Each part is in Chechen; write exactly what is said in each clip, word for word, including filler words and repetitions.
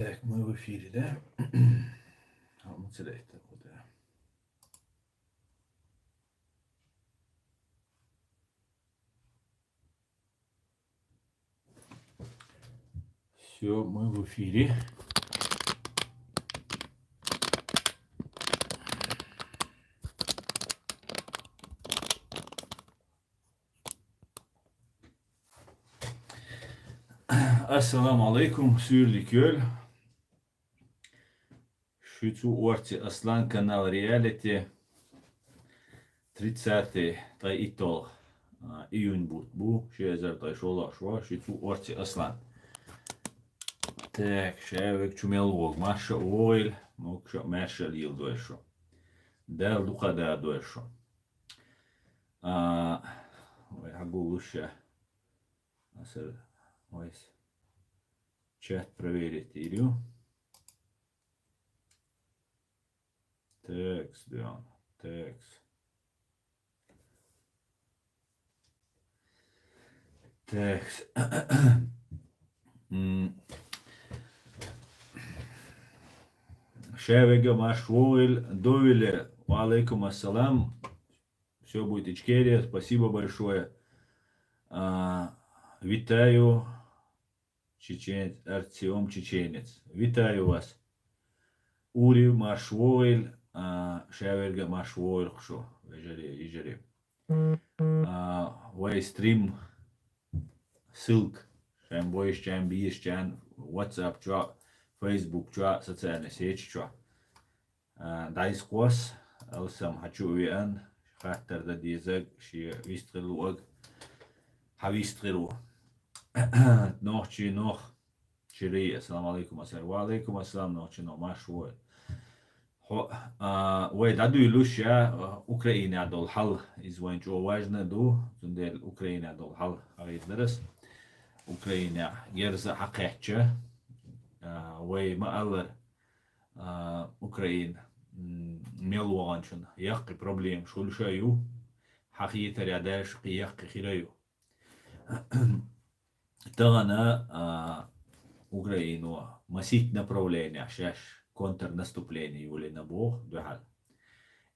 Так, мы в эфире, да? А, мы целяем так вот, да. Все, мы в эфире. Ассаламу алейкум, сюрли кёль. Шу цу орци Аслан канал реалити. Тридцатый тӀай итталгӀа, а, июнь бутт бу, ши эзар тӀай шоллагӀа шу, шу цу орци Аслан. Так, ша вег чу мел вог, марша вогӀийла, могуша маршал йийла дойла шу. Дала дукха да дойла шу. А, вай хьагулуш ша. Асар вайс. Чат проверить ирю. Текст, да, текст. Текст. М. Ша вега марш вогӀийла, довиле. Ва алейкум ассалам. Все будет Ичкерия. Спасибо большое. А, витаю. Чеченец, Артём Чеченец. Витаю вас. Ури марш вогӀийла, а, ша вега марш вогӀийла шу, вежарий, йижарий. А, вай стрим ссылка шайн бойшачарна, бийшачарна, WhatsApp чу, Facebook чу, социальный сеть чу. А, дӀайса кхосса, алсам хьачу а веана, хаттар дан дезаг, шен вистхир луаг, хьавистхир ву. Нохчий нох, чирий, ассаламу алейкум, ассалам. Ва алейкум ассалам, нохчий нох, марш вогӀийла. Хьо, а, вай дӀадуьйлуш я, а, Украинехь долу хьал, иза вайн чӀогӀа важна ду, цундела Украинехь долу хьал хьахийдалар ас. Украинехь герз а хьакхаьчча, а, вай ма-аллара, а, Украина, м, мел вогӀанчун яккхий проблемаш хуьлуш а ю, хьахетарехь дальше кхин яккхий хир а ю. Тахана, а, Украино масийтта направленехь шаьш контрнаступление йолийна боху дуьхьал.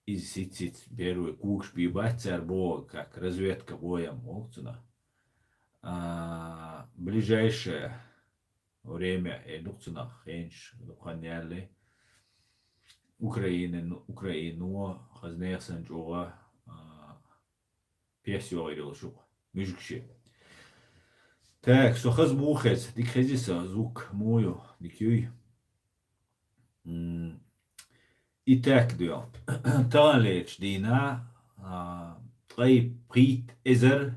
Иза сиц-сиц первый когаш бийр бац цара боху, как разведка боем боху цунах. А, ближайшее время, э, дукха цунах хенаш, дукха хан яьлли, Украина, Украино хаза нехан санна чӀогӀа, а, пес йогӀур йолуш ю муьжгаше. Так, со хаза муха хеза, дика хези сан, звук муха ю, дика юй? М, и так дуьйна. Таханлерчу дийнахь, а, ткъе пхийтта эзар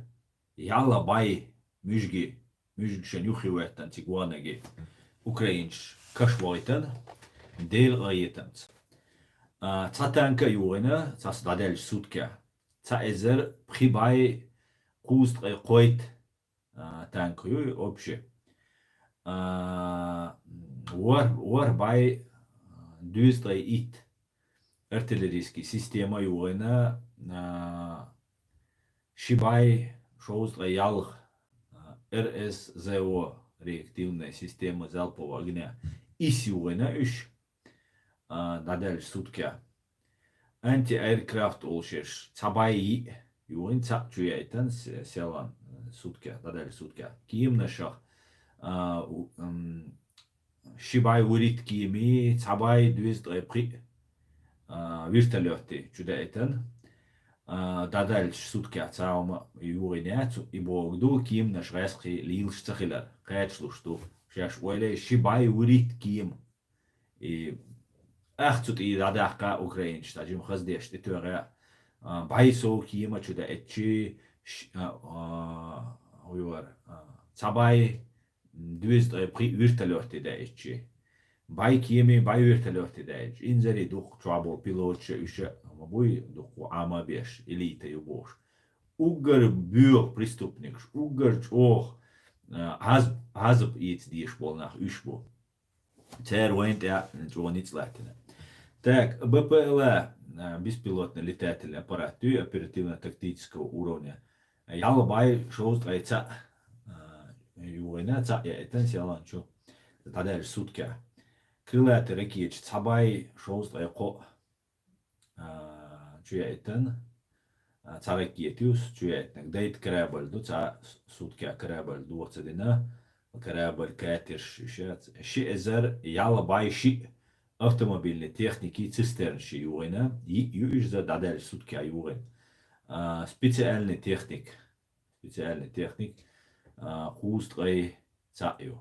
ялх бӀе муьжги, муьжгашна юххе хӀоьттина цига ваханарг украинцаш каш вахийтина, Делан къинхетамца. А, цхьа танка а юхийна, цхьацца дӀадаьллачу суткехь. Цхьа эзар пхи бӀе кхузткъе кхойтта, а, танка ю, общий. А, ворхӀ, ворхӀ бӀе, а, дезткъе итт артиллерийский система а юхийна, а, ши бӀе шовзткъе ялх, а, РСЗО, реактивная система залпового огня, ИС юхийна уьш, а, дӀадаьллачу суткехь. Антиаэркрафт олуш ерш цхьа бӀе йиъ юхийна, цхьаъ чу яйтина се-, селан, э, суткехь, дӀадаьллачу суткехь. Кеманашах, а, у-, м, ши бӀе вуьрхӀитта кеман, цхьа бӀе дезткъе пхиъ, а, вертолётан чу даийтина. А, дӀадаьллачу суткехь цхьа хӀума юхийна яц, и бохург ду, кеманаш гӀаьскхий лелаш ца хилар, кхачалуш ду. Шаьш ойла йо, ши бӀе вуьрхӀитта кема. И ах цу тӀе дӀадаккха украинцаш, цхьа жима хаздеш тӀетоьхна, а, бӀе сов кема чу даийтча, ш-, а, а, хӀун ю вара, а, цхьа бӀе дезткъе пхиъ вертолётан даийтча, бӀе кеман, бӀе вертолётан даийтча, инзаре дукха чохь болу пилоташ а, уьш а ма буй, дукха Ӏама а беш, элита ю бохуш. Уггар боьха преступникаш, уггар чӀогӀа, а, хьаз-, хьазаб эца дезаш болу нах уьш бу. Церан вайна тӀехь чӀогӀа ницкъ латтина. Так, БПЛА, а, беспилотный летательный аппарат ю, оперативно-тактического уровня. Ялх бӀе шовзткъе цхьаъ, а, юхийна, цхьаъ яийтина селан чу дӀадаьллачу суткехь. Крылатый ракеташ цхьа бӀай шовзткъе кхоъ, а, чу яийтина, а, цхьа ракета ю цу чу яийтинарг. Дайта корабль ду, цхьа суткаь корабль доха ца дина, корабль, катераш, ши эзар ялх бӀай шиъ автомобильни техники цистернаш югӀийна, йиъ ю иза дӀадаьлча суткаь югӀийна. А, специальни техник, специальни техник, а, кхузткъе цхьаъ ю.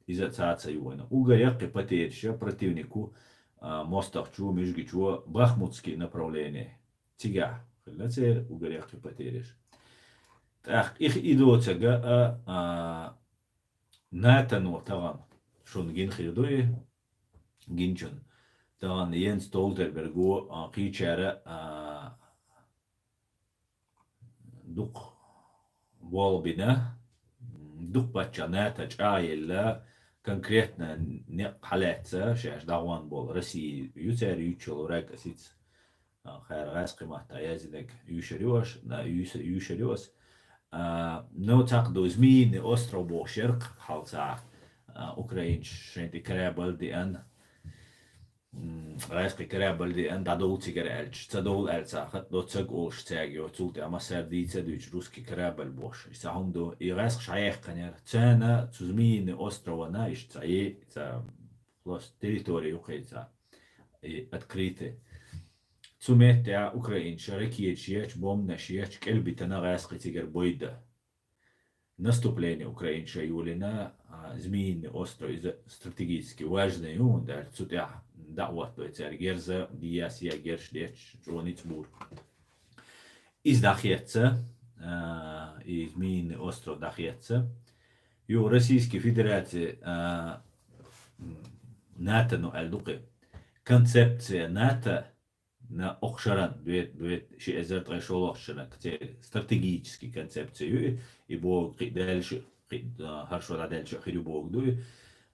Иза цаца югӀийна. Уггар яккхий потеряш я противнику, а, мостагӀчу, Межгичу, Бахмутский направление. Цигахь хилла церан уггар яккхий потеряш. ТӀаккха их и доцага, а, а, НАТО-но тахана, шуна гина хир ду и, гинчун. Тахана Йенс Столтенберго, а, кхийчара, а, дукха болх бина, дукха паччахь НАТО чӀагӀъелла, конкретно некъ хьалаьцна, шаьш дӀагӀон болу Россия ю цара юьйцуш йолу враг а сица. А, хӀара гӀаьскхи матта яздинарг юьйшур ю аш, на, юьйса-, юьйшур ю ас. А, ну, цхьаъ ду, Змеиный остров бохуш яра-кх хьалха, а, украинцаша шайн тӀе корабль деана, м, гӀаьскхи корабль деана, дӀадовла цигара аьлча, ца довла аьлла цхьа хатӀ доцург олуш цаьрга йо, цул тӀаьхьа массара дийца а дуьйцу русский корабль бохуш. Иштта хӀума ду, и гӀаьскхаша хьаяьккхина яра. Царна цу Змеиный острована, иштта цхьа е-, цхьа просто территори ю кхин цхьа, и открытый. Цу меттехь украинцаша ракеташ ечу, бомбанаш ечу, кӀел битина гӀаьскхий цигара бойда. Наступление украинцаша йолийна, а, Змеиный остров, иза стратегически важный ю, хӀунда аьлча цу тӀехь дӀа а хӀоттадой цаьрга герз, бияс я герш детташ, чӀогӀа ницкъ бур. Иза дӀахецна, а, и Змеиный остров дӀахецна. Юха Российский Федераци, а, м, НАТО-но аьлла ду-кх и. Концепция НАТО на окху шаран, две, две, ши эзар ткъе шолгӀачу шаран, церан стратегический концепция ю и, и боху кхин даьлча, кхин, а, хӀара шо дӀадаьлча хир ю боху ду и.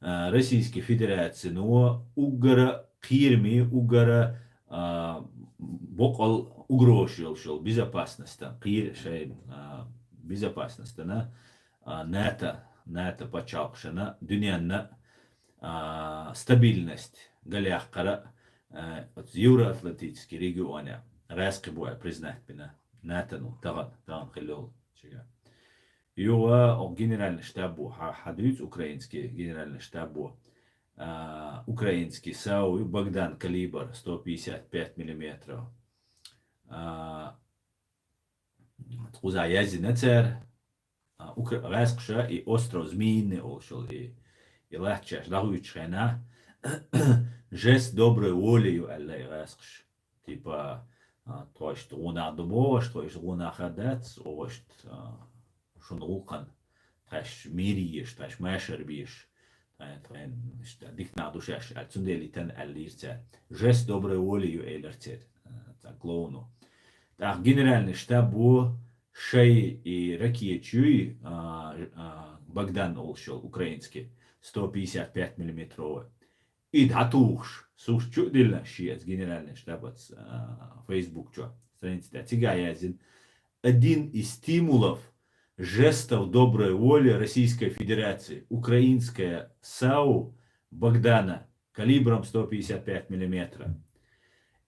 А, Российский Федерацино уггара кхераме, уггара, а, боккъал угроза йолуш йолу безопасностан, кхера шайн, а, безопасностана, а, НАТО, НАТО пачхьалкхашна, дуьненна, а, стабильность галъяккхара, а, оцу Евроатлантический регионехь гӀаьскхи бу аьлла признать бина НАТО-но тахана, тахана хилла йолу чигахь. Юха оха генеральный штабо хьа-, хьадуьйцу, украинский генеральный штабо, а, украинский САУ ю, Богдан калибр, сто пятьдесят пять миллиметров. А, кхузахь яздина цара, а, укра-, гӀаьскхаша и остров Змеиный олуш йолу и, и латта шаьш дӀахуьйцучу хенахь, жест доброй воли ю аьлла и гӀаьскхаша. Типа, а, тхо иштта гӀо нах ду боху, тхо иштта гӀо нах а дац, оха иштта, а, шуна гӀуллакхан, тхаьш мир езаш, тхаьш машар безаш, тхайн, тхайн, иштта, дика нах ду шаьш аьлла, цундела и тан аьллера цара. Жест доброй воли ю элира церан, а, цхьа клоуно. ТӀаккха генеральный штабо шайн и ракеташ юй, а, а, Богдан олуш йолу украинский, сто пятьдесят пять миллиметровый. И дӀатухуш, сурт чу а диллина, шен оцу генеральный штабаца, а, Facebook чохь, страница тӀехь, цигахь яздина: «Один из стимулов, жестов доброй воли Российской Федерации, украинская САУ Богдана калибром сто пятьдесят пять миллиметра».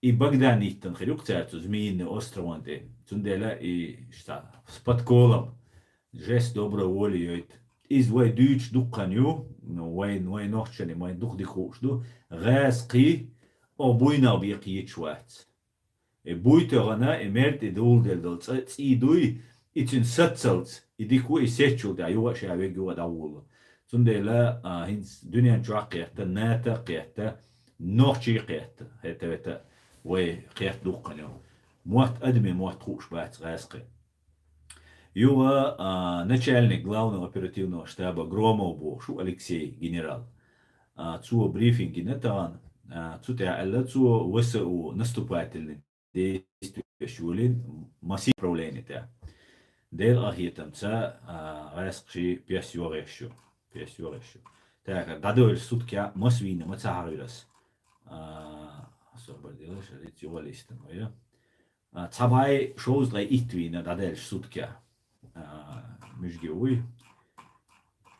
И Богдан йиттина хир ю-кх цара цу Змеиный острован тӀе. Цундела и ша с подколом, жест доброй воли йойту. Иза вай дуьйцуш дуккха ю, ну, вайн, вайн нохчашна, вайн дукха дика хууш ду, гӀаьскхий оха буйнах бен кхеташ вац. И буй тоьхна, и мер тӀе дуьллуш долу цӀа-, цӀий дуй, и цуьнан саццалц, и дика ву, и сецчул тӀаьхьа юха а ша вега юха а дӀаволало. Цундела, а, хӀинца дуьнен чохь а кхетта, НАТО а кхетта, нохчий а кхетта, хӀета-вета вай кхетта дуккха ю. Мотт, адамийн мотт хууш бац гӀаьскхи. Юха, а, начальник главного оперативного штаба Громов бохуш ву Алексей, генерал. А, цо брифинг гина тахана. А, цу тӀехь аьлла цо, ВСУ наступательный действиеш йолийна массив направление тӀехь. Делан къинхетамца, а, гӀаьскхий пес йогӀуш ю. Пес йогӀуш ю. Так, дӀадоьллуш суткаь маса вийна ма ца хьахийра ас. А, собар делаш, риц юха листан вай. А, цхьа бӀай шовзткъе итт вийна дӀадаьллачу суткаь. А, муьжги вуй.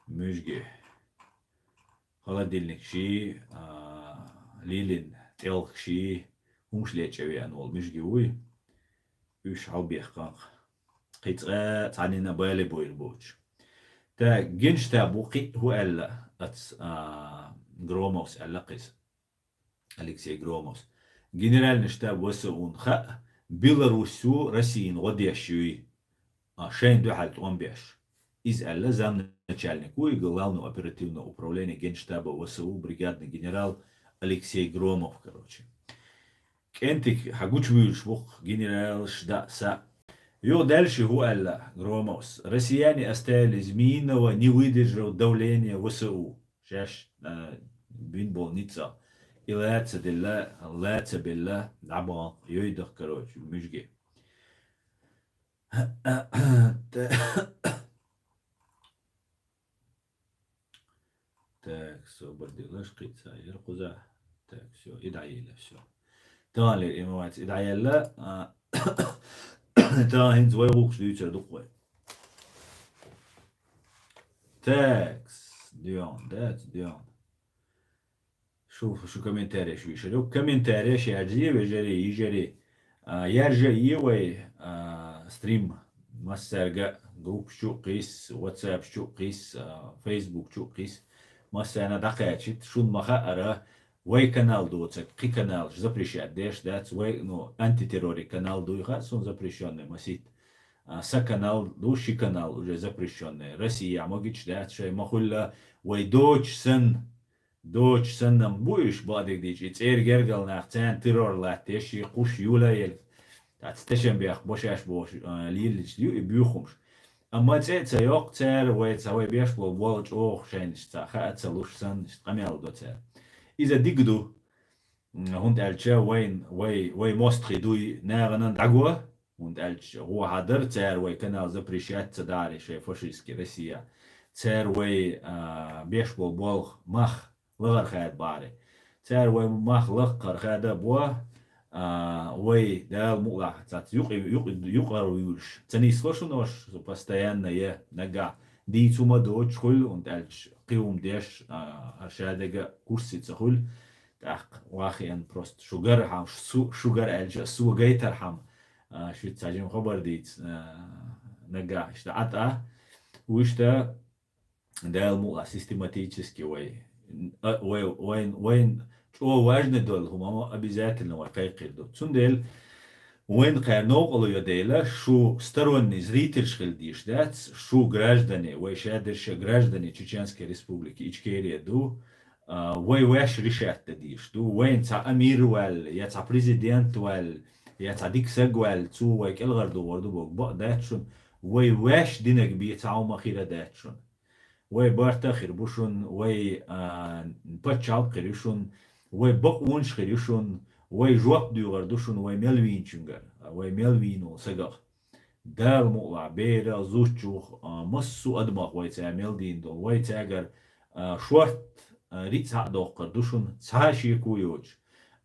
Муьжги. Холодильник ший, а, лелийна тӀелхаш, хӀумаш лечкъавеана волу мижги вуй. Уьш хьалабехкан кхин цкъа цхьанна а бале бойр боцуш. Так, генштаб ву кхин а хӀун аьлла аца, а, Громовс аьлла кхиза. Алексей Громовс. Генеральный штаб В С У-н хаьа, Беларусью Российна гӀо деш юй, а, шайна дуьхьал тӀом беш. Иза аьлла замначальник ву и главного оперативного управления Генштаба В С У бригадный генерал Алексей Громов, короче. КӀентиг хьан гучувуьйлуш ву-кх генералаш даа са. Юха даьлла ши хӀун аьлла Громовс: «Россияне оставили Змеиного, не выдержав давления В С У». Шаьш, а, бин болу ницкъ. И лаца делла, лаца белла, дӀабаханкъа йойдах, короче, муьжге. Так, собар делаш, кхин цхьа яра кхуза. Так, всё, и дӀаелла, всё. Тахана лер информаци и дӀаелла, а, тахана хӀинца вай гӀуллакхаш дуьйцур ду-кх вай. Так, доьгӀна, дац, доьгӀна. Шу, шу комментареш вийшар ю. Комментареш яржае, вежарий, йижарий. А, яржае вай, а, стрим массаьрга, группаш чу а кхийса, WhatsApp чу а кхийса, а, Facebook чу а кхийса. Массарна дӀакхачийта, шуна ма-хаъара, вай канал доцург, кхин каналаш запрещать деш дац, вай, ну, антитеррори канал дуй хаьа суна запрещённый масийтта. А, сан канал ду, ши канал уже запрещённый. Россия могича дац шай, ма-хуьллу вай доцуш санна, доцуш санна-м бу уьш, бакъдерг дийцича, и цӀера гергара нах, царна террор латтадеш, и кхуш юла елла. Ткъа тешнабехк бо шаьш бохуш, а, леллачу ю и буьйхамаш. Амма цӀе а ца йоккху цара, вай ца, вай беш болу болу чӀогӀа шайнаш ца хаа ца луш санна, иштта къамел до цара. Иза дика ду, м, хӀунда аьлча вайн, вай, вай мостагӀий дуй нахана дӀаго, хӀунда аьлча гӀо хьадар, цара вай канал запрещать ца дарий шайн фашистский Россия. Цара вай, а, беш болу болх, мах лахара хада бахьаре. Цара вай мах лакхара хада бо, а, вай Дала мукъалахь цац юкъ-, юкъ-, юкъара вуьйлуш. Ца нисло шуна ош, со постоянно е нагахь дийца хӀума доцуш хуьлу, хӀунда аьлча кхин хӀума деш, а, ша дега курсе ца хуьлу. ТӀаккха вахиан просто шу гархьама, шу, шу гар аьлча, со гайтархьама, а, шуьца цхьа жима хабар дийца, а, нагахь иштта Ӏа тӀа. Вуьшта Дала мукъалахь систематически вай, а, вай, вайн, вайн чӀогӀа важный долу хӀума ма обязательно вай кхайкхийр ду. Цундела вайн кхара новкъарло йо дела, шу сторонний зрительш хила дийш дац, шу граждане, вай шадерша граждане Чеченской Республики Ичкерия ду, а, вай ваьш решать дан дийш ду, вайн цхьа амир ваьлла, я цхьа президент ваьлла, я цхьа дика саг ваьлла, цо вай кӀелгӀар догӀур ду боху бакъ дац шуна, вай ваьш динарг бен цхьа хӀума хир дац шуна. Вай барта а хир бу шуна, вай, а, пачхьалкх хир ю шуна, вай бакъонаш хир ю шуна, вай жоп дуьйгӀар ду шуна вай мел вийначуьнгара, вай мел вийна волу сагах. Дала мукъалахь, берах, зудчух, а, массо а адамах вай цара мел дийна долу, вай цаьргара, а, шорт, а, рицкъ схьа а доккхур ду шуна, цхьа а шеко йоцуш.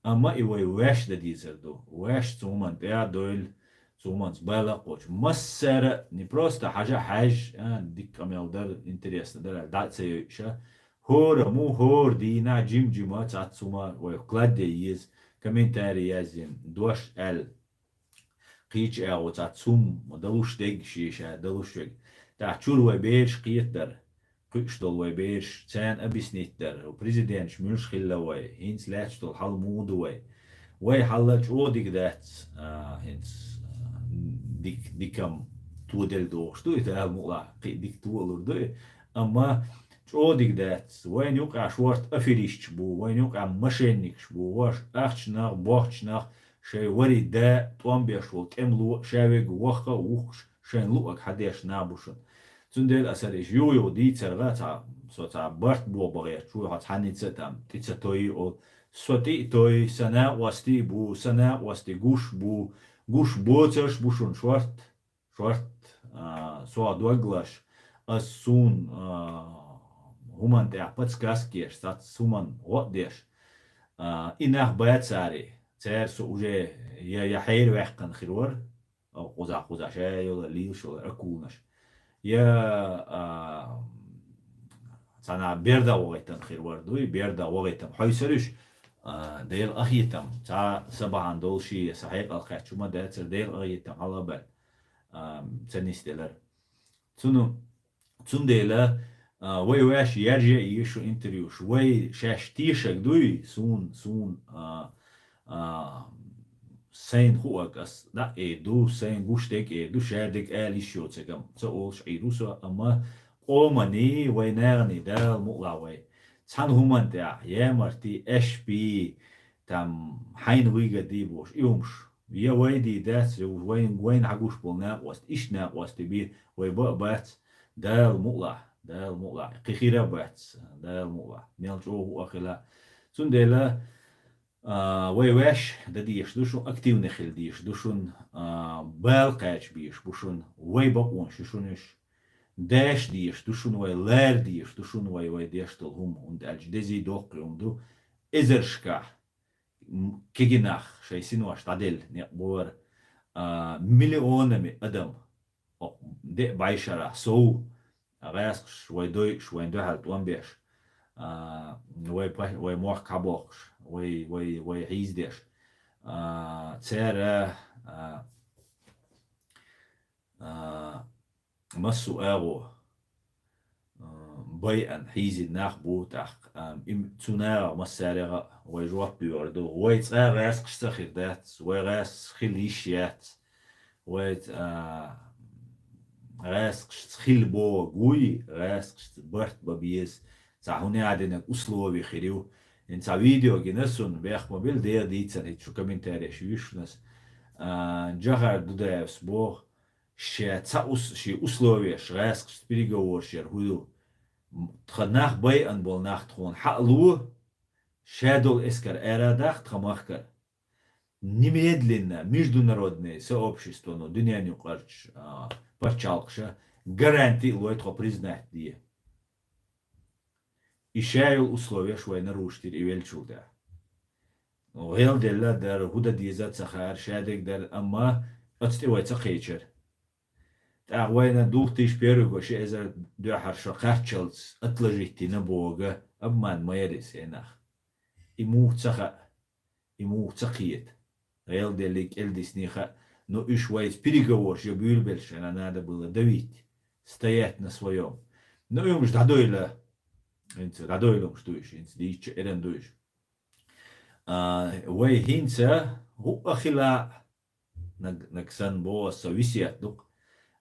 Амма и вай ваьш дан дийцар ду. Ваьш цу хӀуманна тӀе а дойла, цу хӀуманца бала а кхочу. Массара а не просто хьажа а хьаьжжа, а, дика къамел дара, интересно дара, дӀа а ца йойуш а. ХӀора му, хӀора дийнахь жим-жима цхьацца хӀума вай вкладе еза, комментарий язйина, дош аьлла. Кхечу агӀо цхьацца хӀума далуш дерг шен ша далуш верг. ТӀаккха чуьра вай бераш кхетадар, кхуьуш долу вай бераш, царна объяснить дар, президенташ муьлш хилла вай, хӀинца лаьтташ долу хьал муха ду вай. Вай хьал чӀогӀа дика дац, а, хӀинца, а, дик-, дикам тоделла дохуш ду и, Дала мукъалахь, кхин а дика тоалур ду и. Амма чӀогӀа дика дац. Вайна юкъахь шорта аферисташ бу, вайна юкъахь мошенникаш бу, ваьш ахчанах, бохчанах, шайн вари да тӀом беш волу тӀемало а, ша верг вахха а вухкуш, шайн луъаг хьан деш набушун. Цундела аса иш юха-юха дийцарга цхьа, со цхьа барт боху бахетта, чу хьо цхьанница а там тӀе ца тойий олу. Со тӀе а той, сан накъостий а бу, сан накъостий гуш бу, гуш боцарш бу шуна шорт, шорт, а, со дог лаш, ас суна, а, хӀуманна тӀехь подсказка еш, цац хӀуманна гӀо а деш. А, и нах бацаре, цара со уже я, я хьерваьккхина хир вара, а, кхузахь-кхузахь ша йола, лийла шола акулнаш. Я, а, цхьана берда вогӀайтан хир вара дуй, берда вогӀайтан хьойсар уьш, А, Делан къахетам, цхьа са бахьана долуш, я са хьекъал кхаьчча хӀума дацара, Делан къахетам хьалабаьлла, а, ца нисделара. Цуну-, цундела, а, вай ваьш ярже а еза шун интервьюш, вай шаьш тешаг дуй, суна, суна, а, а, сайна хуъаг ас дӀа а эр ду, сайна гуш дерг а эр ду, шадерг ала йиш йоцург-м ца олуш Ӏийр ву со, амма къоманний, вай наханий, Дала мукъалахь вай. Цхьана хӀуманна тӀехь, ямарти, эшпи, там, хьайна выгода бохуш, и хӀумаш. Я вай дий дац, я вайн, вайна хьагуш болу накъост, иштта накъост бен вай бан а бац, Дала мукъалахь, Дала мукъалахь, кхин хир а бац, Дала мукъалахь, мел чӀогӀа а хила. Цундела, а, вай ваьш дан дезаш ду шун, активный хила дезаш ду шун, а, бала кхача безаш бу шун, вай бакъонаш ю шун уьш. Деш дезаш ду шун вай, лара дезаш ду шун вай, вай деш долу хӀума, хӀунда аьлча дезий доккхий хӀума ду, эзаршкахь, м, кегий нах шайн синош дӀаделла некъ бу хӀара, а, миллионами адам, о, де а бӀешарахь сов, гӀаьскхаш вай дойуш, вайн дуьхьал тӀом беш, а, вай па-, вай мохк хьабоккхуш, вай, вай, вай хьийзадеш, а, цара, а, а, массо а агӀо, а, байъан хьийзина нах бу тӀаккха, а, им, цу нахах массарех а вай жоп доьхур ду. Вай цкъа а гӀаьскхаш ца хир дац, вай гӀаьскхаш хила йиш яц. Вай, а, гӀаьскхашца хила бохург вуй, гӀаьскхашца барт бан беза, цхьа хӀуна а динарг условие хир ю. ХӀинца цхьа видео гина суна, бехк ма билла, дера дийцар, хӀинца шу комментареш вуьйш шуна ас. А, Джохар Дудаевс боху, ша цхьа ус-, ши условиеш гӀаьскхашца переговорш яр хӀун ю? М, тхан нах байъан болу нах тхуна хьа а ло, ша долу эскар ара а даха тхан махкара. Немедленно международное сообщество, ну, дуьненан юкъарчу, а, пачхьалкхаша гаранти а лой тхо признать де. И ша йолу условиеш вайна нарушить йира и веллачул тӀаьхьа. ГӀелделла дара, хӀун дан деза а ца хаьара, шадерг дара, амма оцу тӀе вай ца кхечара. ТӀаккха вайна две тысячи первый год, ши эзар дуьххьара шо кхаччалц отложить йина бохург, обман ма яра иза хӀенах. И муха ца хаьа, и муха ца кхета. ГӀелделлий, кӀелдисний хаьа, но уьш вайца переговорш я буьйлабелла шайна надо было давить, стоять на своём. Но и хӀумаш дӀадойла, хӀинца дӀадойла хӀумаш ду уьш, хӀинца дийцча эрна ду уьш. А, вай хӀинца хӀуъа хила, наг-, наг санна боху аса, со весет ду-кх.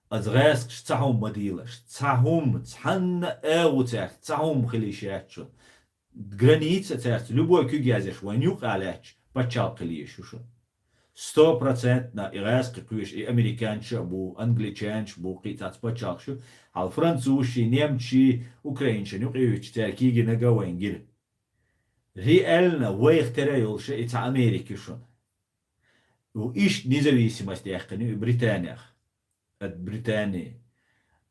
Аса гӀаьскхашца цхьа хӀума ма дийлаш. Цхьа хӀума, цхьанна а агӀо цаьрца, цхьа хӀума хила йиш яц шуна. Граница цаьрца, любой куьг язъеш, вайна юкъа лаьтташ пачхьалкх хила езаш ю шуна. Сто процентов и гӀаьскхи кхоьшу, и американча а бу, англичанча а бу, кхин цхьацца пачхьалкхаш ю. Хьал французчий, немчий, украинчан юкъа юьйцуш, цаьрга кегийнарг а вайна гира. Реально вайх тера йолуш и цхьа Америка ю шуна. Ву иштта независимость яьккхина ю и Британех. Ат Британи,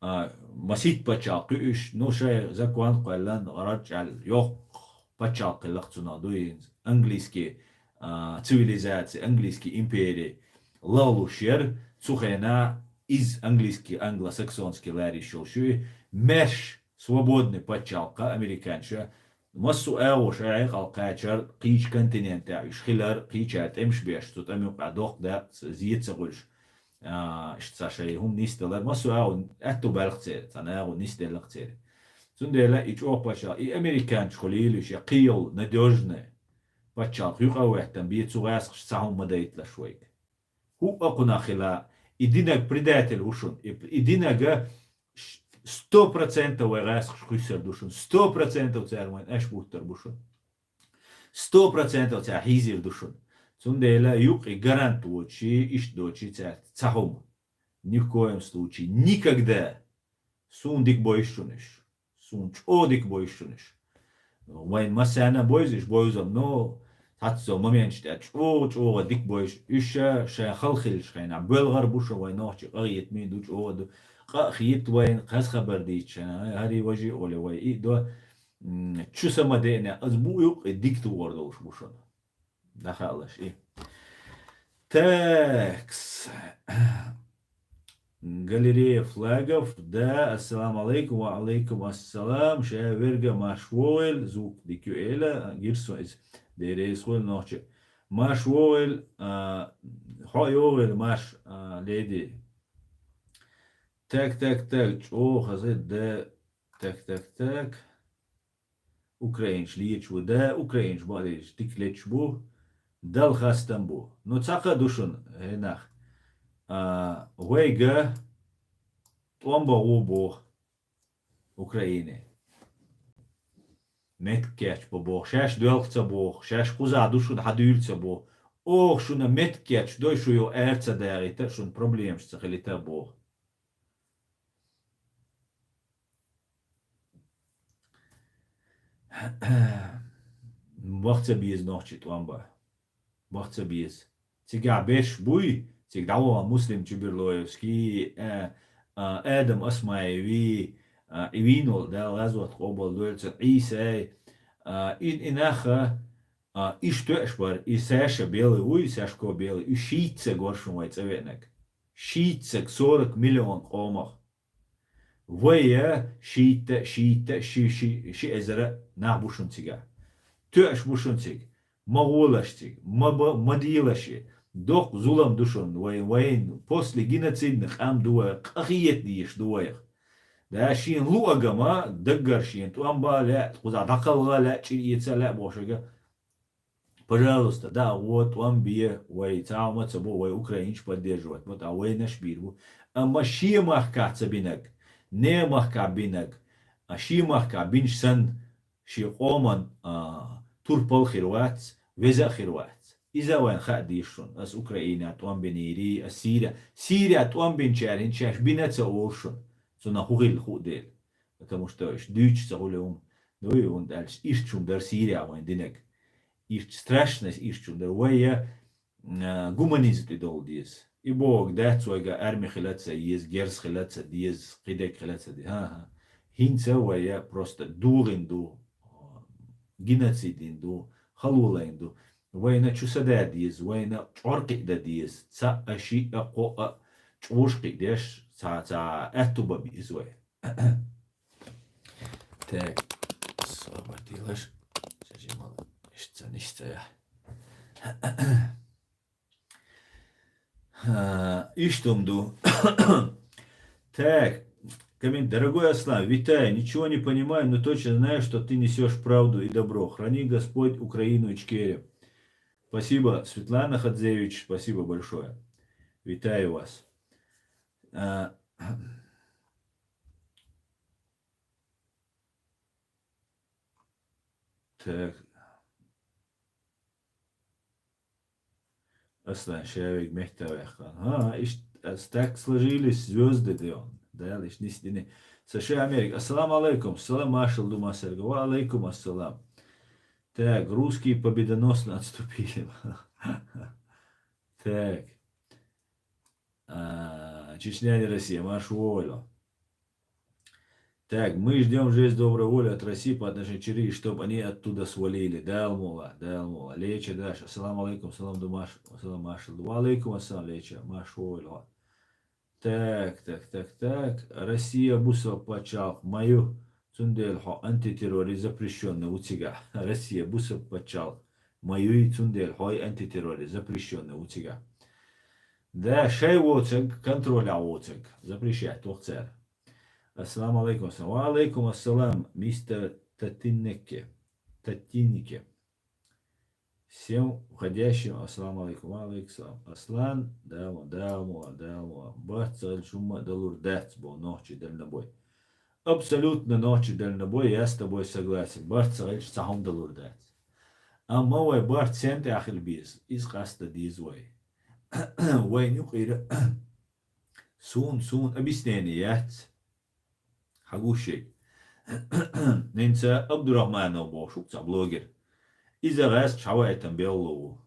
а, масийтта пачхьалкх ю уьш, ну, шайн закон кхоьллан, гӀарачӀаьл йоккха пачхьалкх хилла-кх цунах дуй хӀинца. Английский, а, цивилизация, английский империя лалуш яра, цу хенахь иза английский, англосаксонский ларийш йолуш ю и, маьрша свободный пачхьалкх, американча, массо а агӀо шайн хьекъал кхачар, кхечу континентехь уьш хилар, кхечара тӀемаш беш, цу тӀам юкъа доккха дакъа ца, зен ца гӀуьллуш, а, иштта цхьа шайн хӀума нисдалар, массо а агӀо аьтту баьлла-кх церан, цхьана агӀо нисделла-кх церан. Цундела и чӀогӀа пачхьалкх, и американча хуьлийла уьш, я кхин йолу надёжная пачхьалкх юкъа а хӀоьттина бен, цу гӀаьскхашца цхьа хӀума ма дайталаш вайга. ХӀуъа кхунах хила, и динаг предатель ву шуна. И, и динага ш-, сто процентов вай гӀаьскхаш кхуьссур ду шуна. Сто процентов цара вайна аш буттур бу шуна. Сто процентов цара хьийзийр ду шуна. Цундела юкъа и гарант воцуш, иштта доцуш цаьрца цхьа хӀума. Ни в коем случае, никогда. Суна дика бойуш шуна уьш. Суна чӀогӀа дика бойуш шуна уьш. Вайн массарна а бойза уьш, бойза, но цхьацца моменташ тӀехь чӀогӀа-чӀогӀа дика бойуш. Уьш ша, шайн хала хиллачу хенахь боьлхур бу шуна, вайн нохчийн къахетаме ду, чӀогӀа ду. Къа а хетта вайна, кхаз хабар дийцча, хӀара важа олий вай и до, м, чу са ма деъна, аса бу юкъа и дика тухур долуш бу шуна. ДӀахаалаш и. Такс. Галерея флагов, да, ассаламу алейкум, ва алейкум ассалам, ша верга марш вогӀийла, звук дика ю эла, гира со иза. Дерейс хуйла нохчи. Маш вогӀил, а, хьо йогӀил, Маш, а, леди. Так, так, так, чӀоха хаза да. Так, так, так. Украинч лечу да, украинч баъдеш дик лечу бу. Дал хастам бу. Ну, цхьакха ду шун, хӀенах. А, вайга тӀом багӀу бу Украине. Метка кечба боху, шаьш доьлху ца боху, шаьш кхуза ду шуна хьан дуьйла ца боху. Оха шуна метка кечдой, шу йо аьр ца дагӀита, шуна проблемаш ца хилита боху. Бах ца беза нохчи тӀом ба. Бах ца беза. Цигахь берш буй, цига дӀавахана Муслим Чиберлоевский, а, а, Адам Осмаеви, а, и вийна волу Дала гӀазот къобал дойла цун Ӏийсай, а, и, и нах, а, иш тоьаш бара, и Саша Белый вуй, Сашко Белый, и шийца горшун вай цӀа веанарг. Шийца сорок миллион къомах. Вай шийтта, шийтта, ши, ши, ши эзара нах бу шун цига. Тоьаш бу шун цига. Ма гӀолаш цига. Ма ба, ма дийлаш и. Доккха зулам ду шун. Вай, вайн после геноцидный къам ду вай. Къахета дийш ду вайх. Да, шен луагама, даггара шен тӀом ба лаьа, кхуза дӀакхалгӀа лаьа, чӀир эца лаьа бохушага. Пожалуйста, да, вот, тӀом бе, вай цхьа а ма ца бо, вай украинчу поддерживать бо, ткъа вайнаш бийр бу. Амма шен махкахь ца бинарг, не махкахь бинарг, а шен махкахь бинчу санна, шен къоман, а, турпал хир вац, веза а хир вац. Иза вайн хаа дийш шуна. Ас Украина тӀом бинийрий, ас Сирия. Сирия тӀом бинчара хӀинца шаьш бина ца олу шуна. Цунах хӀу хилла хуу дела. Потому что иш дуьйцуш ца хуьлу хӀума. Дуй, хӀунда аьлча, иштта хӀума дара Сирия вайн динарг. Иштта страшно, иштта хӀума дара. Вай я, а, гуманизм тӀе довла деза. И бохург дац вайга арми хила ца еза, герз хила ца деза, кхидерг хила ца деза. ХӀан-хӀа. ХӀинца вай я просто дугӀина ду, геноцид йина ду, халолайна ду. Вайна чу са да деза, вайна чӀор кхиъ дан деза. Цхьаъ а, шиъ а, кхоъ а чӀогӀа кхиъ деш, цхьа, цхьа аьтту бан беза вай. Так, собар делаш. Сейчас я мало ишца, ишца я. А, иштта хӀума ду. Так, коммент. Дорогой Аслан, витаю. Ничего не понимаю, но точно знаю, что ты несешь правду и добро. Храни Господь Украину, Ичкерию. Спасибо, Светлана Хадзевич, спасибо большое. Витаю вас. А, так. Аслан, ша вайга метта ваьккхина. ХӀан, иштта, ас так сложились звёзды, де он. Дала иштта нисдина. США, Америка. Ассаламу алейкум. Салам, маршал ду массаьрга. Ва алейкум ассалам. Так, русские победоносно отступили. Так. А, Чечня не Россия, марш вовремя. Так, мы ждём жест доброй воли от России по отношению к Чечне, чтобы они оттуда свалили. Дала мула, Дала мула. Леча даш. Ассаламу алейкум, салам ду марш-, салам маршал. Ва алейкум ассалам, Леча, марш вовремя. Так, так, так, так. Россия бусалба пачхьалкх ма ю, цундела хьо антитеррорист запрещённый ву цигахь. Россия бусалба пачхьалкх ма юй, цундела хьо и антитеррорист запрещённый ву цигахь. Да, шай воцаг, контролехь воцаг. Запрещать вахцара. Ассаламу алейкум, ассалам. Ва алейкум ассалам, мистер Татинеке. Татинеке. Всем входящим ассаламу алейкум. Ва алейкум салам. Аслан, Дала, Дала, Дала. Барт ца хилча хӀумма а далур дац бо нохчий дальнобой. Абсолютно нохчий дальнобой, я с тобой согласен. Барт ца хилча цхьа хӀума далур дац. Амма вай барт сен тӀехь хила беза, иза къаста деза вай. Вайн юкъера суна, суна объяснение яц. Хьагуш шег. ХӀинца Абдурахманов бохуш ву цхьа блогер. Иза гӀаьз чхьаваийтан белла ву.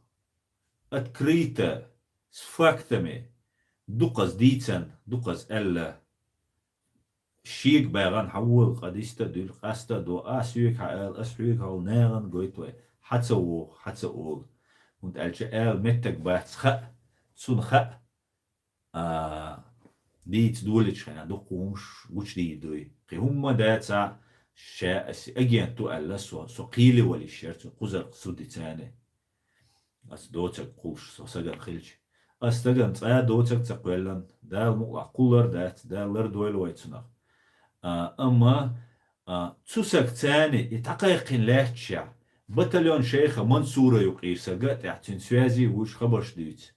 Открыто, с фактами, дукхаза дийцан, дукхаза аьлла. Шега багӀан хьавола, къа диста дуьллу, къаста а до, а соьга хьаала, ас хьоьга хьал нагӀан гойту вай. Хьа ца воху, хьа ца олу. ХӀунда аьлча ала меттаг бац хаьа, цунна хаьа. А, дийца долечу хенахь дуккха хӀумаш гучудийр дуй. Кхин хӀумма дацахь, Ша ас агент ву аьлла, со, со кхийла валийта яр цу кхузарг судицане. Ас доцаг кхуллуш со сагана хилча. Ас сагана цкъа а доцаг ца кхоьллина, Дала мукъалахь кхуллур дац, Дала лардойла вай цунах. А, амма, а, цу сагацане и дӀакхайкхийна лаьтташехь, батальон шайха Мансура юкъера сага а тӀехь цуьнан связи вуьш хабарш дуьйцу.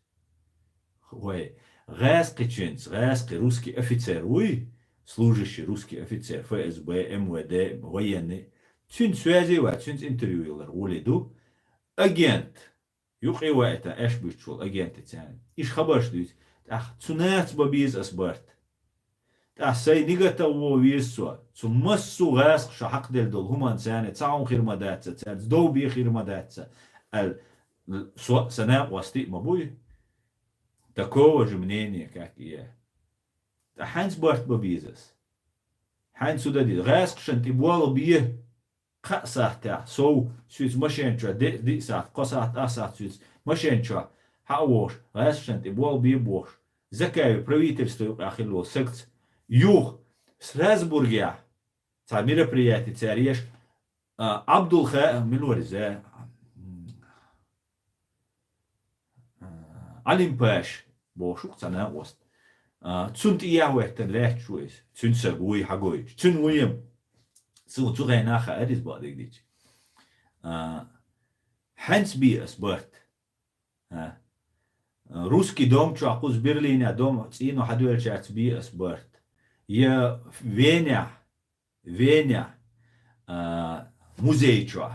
Вай, гӀаьскхичуьнца, гӀаьскхи русский офицер вуй, служащий русский офицер, ФСБ, МВД, военный, цуьнца связи вац, цуьнца интервью ялар гӀоле ду. Агент, юкъе ваита, аьш буьттуш волу агентицана. Иша хабарш дуьйцу. ТӀаккха цу нахаца бан беза ас барт. ТӀаккха сайн нигатах вон веза со, цу массо а гӀаьскхаша хьакхаделла долу хӀуманца царна цхьа хӀума хир ма дац, цаьрца дов бен хир ма дац, аьлла, со а, сан накъостий а ма буй. Такого же мнения, как и я. Ткъа хьаьнца барт бан беза ас? Хьаьнца хӀун дан деза? ГӀаьскхашна тӀе болх бе, кхаа сахьтехь, сов, соьца машен чохь, де, диъ сахьт, кхо сахьт, ах сахьт соьца машен чохь хьа а вохуш, гӀаьскхашна тӀе болх бе бохуш, Закаев правительство юкъахь хилла волу сагца юха Страсбургехь цхьа мероприятие цара еш, а, Абдулха-, мила вара иза? А, Алимпаш бохуш ву-кх цхьа накъост. А, цунна тӀе яхьа веттан лаьтташ ву иза. Цуьнан сага вуй хьагойтуш. Цуьнан вуй-м. Цу, цу хенахь хаьара иза бакъдерг дийцча. А, хьаьнца бе ас барт? А, Русский дом чохь кхуза Берлинехь дом цӀийнах хьадоьллачаьрца бе ас барт? Я Венехь, Венехь, а, музей чохь.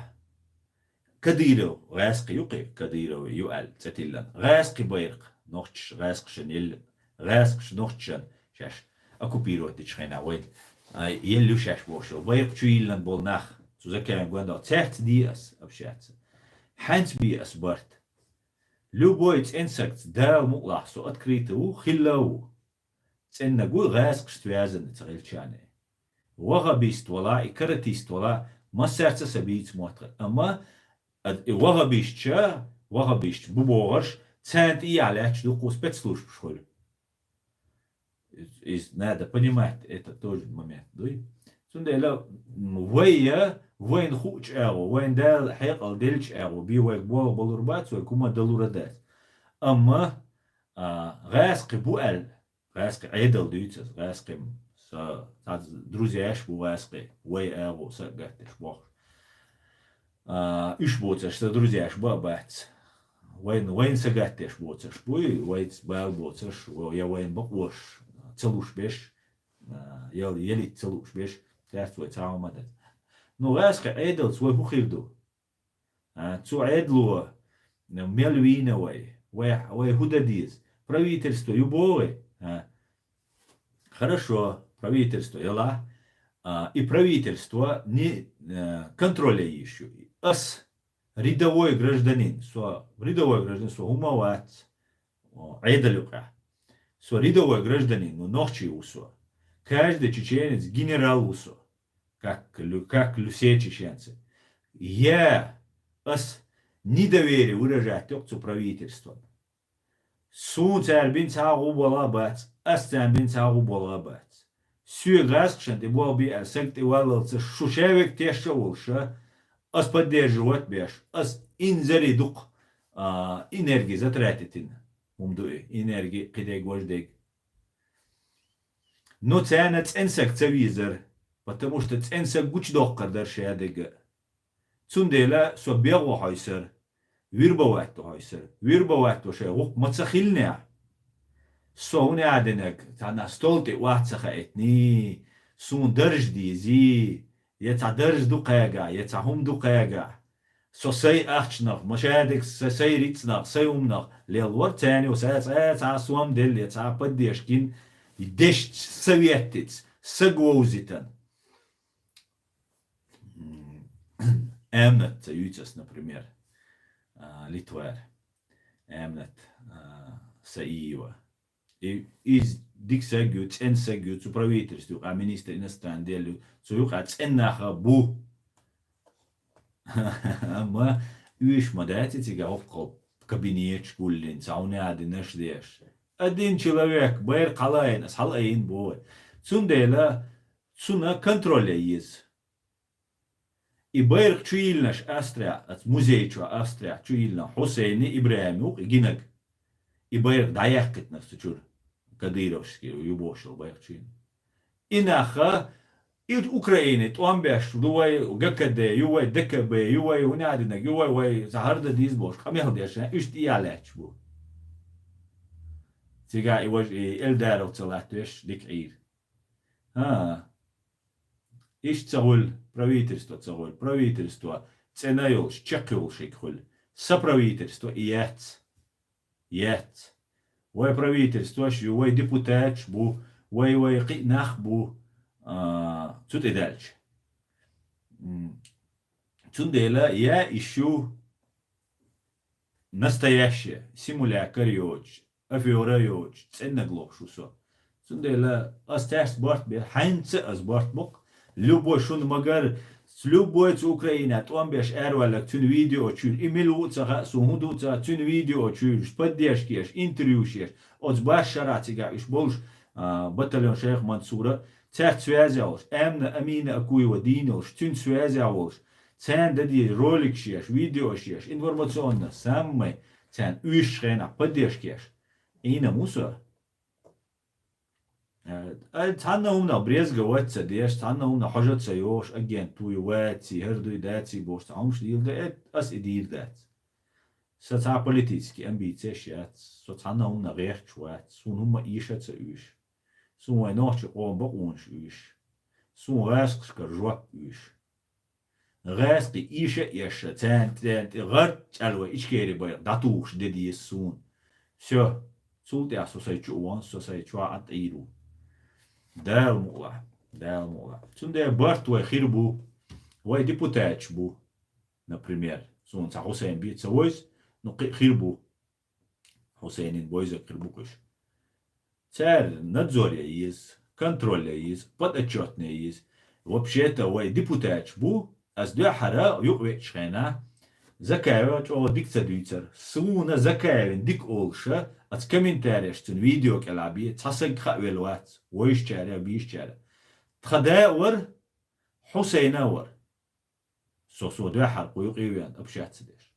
Кадыров, гӀаьскхи ю-кх и, Кадыров ю аьлла, цӀе тиллина. ГӀаьскхи байракх, нохчаша, гӀаьскхашна елла, гӀаьскхаша нохчашна шаьш оккупировать дечу хенахь вайн, а, елла ю шаьш бохуш йолу байракх чу йиллина болу нах, цу Закаевн гондахь, цаьрца де ас, общаться. Хьаьнца бе ас барт? Любой цӀена сагца, Дала мукъалахь, со открыто ву, хилла а ву. ЦӀеннаг ву гӀаьскхашца связанный ца хилчарна. Вахабист вала, и каратист вала, массаьрца а сан бийца мотт хир. Амма ад-, и вахабистча, вахабистча бу бохурш, царна тӀе яхьа лаьтташ дуккха а спецслужбаш хуьлу. Из надо понимать, это тоже момент, дуй. Цундела, м, вай я, вайна хуучу агӀо, вайна Дала хьекъал деллачу агӀо, бен вайга болх балур бац, вайга хӀума далур а дац. Амма, а, гӀаьскхи бу аьлла, гӀаьскхи Ӏедал дуьйцу аса, гӀаьскхи м-, са, цхьа друзьяш бу гӀаьскхи, вай агӀо са а гатдеш бохуш. А, уьш боцурш сан друзьяш бан а бац. Вайн, вайн сагатдеш боцурш буй, вайца бала боцурш, я вайн бакъош ца луш беш, а, я, ялиц ца лууш беш, цаьрца вай цхьа хӀума дац. Ну, гӀаьскхи Ӏедалца вай хӀун хир ду? А, цу Ӏедало мел вийна вай, вай, вай хӀун дан деза? Правительство ю бохий? А, хорошо, правительство ялахь. А, и правительство не, э, контроле йиш ю. Ас рядовой гражданин, со рядовой гражданин, со хӀума вац, о, Ӏедал юкъахь. Со рядовой гражданин, ну, нохчий ву со. Каждый чеченец генерал ву со. Как лю-, как лю-, все чеченцы. Я, ас недоверие выражать йоккху цу правительствам. Суна цара бин цхьа а гӀо болх а бац, ас царна бин цхьа а гӀо болх а бац. Соьга гӀаьскхашна тӀе болх бе аьлла, саг тӀе валлалца шу шаверг тешаш а волуша, ас поддерживать а беш, ас инзаре дукха, а, энергия затратить йина. ХӀума ду и, энергия, кхидерг, важдерг. Но царна цӀена саг ца везара, потому что цӀена саг гучудоккхур дара шадерг а. Цундела со бегӀо хьовсара, вербовать до хьовсара. Вербовать до шайн гӀуллакх ма ца хилинехь, со хӀун а динарг, цхьана стол тӀе охьа ца хаийтиний, суна дарж дезий, я цхьа дарж ду кхаьгахь, я цхьа хӀума ду кхаьгахь. Со сайн ахчанах, ма шадерг са-, сайн рицкъанах, сайн хӀуманах лелла вара царна, я са цкъа цхьа сом делла, я цхьа поддержка йина, дешца, советтица, саг вовзийтина. М, Аминат ца юьйцу ас, например, а, Литвара. Аминат, а, Саиева. И, иза дика саг ю, цӀена саг ю, цу правительстве юкъахь министр иностранных дел ю, цу юкъахь цӀена нах а бу. Амма уьш ма дац и цигахь хӀокхул кабинеташ гуллина, цхьа хӀума а динарш деш. Один человек, байракх хьалаайна, ас хьалаайина боху. Цундела цунна контроль ян еза. И байракх чу йиллинарш Австрехь, оцу музей чу Австрехь чу йиллина Хьусайни ИбрахӀими ву-кх и гинарг. И байракх дӀаяьккхийтинарш цу чуьра. Кадыровский ю бохуш йолу байракх чу йиллина. И нах, и Украине тӀом беш ду вай, ГКД ю вай, ДКБ ю вай, хӀунда динарг ю вай, вай цхьа хӀара дан деза бохуш къамел деш, уьш тӀе а лаьтташ бу. Цигахь и важа и Эльдаров ца латтавеш дика Ӏийра. ХӀаа. Иштта ца гӀуьллу, правительство ца гӀуьллу, правительство цӀена йолуш, чекх йолуш хӀига хуьлу. Сан правительство и яц. Яц. Вай правительствош ю, вай депутаташ бу, вай, вай кхин а нах бу, а, цу тӀе даьлча. М, цундела я иш ю настоящее, симулякр йоцуш, афера йоцуш, цӀеннаг лохуш ву со. Цундела ас цаьрца барт бе, хьаьнца ас барт боккху, любой шуна магар, любой цу Украинехь тӀом беш араваьлларг, цуьнан видео чуьйра, и мила ву а ца хаьа, суна хӀун ду а ца хаьа, цуьнан видео чуьйра, поддержка еш, интервьюш еш, оцу барх шарахь цигахь уьш болуш, а, батальон Шайх Мансура, цаьрца связь йолуш, Амна Амина Акуева дийна йолуш, цуьнца связь йолуш, царна дан деза роликаш еш, видеош еш, информационно, саммай, царна уьйшучу хенахь поддержка еш. Ӏийна ву со. Э, ай, цхьанна хӀуманах брезговать ца деш, цхьанна хӀуманах хьожа ца йогӀуш, агент вуй, ваций, хӀара дуй, даций бохуш, цхьа хӀумаш дийла дан, э, ас и дийр дац. Сан цхьа политический амбицеш яц, со цхьанна хӀуманах гӀерташ вац, суна хӀумма а ийша ца уьйш. Суна вайн нохчийн къоман бакъонаш уьйш. Суна гӀазкхашкара жоп уьйш. ГӀазкхий ийша а еш, царна тӀе, царна тӀе гӀарт чӀаьлла вай Ичкери байракх дӀатухуш де деза суна. Всё. Цул тӀаьхьа со сайн чу а ван, со сайн чохь а тӀе Ӏийр ву. Дала мукъалахь, Дала мукъалахь. Цундела барт вай хир бу, вай депутаташ бу, например. Суна цхьа Хьусайн бен ца вевза, ну, кхин а хир бу. Хьусайнин бевзарг хир бу-кх уьш. Цара надзор ян еза, контроль ян еза, подотчетный ян еза. Вообще-то вай депутаташ бу, ас дуьххьара юкъавеачу хенахь Закаева чӀогӀа дика ца дуьйцура. Суна Закаевна дика олуша, ас комментареш цуьнан видео кӀелахь бен, цхьа саг хаа велла вац, вевзачара а, бийшачара а. Тхан да а вара, Хьусайн а вара. Со, со дуьххьара кху юкъе веана, общаться деш.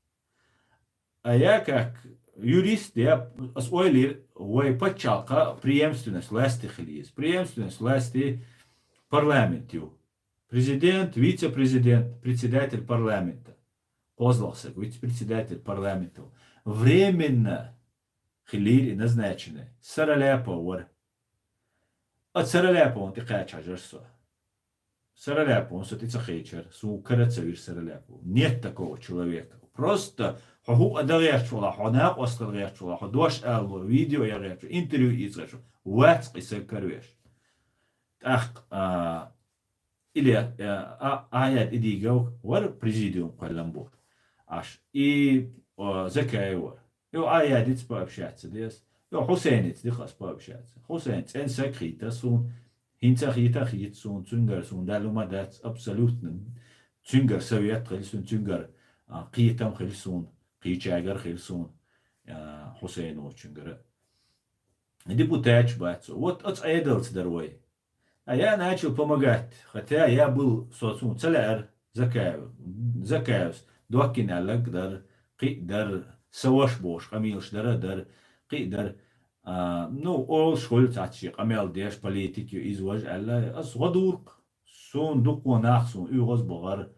А я как юрист, я, ас ойла йира, вай пачхьалкха преемственность власти хила еза. Преемственность власти парламент ю. Президент, вице-президент, председатель парламента. КхозлагӀа саг, вице-председатель парламента. Временно хилира и назначенный. Сараляпов вара. А Сараляповна тӀекхача хьажара со. Сараляповна со тӀе ца кхечара, суна кара ца вира Сараляпов. Нет такого человека. Просто хьо хӀуъа дан гӀерташ валахь, хьо накъостал гӀерташ валахь, хьо дош ала ло, видео ян гӀерташ валахь, интервью ийца гӀерташ валахь, вац кхин саг каравеш. ТӀаккха, а, Или, э, а, Ахьяд Идигов вара президиум кхоьллам бу. Аш и, о, Закаев вара. Йо, Ахьядица пообщаться деза. Йо, Хьусайница дика ас пообщаться. Хьусайн цӀена саг хийта суна. ХӀинца а хийта, хийта суна. Цуьнгара суна далума дац абсолютно. Цуьнгара совет хила суна, цуьнгара, а, кхетам хила суна, кхечаьргара хила суна, а, Хьусайновчуьнгара. Депутаташ бац. Вот оцу Ӏедалца дара вай. А я начал помогать, хотя я был, со цунна ца лаьара Закаев. Закаевс доккхина аьлларг а дара, кхин а дара, са ваша бохуш къамелаш дара а дара, кхин а дара. А, ну, олуш хуьлу цхьацца шен къамел деш, политик ю иза важа аьлла, ас гӀо дуркх, суна дуккха нах суна уьгӀаз бахара,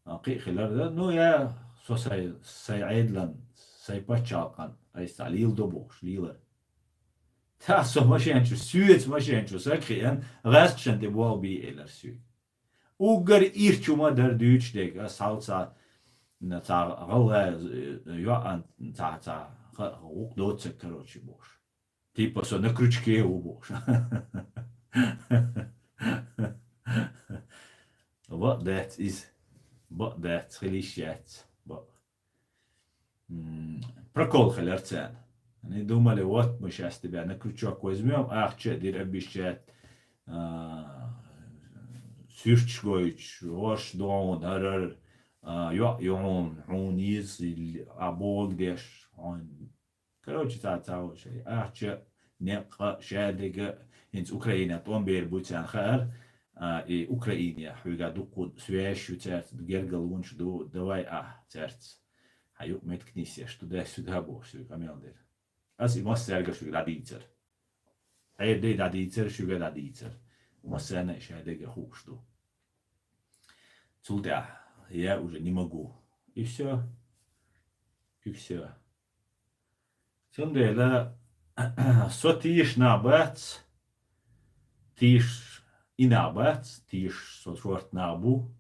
а, кхин а хилар дара. Ну, я со сайн, сайн Ӏедалан, сайн пачхьалкхан айса цхьа леладо бохуш, лелар. Тахь со машен чу, соьца машен чу саг хиъна, гӀаьскхашна тӀе болх бий элира соьга. Уггар ирчу ма дара дуьйцуш дерг, ас хьал ца, ца гӀалгӀа, э, йоӀан ца, ца ха-, гӀукъ доцург, короче, бохуш. Типа со на крючке ву бохуш. Бакъ дац иза. Бакъ дац, хила йиш яц. Бакъ. М, прокол хилар царна. Они думали, вот мы щас тебя на крючок возьмём, ахча а дира, обещать, а, суьрташ гойтуш, хӀорш ду хьуна, хӀара, а, йоӀ ю хьуна, хьуна йиз, а, бог деш, хьуна. Короче, цхьа, цхьа ву шай. Ахча, некъа, шадерг, хӀинца Украина тӀом бер бу царна хаьара. а, и Украине, хьоьга дуккха связь ю цаьрца, гергарлонаш ду, давай ахь цаьрца. Хьан юкъ меткнисеш, туда-сюда бохуш, соьга къамел дира. Ас и массаьрга шуьга дӀадийцар. Ӏер дай дӀадийцар, шуьга дӀадийцар. Массарна и шадерга хууш ду. Цул тӀаьхьа, я уже не могу. И всё. И всё. Цундела со тийша нах бац, тийша и нах бац, тийша со шорта нах бу.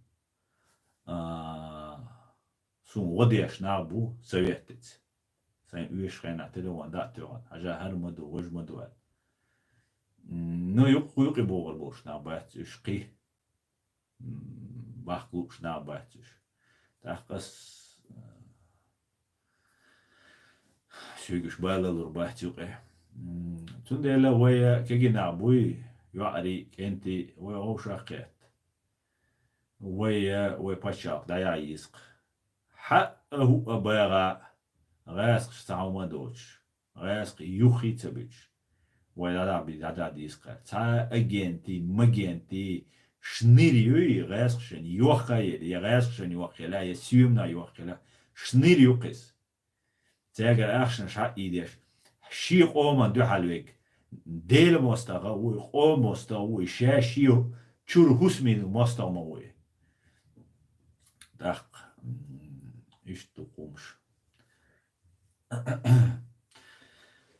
А, суна гӀо деш нах бу советаца. Сайн уьш хенахь телефон дӀа а тоьхна, хьажа хӀара ма ду, важа ма ду аьлла. М, ну, юкъ-юкъе богӀур болуш нах бац уьш кхин. М, бахка лууш нах бац уьш. ТӀаккха ас, а, соьга уьш бала лур бац юкъе. М, цундела вай кегий нах буй, йоӀарий, кӀентий, вай вовшах кхетта. Вай, вай пачхьалкх дӀаяхьа йийскха. Хьаъа хӀуъа багӀа, гӀаскхаш цхьа хӀума доцуш, гӀаскхий юххе ца буьтуш. Вай дӀадахьа би-, дӀадахьа дийскха. Цхьа агентий, магентий, шнир юй, гӀаскхашна йохка а елла, я гӀаскхашна йохка елла, я соьмана йохка елла, шнир ю кхиз. Цаьргара ахчанаш хьаъ ийдеш, шен къоман дуьхьал вег. Делан мостагӀа вуй, къоман мостагӀа вуй, ша шен чуьра хӀусамийн мостагӀа ма вуй. ТӀаккха, м, иштта ду хӀумаш.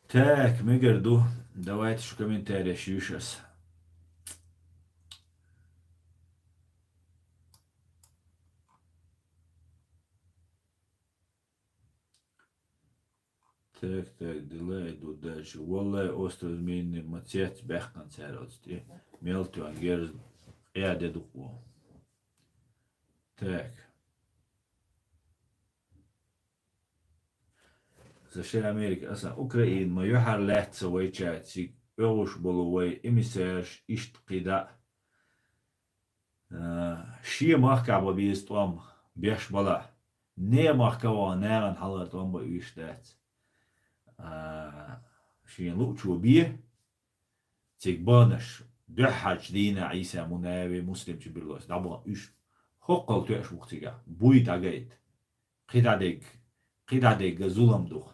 Так, мегар ду. Давайте шу комментарий шуьйш ас. Так, так, дела идут дальше. Валлай, остров Змеиный ма цец баьккхина цара оцу тӀе. Мел тоьхна герз къа де дукха ву. Так. За ша Америка, аса Украина ма юьхьар лаьцна вайча цига оьгӀуш болу вай эмиссарш иштта кхидӀа. А, шен махкахь бан беза тӀом беш балахь. Нехан махка вахана нахана хьалхара тӀом бан уьйш дац. А, шен луучо бе, цига баханаш дуьххьарчу дийнахь Ӏийса мунави муслимчу биллос дӀабаха уьш. ХӀоккхал тоьаш ву-кх цигахь, буй дӀагайта. КхидӀа дегга, кхидӀа дегга зулам ду-кх.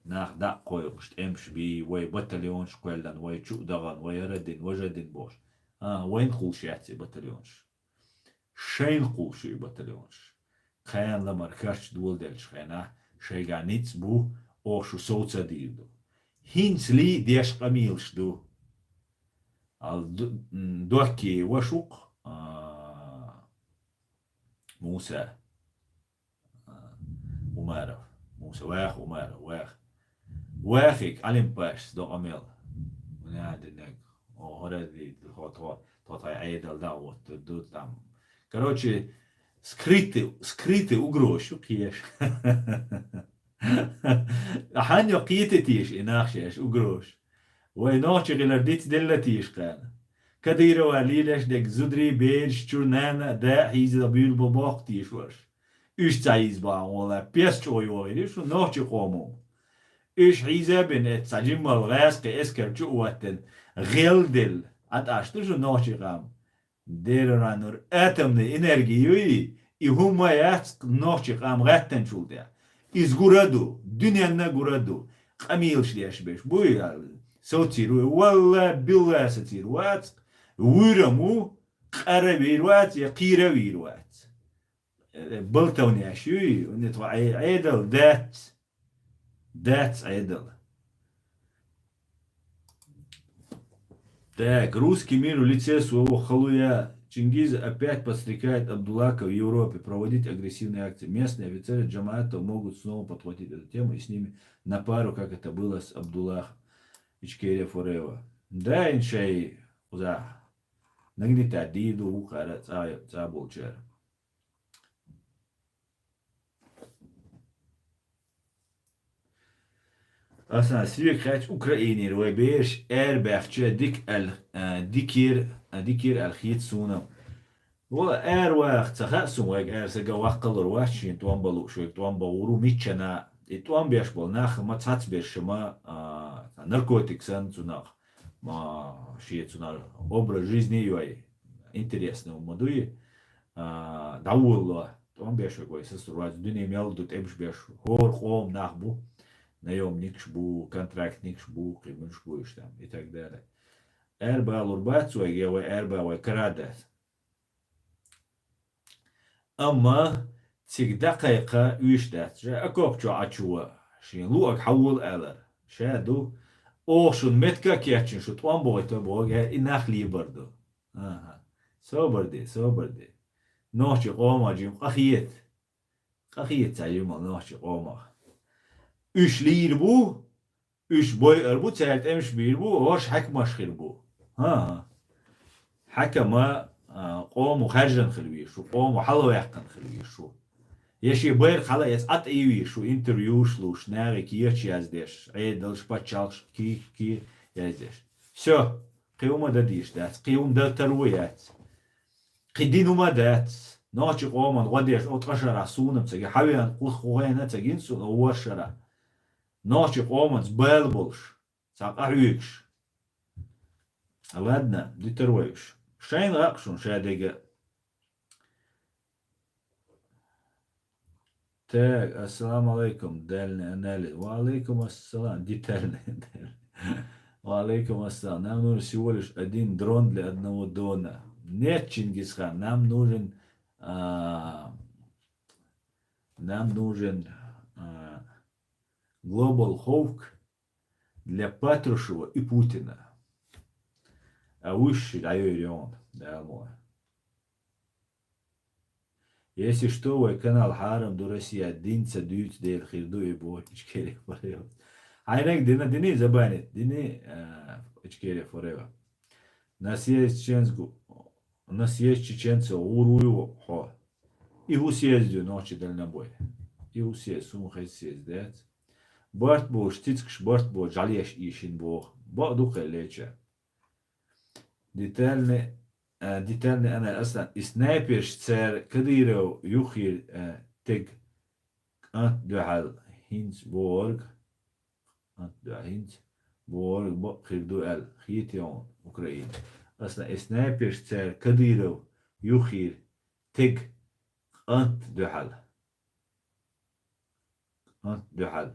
Нах дӀа а кхойкхуш, тӀемаш бий, вай батальонаш кхоьллина, вай чу а дахана, вай хӀара а дина, важа а дина бохуш. А, вайна кхуллуш яц и батальонаш. Шайна кхуллуш ю и батальонаш. Кхана ламар карча доладеллачу хенахь, шайгахь ницкъ бу, оха шу сов ца дийр ду. ХӀинцале деш къамелаш ду. Ал ду-, м, доккхий ваша ву-кх, а, Муса. А, Умаров. Муса, ваха, Умаров, ваха. Вахиг, Ӏалим-пашас до къамел. Нана динег. О, хӀара ди-, тхо, тхо, тхо тхайн Ӏедал дӀа а оттур ду там. Короче, скрытый, скрытый угрозаш ю кхеш. Хьан йо кхета теша и нах шаьш угрозаш? Вай нохчи хилар диц делла теша кхана? Кадырова лелаш дерг зударий, бераш, чуьра нана а, да а хьийза буьйлабо боккху теша варш? Уьш ца хьийза бахьана гӀолла, пес чӀогӀа йогӀийла шу нохчи къомо. Уьш хьийза а бина, эцу цхьа жиммал гӀаьскхи эскар чу а ваттина, гӀелделла, Ӏа тӀаш ду шу нохчи къам. Дера нур атомный энерги юй, и хӀумма яц нохчи къам гӀаьттанчул тӀаьхьа. Иза гур а ду, дуьненна гур а ду, къамелаш деш берш буй, сацийр вуй, валла, билла сацийр вац, вуьйр а ву, къара вийр вац, я кхийра вийр вац. Э, болтовняш юй, уьнне тхо Ӏе-, Ӏедал дац, дац Ӏедал. Так, русский мир в лице своего халуя Чингиза опять подстрекает Абдуллака в Европе проводить агрессивные акции. Местные офицеры Джамаата могут снова подхватить эту тему и с ними на пару, как это было с Абдуллах Ичкерия Форева. Да, иншай, кхуза нагнетать дийр ду вукхара цӀа, цӀа болчара. Аса соьга хаьттича, Украинера вай бераш аьрбаьхча дика аьлла, а, дикера, а, дикера аьлла хета суна. Вала аьрваха ца хаьа суна, вайга аьрса ган ваккхалур вац, шен тӀом бан лууш, вайга тӀом бан гӀур ву миччана. И тӀом беш болу нах ма цхьацца берш ма, а, наркотик санна цунах, ма шен цунах образ жизни а йой, интересно ма дуй, а, дӀаволла, тӀом беш вай, сасур вац, дуьне мел ду тӀемаш беш, хӀора къоман нах бу, наемникаш бу, контрактникаш бу, кхин муьлш бу уьш там, и так далее. Арабалур бац вайга, я вай араба вай кара дац. Амма цига дӀакхайкха уьш дац. Ша окоп чу Ӏачу шен луъаг хьавола алар. Ша ду, оха шун метка кечйина шу тӀом бохуьйту боху, и нах лебар ду. Аха. Собар де, собар де. Нохчи къоман жима къахета. Къахета цхьа жимал нохчи къомах. Уьш лийр бу, уьш бойъар бу, цаьрга тӀемаш бийр бу, хӀорш хьаькамаш хир бу. ХӀан-хӀа. Хьаькам, а, къомо хаьржина хила везаш ву, къомо хьалаваьккхина хила везаш ву. Я шен байракх хьала эца Ӏа тӀе везаш ву, интервьюш луш, нахе кеча яздеш, Ӏедалш, пачхьалкхаш, ки-, ки-, яздеш. Всё, кхин хӀума дан дезаш дац, кхин хӀума дан таро яц. Кхин дина хӀума дац. Нохчи къоман гӀо деш, о ткъа шарахь суна-м ца гина, хьавеана кху-, кху хенахь ца гина суна, о ворхӀ шарахь. Нохчи къоманца бала болуш, цхьа къахьоьгуш. Ладно, дитар вай уьш. Шайна гӀакъ шуна, ша дега. Так, ассаламу алейкум, дальний анализ. Ва алейкум ассалам, детальный анализ. Ва алейкум ассалам. Нам нужен всего лишь один дрон для одного дона. Нет, Чингисхан, нам нужен, а, нам нужен, а, Global Hawk для Патрушева и Путина. А уьш дӀайойр йогӀун, Дала мукъ лахь. Если что, вай канал хьарам ду, Россия дин ца дуьйцу дела хир ду и боху Ичкерия Форева. Хьайнаг дина, дини забанит, дини, а, Ичкерия Форева. На съезд чеченцев, на съезд чеченцев гӀур вуй хьо? И хӀун съезд ю нохчи дальнобой? И хӀун съезд, суна хеза съезд дац. Барт болуш, цицкаш барт болуш, жӀалеш ийшина боху. Бакъ ду кхел леча. Детальный, а, детальный анализ, Аслан. И снайперш цара Кадыров юххера, а, тег кӀант дуьхьал хӀинца бохург, кӀант дуьхьал хӀинца бохург бакъ хир ду аьлла, хетий хьуна Украина? Аслан, и снайперш цара Кадыров юххера тег кӀант дуьхьал. КӀант дуьхьал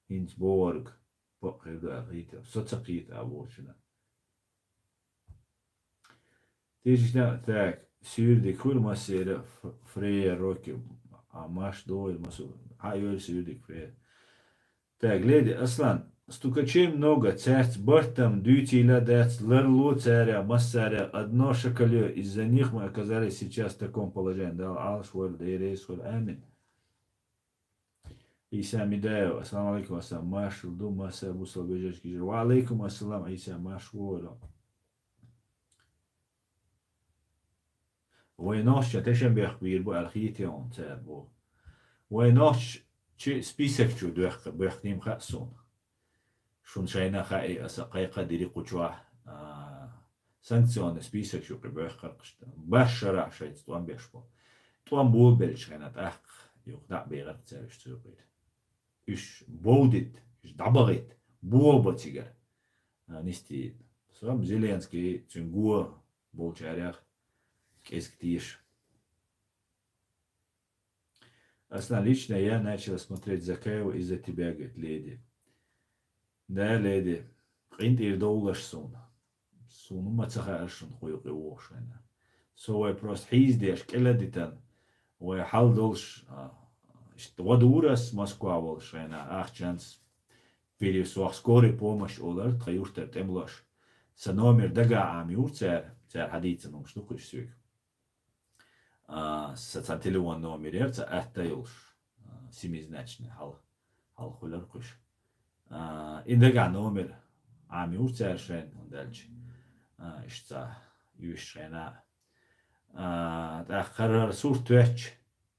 хӀинца бохург бакъ хир ду аьлла, хетий хьуна? Со ца кхета а бохучунна. Тешишна, так, суьйре дика хуьлу массеран ф-, фрейероккхий, а, марш догӀийла массо, хьан йойла суьйре дика фрейер. Так, леди, Аслан, стукачей много, цаьрца барт-м дуьйцийла дац, ларло царех, массарех, одно шакалье, из-за них мы оказались сейчас в таком положении. Дала Ӏалаш войла, Дела реза хуьлда, амин. Ӏийса Мидаев, ассаламу алейкум, ассалам. Маршалла ду, массара бусалба вежаршка, йижаршка. Ва алейкум ассалам, Ӏийса, марша вогӀийла. Вай нохчашна тешам бехк бийр бу аьлла хетий хьуна цара боху. Вай нохчаш чи список чу доьхка, боьхкийна хаьа суна. Шуна шайна хаьий, аса кхайкха дира кху чохь, а, санкционный список чу кхин боьхкаркхашта. Барх шарахь шайца тӀом беш бу. ТӀом болабелча хенахь тӀаккха юха дӀа а бегӀарх цаьрга уьш цу юкъера. Уьш бовдийта, уьш дӀабахийта, бохабо цигара, а, нисдийна. Со-м Зеленский, цуьнан го болчарех кӀезиг теша. Аслан, лично я начала смотреть Закаева из-за тебя, говорит, леди. Да, леди, къинтӀера довлаш суна. Суна ма ца хаьара шуна хӀун ю кхин вогӀуш хенахь. Со вай просто хьийзадеш, кӀел а дитина, вай хьал долуш, а, иштта гӀо дора ас Москва волуш хенахь, ахчанца, пересох, скорая помощь олар, тхан юьртара тӀемалоша. Сан номер дагахь Ӏамайора цара, цара хьадийцина хӀумнаш ду кхуьш соьга. А, сан цхьа телефон номер яра, цхьа атта йолуш, а, семизначный хьал, хьал хуьлура кхуьш. А, и дагахь номер Ӏамайора цара шайна, хӀунда аьлча, а, иштта цхьа йоьшуш хенахь. А, тӀаккха хӀара сурт тоьттуш,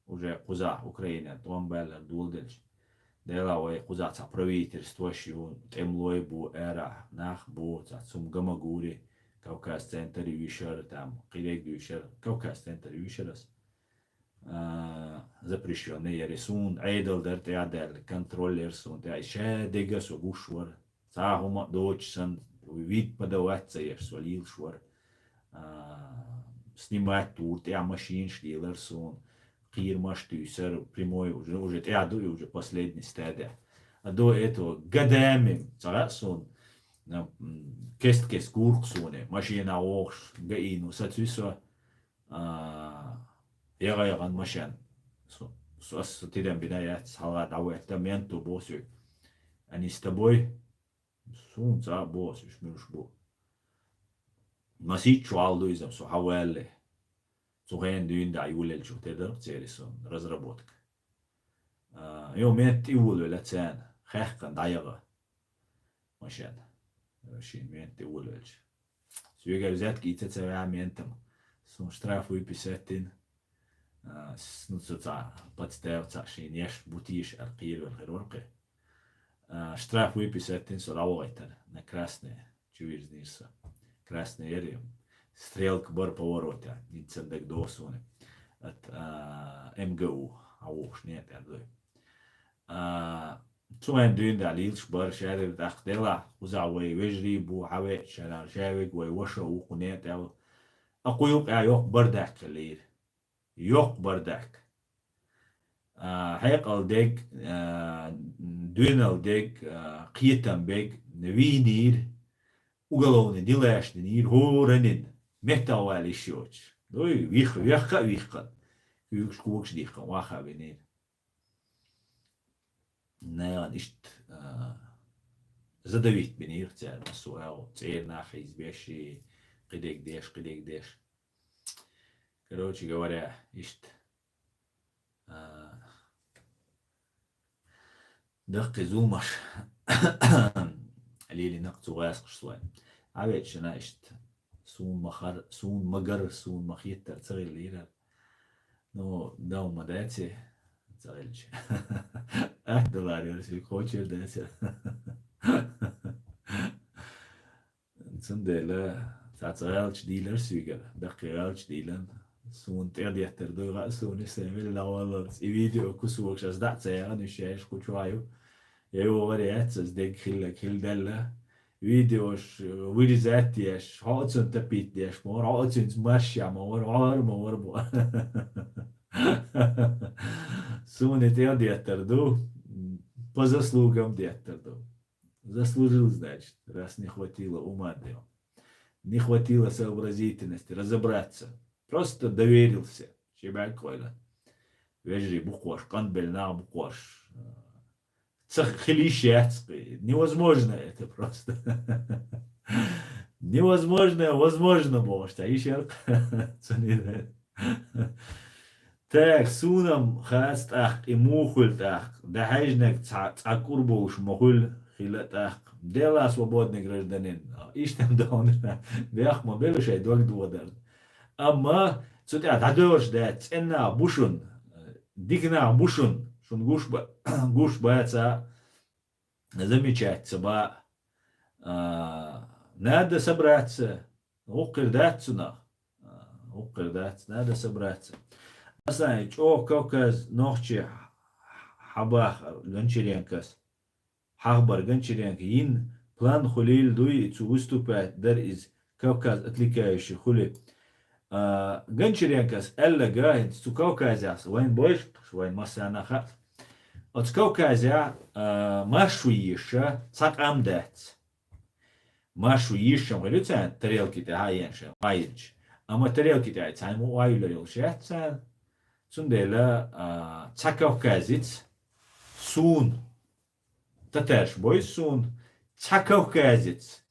уже кхузахь Украинан тӀом баьллар доладелча. Делахь вай кхузахь цхьа правительствош ю, тӀемалой бу, арахь нах бу, цхьа цум гамагури, Кавказ центр йуьйшар, там, кхериг дуьйшар, Кавказ центр йуьйшар ас. А, запрещённый яри суна, Ӏедал дара тӀехь а даьлла, контроль яра суна тӀехь, ша дега со гуш вара. Цхьа хӀума а доцуш санна, вид подавать ца еш, со лелаш вара. А, снимать тур, тӀехь машинаш лелар суна, кхерамаш туьйсар, прямой уже, уже тӀехь ду и уже последний стадия. А до этого годами, цара суна, кест-кест гурх суна, машина вохуш, гаийну сацуьсо, а, яга-яган машен. Су, су, ас тидам бина яц, хьалха дӀавоьтта, менту боху соьга. Они с тобой? Суна цхьа а боху, уьш муьлш бу. Масийтта шо хьал ду иза, со хьаваьлле. Цу хенан дуьйна дӀа юлелчух тера дара церан сон разработка. А, йо, мент тӀе волавелла царна, хаьккхина дӀаяга. Машен. Шин мент тӀе волавелча. Соьгара взятка ийца ца ваьхьа ментам. Сун штраф выписать дина. А, с-, ну, цу цхьа подстав цхьа шийна еш бу тийша аьлла кхеравелла хир вара кхе. А, штраф выписать дина, со дӀавахийтар на красное. Чу вирзинера со. Красный яра. Стрелка бара повороте. Ниццан дага доху суна. От, а, МГУ. Хьан вохуш не тӀера дуй. А, цу хенан дуьйна дӀа лелаш бара шаьрира тӀаккха делахь, кхузахь вай вежарий бу, хьавеача шарахь, шаьвиг вай ваша ву кху не тӀе. А кху юкъа йоккха бардак хиллера. Йоккха бардак. А, хьекъал дег, а, дуьнал дег, а, кхетам бег, вийнийра, уголовный делаш динийра, хӀора нин, меттахвала йиш йоцуш. Дуй, вих-, вехха а вихкан, куьйгаш когаш дихкан, ваха а винийра. Нагахь иштта, а, задавить бинийра цара, массо а агӀо, цӀера нах хьийзабеш, кхидерг деш, кхидерг деш. Короче говоря, иштта, а, даккхий зуламаш лелийнарг цу гӀаскхаша сой. Хьавеача шана иштта, суна ма-хар-, суна ма-гар, суна ма-хеттар ца хиллера. Ну, дов ма дац, ца хилча. Атта далар яра соьга кхочур дац. Цундела цхьацца гӀаьлча дийлар соьгара, даккхий гӀаьлча дийлан. Суна тӀе деттар дуй гӀа, суна и сайн мел дӀаваллалц. И видео кусокаш ас дӀа а ца яхана, уьш яьш кху чохь ю. Я йогӀар яц ас дегга хиллаг хилла даьлла. Видеош, э, вырезать еш, хьо а цунна тапийта деш ма вара, хьо а цуьнца марша ма вара, хьо а ма вара бо. Суна и тӀе деттар ду, по заслугам деттар ду. Заслужил, значит, раз не хватило ума дела. Не хватило сообразительности разобраться. Просто доверился. Ши бӀаьрг къойла. Вежарий бу кхош, къанбелла нах бу кхош. Ца хила йиш яц кхи. Невозможно это просто. Невозможное возможно бохуш, цхьа йиш яра кхи. Цуьнан Так, суна-м хац тӀаккха, и муха хуьлу тӀаккха? ДӀахьаьжнарг цхьа цкъа кӀур болуш ма хуьлу, хила тӀаккха. Делахь свободный гражданин. Иштта-м догӀна. Бехк ма белла шайн дог додар. Амма цу тӀехь дӀадоьлхуш дац, цӀена нах бу шуна, дика нах бу шуна, шуна гуш ба-, гуш баца, замечать ца ба. А, надо собраться. ГӀуккхир дац цунах. А, гӀуккхир дац. Надо собраться. Асан чӀогӀа Кавказ нохчий хьабахар Гончаренкос. Хьахбар Гончаренко йина план хуьлийла дуй, и цу выступать дар иза Кавказ отвлекающий хуьлий. А, Гончаренкос аьллага, хӀинца цу Кавказехь вайн бойшкаш, вайн массарна хаьа. Оцу Кавказехь, а, маршо еша цхьа къам дац. Маршо ешам хир ю царна тарелки тӀе хьаенаш, хьаенаш. Амма тарелки тӀе цхьаьна мо ойла йолуш яц царна. Цундела, а, цхьа кавказец суна, татарш бойса суна, цхьа кавказец.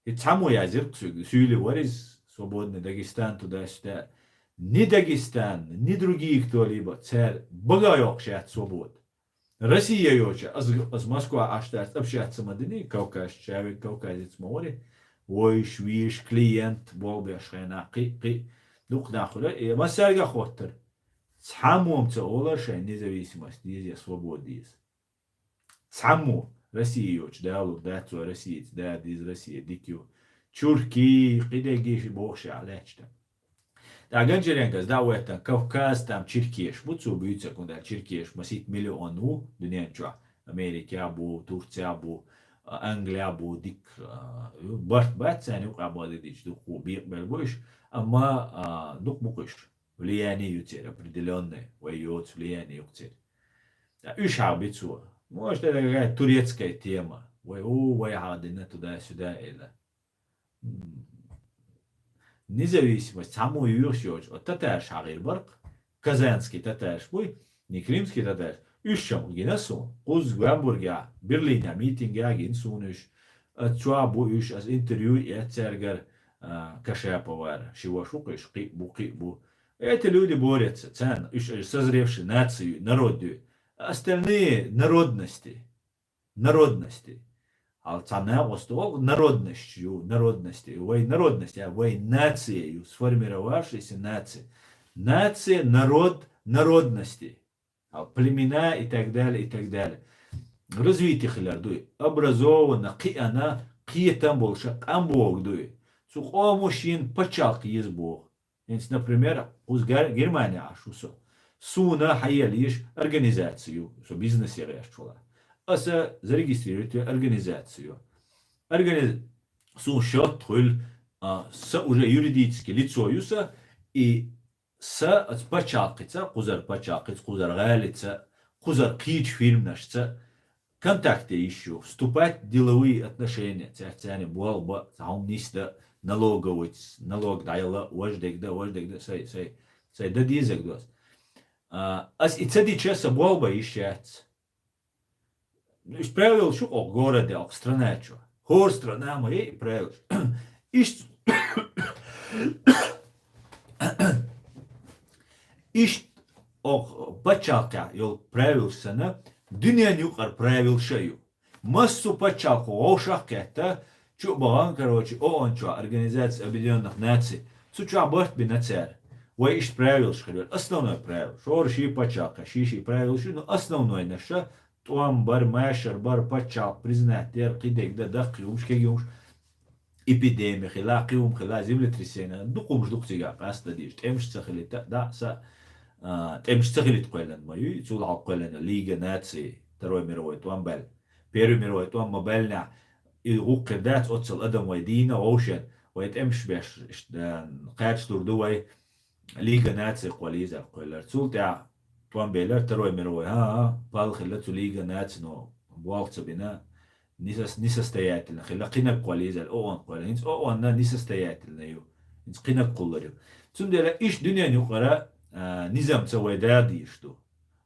И цхьаммо язйира кху соьга, суьйли вара иза, свободный Дагестан туда-сюда. Ни Дагестан, ни другие кто-либо, цара бага йоккхуш яц свобода. Россия йоцуш, аз, аз Москва Ӏаш дац, общаться ма дини, кавказча, шаьвиг кавказец ма вари, войш, вийш, клиент, болх беш хенахь, кхин, кхин, дукха нах хуьлу, и массаьрга а хоттар. Цхьаммо-м ца олар шайн независимость деза я свобода деза. Цхьаммо, Россия йоцуш далур дац, вай Россица да деза, Россия дика ю. Чурки, кхидерг бохуш а лаьтташ дан. ТӀаккха Гончаренкос дӀа а веттан, Кавказ там черкеш бу, цо буьйцург, хӀунда аьлча черкеш масийтта миллион ву дуьнен чохь, Америкехь бу, Турцехь бу, Англия бу дик, а, барт бац царна юкъа баде дич, дукха бекъабелла бу уьш, амма, а, дукха бу-кх уьш. Влияние ю церан определённое, вай йоцу влияние ю-кх церан. Ткъа уьш хьагӀ би цо. Может, это какая-то турецкая тема. Вай, у, вай хьагӀ дина туда-сюда эла. М. Независимость, цхьаммо йоьхуш йоцуш, оцу татараш хьагӀ хир бара-кх, казанский татараш буй, не крымский татараш, уьш чам гина суна, кхузза Гамбургехь, Берлинехь митингехь гина суна уьш. Оцу чохь бу уьш, ас интервью эцна цаьргара, а, Кашаповара, ши ваша ву-кх уьш, кхин а бу, кхин а бу. Эти люди борются, царна, уьш созревший нацию, народ ю. Остальные народности. Народности. Хьал цхьа накъост ву, народность ю, народности. Вай народность, а вай нация ю, сформировавшаяся нация. Нация, народ, народности. Хьал племена и так далее, и так далее. Развитие хилар дуй. Образованно, кхиъна, кхетам болуша къам боху дуй. Цу къомо шена пачхьалкх еза боху. ХӀинца, например, кхуза Гер-, Германи Ӏаш ву со. Суна хьаелла езаш организаци ю, со бизнесе гӀерташ вала. Аса зарегистрировать ве организаци ю. Организ-, суна счёт хуьлу, а, са уже юридически лицо ю сан, и сан оцу пачхьалкхица, кхузара пачхьалкхица, кхузара гӀалица, кхузара кхечу фирманашца контакте йиш ю, вступать в деловые отношения, цаьрца царна болх бан, цхьа хӀума нисдан, налоговыйца, налог дӀаяла, важа дерг дан, важа дерг дан, сай, сай, сай дан дезарг ду ас. А, ас и ца дича, сан болх бан йиш яц. Уьш правилаш ю-кх окху городе, окху страна чу. ХӀора страна ма яй и правилаш. Иштта, иштта окху пачхьалкхехь йолу правилаш санна, дуьненан юкъара правилаш а ю. Массо а пачхьалкхо вовшах а кхетта, чу а бахана, короче, ООН чохь, Организация Объединённых Наций, цу чохь барт бина цара. Вай иштта правилаш хир йолу, основной правилаш. ХӀора шен пачхьалкхехь шен-шен правилаш ю, но основнойнаша тӀом бар, машар бар, пачхьалкх признать дер, кхидерг дан, даккхий хӀумаш, кегий хӀумаш, эпидеми хила, кхин хӀума хила, землетрясение, дукха хӀумаш ду-кх цигахь къаста дезаш, тӀемаш ца хилийта, да, са, а, тӀемаш ца хилийта кхоьллина ма ю, цул хьалха кхоьллина Лига наций, Второй мировой тӀом баьлла. Первый мировой тӀом ма баьллинехь, и гӀуллакх хир дац, оццул адам вай дийна, вовшен, вай тӀемаш беш, иштта, кхачалур ду вай, Лига наций кхоллийзар кхоьллара. Цул тӀаьхьа тӀом беллера Второй мировой. ХӀан-хӀа, пал хилла цу Лига наций, но болх ца бина, несос-, несостоятельно хилла, кхинаг кхоллийзар, ООН кхоьллина. ХӀинца ООН-на несостоятельно ю. ХӀинца кхинаг кхуллур ю. Цундела иштта дуьненан юкъара, а, низамца вай дагӀа дезаш ду.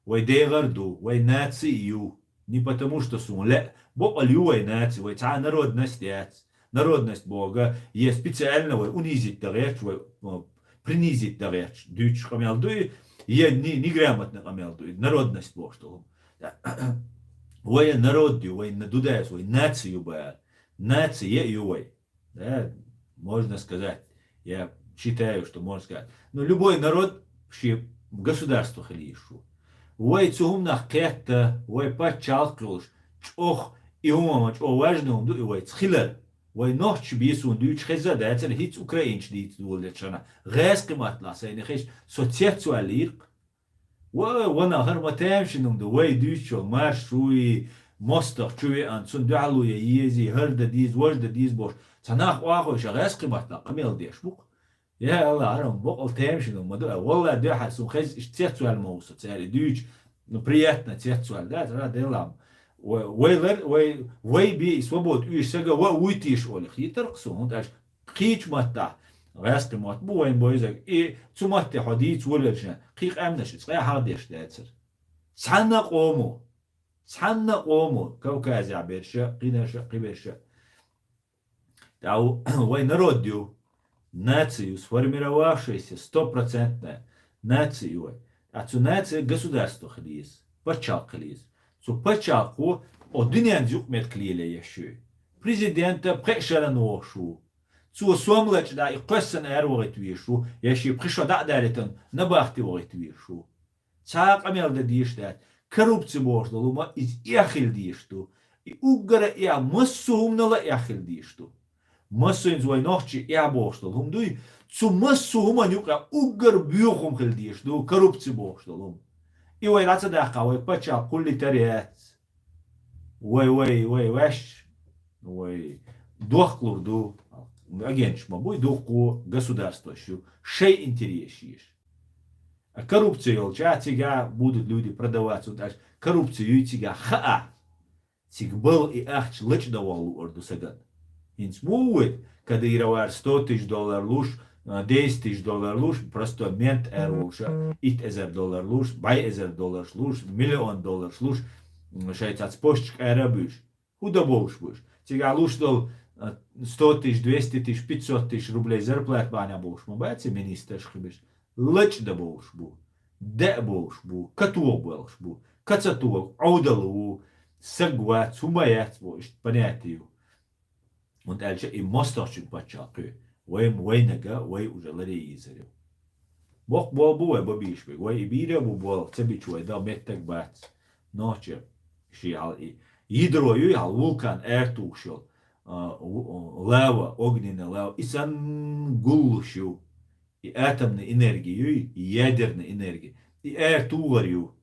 Вай дегӀар ду, вай наций ю. Не потому, что суна лаьа, бакъалла ю вай наций, вай цхьа а народность яц. Народность боху, е специально вай унизить дан гӀерташ, вай, э, принизить дан гӀерташ дуьйцуш къамел ду и, е не-, неграмотный къамел ду и, народность бохуш долу. Вай народ ю, вай на-, дудайс, вай наций ю бара. Наций е а ю вай. Да, можно сказать, я считаю, что можно сказать. Ну, любой народ шен государство хила йиш ю. Вай цу хӀуманах кхетта, вай пачхьалкх йолуш, чӀогӀа и хӀума ма чӀогӀа важный хӀума ду и вайца хилар. Вай нохчий бен суна дуьйцуш хезна а дацара, хӀинца украинцаша дийца долу шана. ГӀаьскхи маттахь сайна хезча, со цецваьллийра-кх. Ва, ванах, хӀара ма тамашийна хӀума ду, вай дуьйцучу марш чу и мостагӀ чу веана, цунна дуьхьал ву я езий, хӀара дан деза, важа дан деза бохуш, цхьа нах охьахуьйша гӀаьскхи маттахь къамел деш бу-кх. Я АллахӀ, хӀара бакъал тамашийна хӀума ма ду, валлахӀи, дуьххьара суна хезча, иштта цецваьлла ма ву со цаьрга дуьйцуш, ну, приятно цецваьлла, да, цара делахь. Вай, вай лар-, вай, вай бен и свобода оьшу сага ва а вуй теша олий хетара-кх суна, хӀунда аьлча кхечу маттахь, гӀаьскхи мотт бу вайна бойзарг, и цу матте хьо дийца волавелча, кхин къаьмнаш иза къахьа деш дацара. Цхьанна а къомо, цхьанна а къомо, Кавказехь берш а, кхинарш а, кхиберш а. ТӀаккха вай народ ю, наци ю, сформировавшаяся, стопроцентная наци ю вай. ТӀаккха цу наци государство хила еза, пачхьалкх хила еза. Цу пачхьалкхо о дуьненна юкъаметтиг лелае еш ю. Президента пхеа шарна вохуш ву. Цо сом лачкъа дӀа и кхоьссина аравахийта везаш ву, я шен пхи шо дӀа а далийтина, набахте вахийта везаш ву. Цхьа а къамел дан дезаш дац. Коррупци бохуш долу хӀума иза эхь хила дезаш ду. И уггара эхь, массо а хӀуманал а эхь хила дезаш ду. Массо а хӀинца вай нохчий эхь бохуш долу хӀума дуй, цу массо а хӀуманна юкъа уггар боьха хӀума хила дезаш ду, коррупци бохуш долу хӀума. И вай дӀа ца даккхахь, вай пачхьалкх хулийтар яц. Вай, вай, вай, ваьш, вай дохклур ду, агенташ ма буй, дуккха государстваш ю, шай интересаш еш. А коррупци йолча цига будут люди продаваться, вот аж коррупци юй цига хаа. Цига бал и ахча лача да валу орду саган. ХӀинца му вуй, Кадыровар сто тысяч доллар луш, а, десять тысяч доллар луш, простой мент эр волуша, ит эзар доллар луш, бай эзар доллар луш, миллион доллар луш, м, шайца цпочка эр буш. ХӀу да болуш буш? Цига луш дол, а, сто тысяч, двести тысяч, пятьсот тысяч рублей зарплат бана болуш ма бац и министраш хибиш. Лача да болуш бу, да болуш бу, катуо болуш бу, кацатуо, Ӏовдал ву, саг вац, хӀума яц бу, иштта понятие ю. ХӀунда аьлча и мостагӀчун паччахь кхуьй. Вай, вайнага, вай уже ларе йийзар ю. Боккха бол бу вай бабийш бег. Вай и бийра бу бол, ца бича вай да меттаг бац. Нохча ши хьал и. Йидро юй хьал вулкан аьртуш йол. А, ву-, лава, огненная лава. И сан гуллуш ю. И атомная энергия юй, и ядерная энергия. И аьртугъар ю.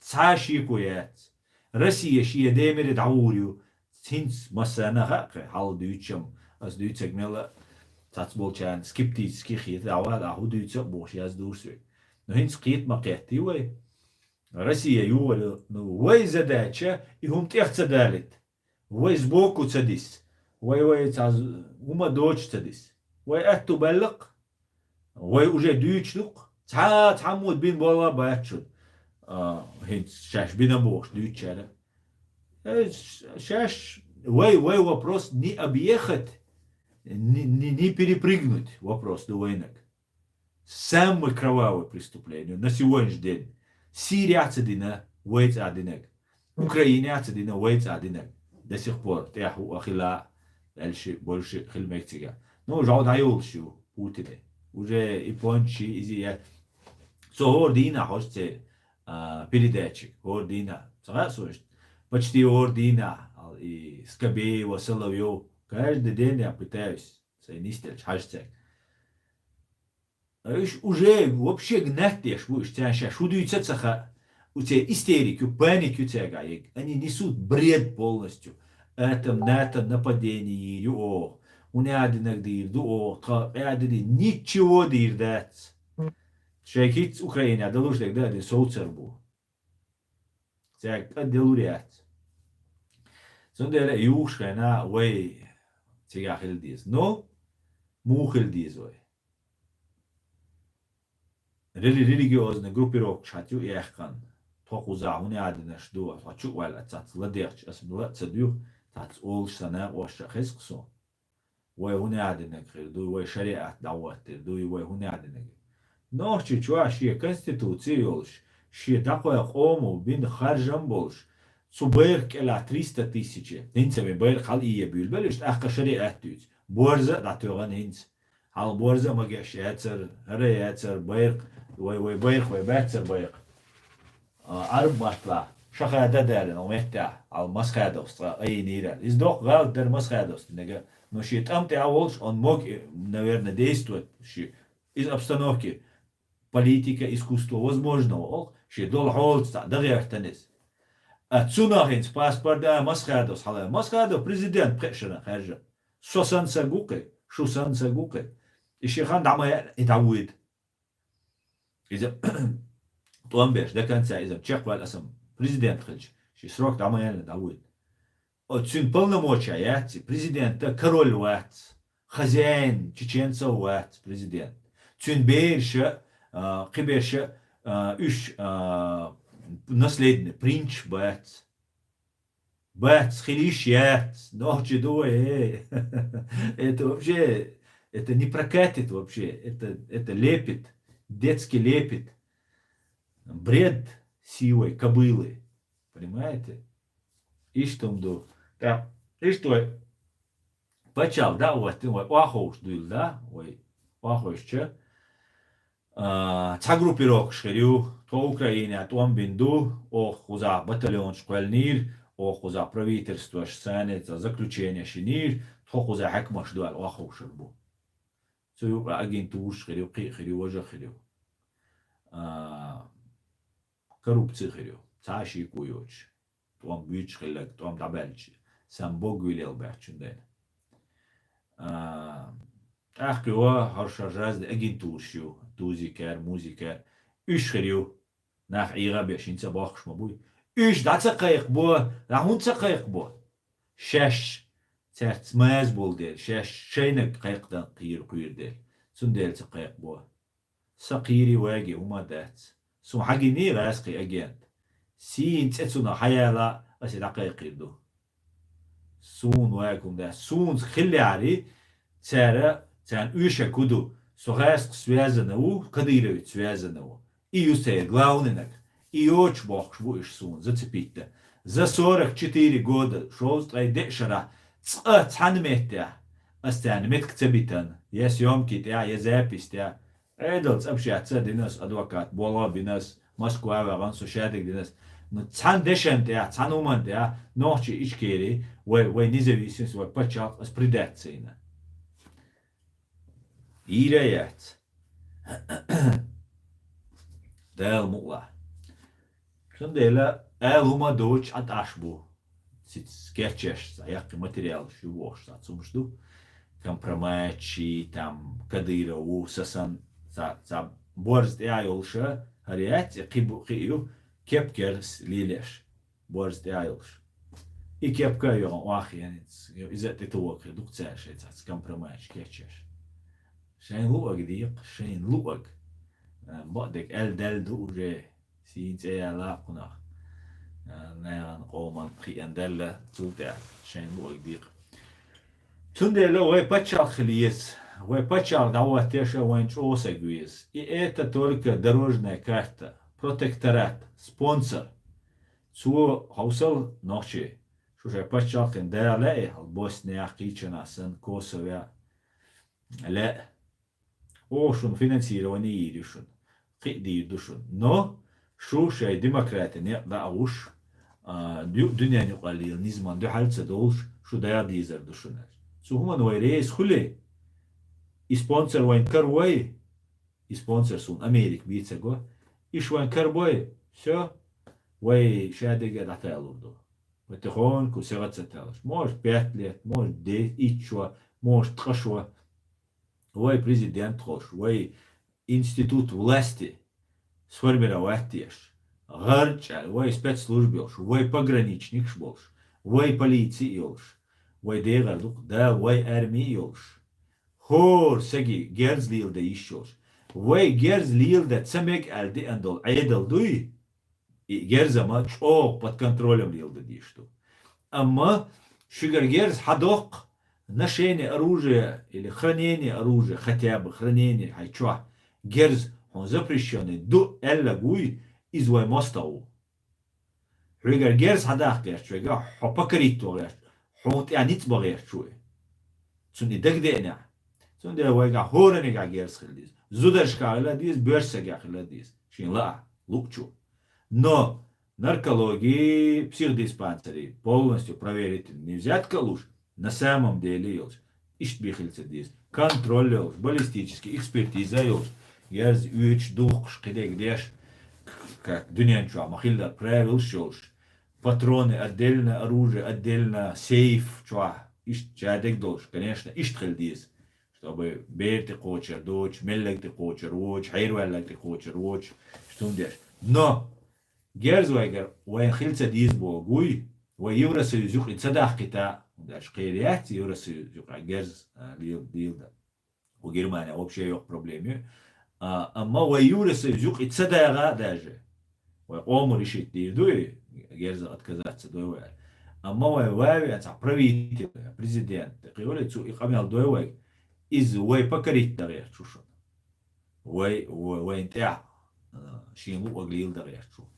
Цхьа шеко яц. Россия шия демире дӀавур ю. ХӀинца массарна хаьа кхе, хьал дуьйцучам, ас дуьйцаг мела цац болчарна скептически хета, дӀавала, а хӀу дуьйца а бохуш яз дурс ве. Но хӀинца кхета ма кхетти вай. Россия югӀар, ну, вай задача, и хӀума тӀех ца далит. Вай сбоку ца дис. Вай, вай ца з-, хӀума доцуш ца дис. Вай аьтту баллакх. Вай уже дуьйцуш дукх. Цхьа, цхьаммо бин болла бац шун. А, хӀинца шаьш бина бохуш дуьйцучара. Э, ш-, шаьш вай, вай вопрос не объехать, не, не, не перепрыгнуть вопрос ду вайнаг. Самое кровавое преступление на сегодняшний день. Сирия ца дина, вай цӀа динаг. Украина ца дина, вай цӀа динаг. До сих пор тӀехь хӀу а хила, дальше больше хила мег цига. Ну, жал дӀайолуш ю Путине. Уже и пончи, изи я. Со хӀора дийнахь хӀорш церан, а, передачиг, хӀора дийнахь. Ца хаьа со иштта? Почти хӀора дийнахь, ал и Скобеева, Соловьёв. Каждый день я пытаюсь, сайн нисделча хьажцег. Уьш уже вообще гнать деш бу, уьш царна шаьш хӀу дуьйца а ца хаьа. У церан истерик ю, паник ю цаьрга егг. Они несут бред полностью. Атом, НАТО нападение йийр ю оха. ХӀуна а динаг дийр ду оха, тха къаьдини ничего дийр дац. Шайн киц Украина далуш дерг да а дина совцар бу. Цаьрга кӀа делур яц. Цундела юхуш хена вай цига хила деза. Ну, муха хила деза вай? Рели-, религиозный группировкаш хьа чу яьккхана, тхо кхузахь хӀуна а динаш ду, тхо чу а ваьлла цац ладехча, ас ла а ца дуьйху, цац олуш сан накъоша хеза-кх со. Вай хӀуна а динаг хир дуй, вай шариат дӀахӀоттир дуй, вай хӀуна а динаг. Нохчийчоа шен конституци йолуш, шен дӀакхой къомо бина харжам болуш, цу байракх кӀелахь триста тысячи, хӀинца вайн байракх хьал ийе буьйлабелла, иштта тӀаккха шариат дуьйцу, борза а дӀатоьгӀана хӀинца. Хьал борза а магеш яцар, хӀара яцар, байракх, вай, вай байракх, вай баьццара байракх. А, Ӏарб маттахь, шаха да даьлла, но меттехь, хьал Масхадовс цкъа айинийра. Иза доккха гӀалат дара Масхадовс динага, но шен тӀам тӀехь а волуш, он мог, э, наверное, действовать ши. Иза обстановки, политика, искусство, возможно, ваха, шен долу хьолаца цхьаъ дагӀертан иза. А цунах хӀинца паспорт а Масхадовс хьала. Масхадов президент пхеа шарна хаьржа. Со санна саг ву кхе, шу санна саг ву кхе. И ши хан дӀа ма яьлла, и дӀавуьйда. Иза тӀом беш, до конца иза чекхваьлла аса президент хилча, ши срок дӀа ма яьлла, дӀавуьйда. О, цуьнан полномочия яц и, президента король вац, хозяин чеченцев вац президент. Цуьнан бераша, а, кхиберша, а, уьш, а, наследный принц бац. Бац, хила йиш яц, нохчи ду вай, э. Это вообще, это не прокатит вообще. Это, это лепет, детский лепет. Бред сивой кобылы. Понимаете? Иштта хӀума ду. ТӀаккха иштта вай паччахьалкх дӀа а хӀоттина, вай охьаховшуш дуьйла, да? Вай охьаховшча, а, цхьа группировкаш хир ю, тхо Украинехь тӀом бина ду, оха кхузахь батальонаш кхоьллинийра, оха кхузахь правительствош санна цхьа заключенеш йинийра, тхо кхузахь хьаькамаш ду аьлла охьаховшур бу. Цу юкъа агентураш хир ю, кхин а хир ю, важа а хир ю. А, коррупци хир ю. Цхьа а шеко йоцуш. ТӀом буьйцуш хилларг, тӀом дӀабаьлча. Сам Бог велел баьчун дайна. А, тӀаккха йо, хӀорш разные агентураш ю, дузикар, музикар. Уьш хир ю. Нах Ӏийгъа беш, хӀинца бохкуш ма буй. Уьш дӀа ца кхайкхабо, дӀа хӀунда ца кхайкхабо? Шаьш цаьрца маза болу дела, шаьш шайнаг кхайкхадан кхийра кхуьйр дела. Цундела ца кхайкхабо. Сан кхийри ваги хӀума дац. Суна хьагиний гӀаьскхий агент. Сийна цӀе цунах хьаяла, аса дӀакхайкхийр ду. Суна ваьгун дац. Суна хиллехьари, цара, царна уьшаг хӀу ду. Со гӀаьскхи связана ву, Кадыровец связана ву. И ю церан главный наг. И йоцуш бохкуш бу уьш суна, зацепить дан. За сорок четыре года, шовзткъе деа шарахь, цкъа цхьана меттехь, ас царна метка ца битан, я съёмки тӀехь, я запись тӀехь, Ӏедал цӀапшеца динас, адвокат болу бинас, Москва ваьгӀан со шадиг динас. Ну, цхьана дешан тӀехь, цхьана хӀуман тӀехь, нохчий Ичкери, вай, вай независимость, вай пачхьалкх ас предать ца йина. Йийра яц. Дала мукъалахь. Цундела ала хӀума доцуш Ӏа тӀаш бу. Циц кечеш, цхьа яккхий материалаш ю бохуш, цхьа цумаш ду. Компроматчи, там, Кадыров ву, сасан, цхьа, цхьа борз тӀе а йолуша, хӀара яц, и кхин бу, кхин ю, кепкерс лелеш. Борз тӀе а йолуш. И кепка а йогӀан охьахиянец, иза а тӀе товогӀа хир ду-кх цара шайн цхьацца компроматчи кечеш. Шайн луъаг дийкъа, шайн луъаг. А, бакъдерг аьлла даьлла ду уже. Сийна цӀе яла кхунах. А, нагӀан къоман кхиъна даьлла, цул тӀаьхьа шайн луъаг дийкъа. Цундела вай пачхьалкх хила еза. Вай пачхьалкх дӀахӀоттеша вайн чӀогӀа саг веза. И это только дорожная карта, протекторат, спонсор. Цо хьовсал нохчий. Шу шайн пачхьалкхин дала лаьа, хьал Боснех, кхийчанах санна, Косове лаьа. Оха шуна финансирование йийр ю шуна. Кхиъ дийр ду шуна. Но шу шайн демократи некъ дӀа а гӀуш, а, ду-, дуьнен юкъаллийла низаман дуьхьал ца долуш, шу дагӀа дезар ду шуна. Цу хӀуманна вай реза хуьлий? И спонсор вайн каравой, и спонсор суна Америка бийца го, иш вайн карабой, всё, вай шадерриге а дӀаталур ду. Потихоньку сагӀа ца талаш. Может, пять лет, может, де-, итт шо, может, ткъа шо. Вай президент хилаш, вай институт власти сформировать деш, гӀарчӀа, вай спецслужба йолуш, вай пограничникаш болуш, вай полици йолуш, вай дегӀар ду-кх, да, вай арми йолуш. ХӀора саги герз леладан йиш йолуш. Вай герз леладан ца мега аьлла деана долу Ӏедал дуй, и герзама чӀогӀа под контролем леладан дезаш ду. Амма шуьгара герз хьадоккху, ношение оружия или хранение оружия, хотя бы хранение хьайн чохь герз хьуна запрещённый ду аьлларг вуй, иза вайн мостагӀа ву. Хьоьгара герз хьадаккха гӀерташ вайга, хьо покорить ван гӀерташ, хьуна тӀехь ницкъ бан гӀерташ ву и. Цунна и дагадеанехь. Цундела вайгахь хӀоранигахь герз хила деза. Зударшкахь хила деза, боьрша сагехь хила деза. Шен лаахь, луъучу. Но наркологии, психдиспансери полностью проверить, не взятка луш, на самом деле йолуш, иштта бен хила ца деза. Контроль йолуш, баллистический экспертиза йолуш, герз оьцуш, духкуш, кхидерг деш, как дуьнен чохь ма-хиллара правилаш йолуш, патроны отдельно, оружие отдельно, сейф чохь, иштта чадаг долуш, конечно, иштта хила деза. Чтобы бер тӀе кхочур доцуш, меллаг тӀе кхочур воцуш, хьерваьллаг тӀе кхочур воцуш, иштта хӀума деш. Но герз вайгара вайн хила ца деза боху гуй, вай Евросоюз юкъе ца дахкита, хӀунда аьлча кхера яц Евросоюз юкъа герз, а, лел-, лелдан. У Германия вообще йоккха проблема ю. А, амма вай Евросоюз юкъе ца дагӀа даже, вай къомара ишитта дийр ду и, герзах отказаться дой вай. Амма вай вави а цхьа правитель, президент, кхиоле цу и къамел дой вай, иза вай покорить дан гӀерташ ву шуна. Вай, вай, вайн тӀехь, а, шен луъаг леладан гӀерташ ву.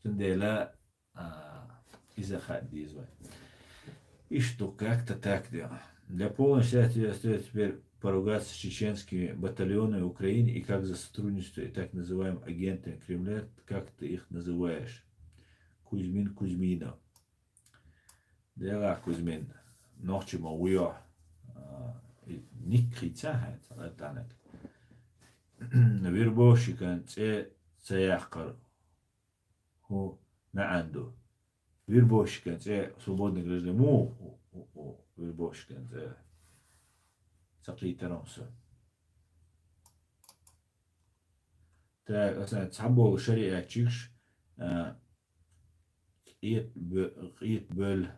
Цундела, а, иза хаа деза вай. И что, как-то так, да. Для полной счастья остаётся теперь поругаться с чеченскими батальонами Украины и как за сотрудничество и так называемым агентами Кремля, как ты их называешь? Кузьмин, Кузьминов. Дела Кузьмин, нохчи ма вуйо, а, и ник хийца хьайца, латтанак. Вербовщикан цӀе ца яккхар хӀун маьӀан ду? Вербовщикан цӀе свободный гражданин муха бошкан, э, ца кхийтарам со. Так, аса цхьаболу шариатчикаш, а, къет бо-, къет бевлла,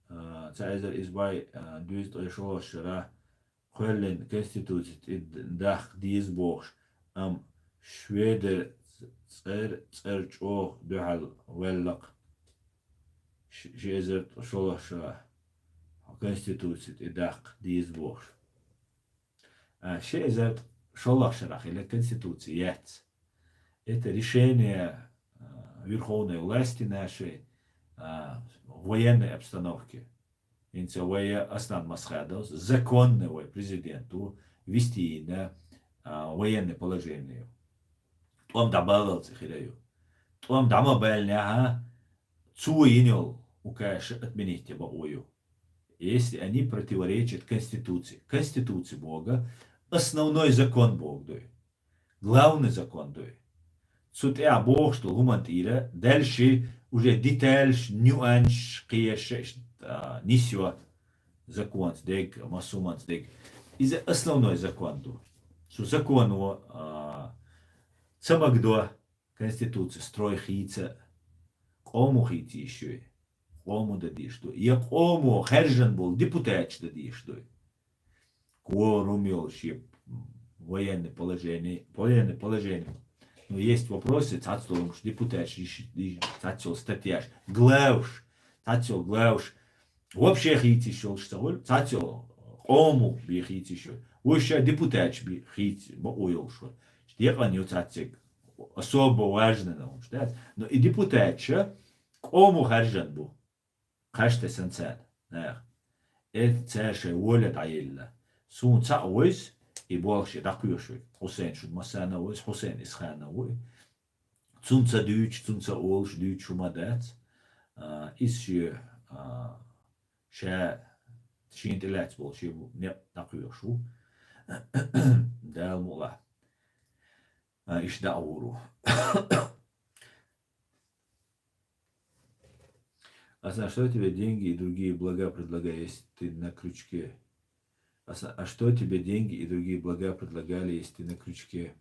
а, цхьа эзар исс бӀе, а, дуьйзза ткъе шолгӀачу шарахь кхоьллина конституци тӀе д-, даккха деза бохуш, амма Шведера цӀер-, цӀера чӀогӀа дуьхьал ваьлла-кх. Ш-, ши эзар ткъе шолгӀачу шарахь конституци тӀе даккха деза бохуш. А, ши эзар ткъе шолгӀачу шарахь хилла конституци яц. Это решение, а, верховной власти нашей, а, в военной обстановке. ХӀинца вай Аслан Масхадовс, законный вай президент ву, вести йина, а, военное положение ю. ТӀом дӀабаллалц хир ю. ТӀом дӀа ма баьллинехь, цо йина йолу указ отменить е бакъо ю. Если они противоречат Конституции. Конституция боху, основной закон боху дуй. Главный закон дуй. Цу тӀехь бохуш долу хӀуманна тӀера дальше уже детальш, нюансш, кхерш, а, нисйо законца дег, массо хӀуманца дег. Иза основной закон ду. Цу законо, а, ца магадо Конституци строй хийца, къомо хийца йиш ю. Къомо дан дийш ду. Я къомо хаьржина болу депутаташ дан дийш ду. Кворум йолуш, я военное положение. Военное положение. Ну, есть вопросы, цхьацца долуш депутаташ йиш, йиш, цхьацца йолу статьяш. Главаш, цхьацца йолу главаш. Вообще хийца йиш йолуш ца хуьлу, цхьацца йолу къомо бен хийца йиш ю. Вуьш ша депутаташ бен хийца бакъо йолуш ву. Декъан ю цхьацца особо важно на хӀумаш дац. Но и депутаташ къомо хаьржина бу. Кхаж тесна царна, наха. Э, цара шайн воля дӀаелла. Суна цхьаъ вайса, и болх шен дӀакхоьхьуш ву. Хьусайн шун массарна а вайса, Хьусайн Исханов ву. Цунна ца дуьйцуш, цунна ца олуш дуьйцуш хӀума дац. А, иза шен, а, ша шена тӀелаьцна болу шен некъ дӀакхоьхьуш ву. Дала мукъалахь. А, иштта дӀа а гӀур ву. А что тебе деньги и другие блага предлагали, если ты на крючке? А с-, а что тебе деньги и другие блага предлагали, если ты на крючке?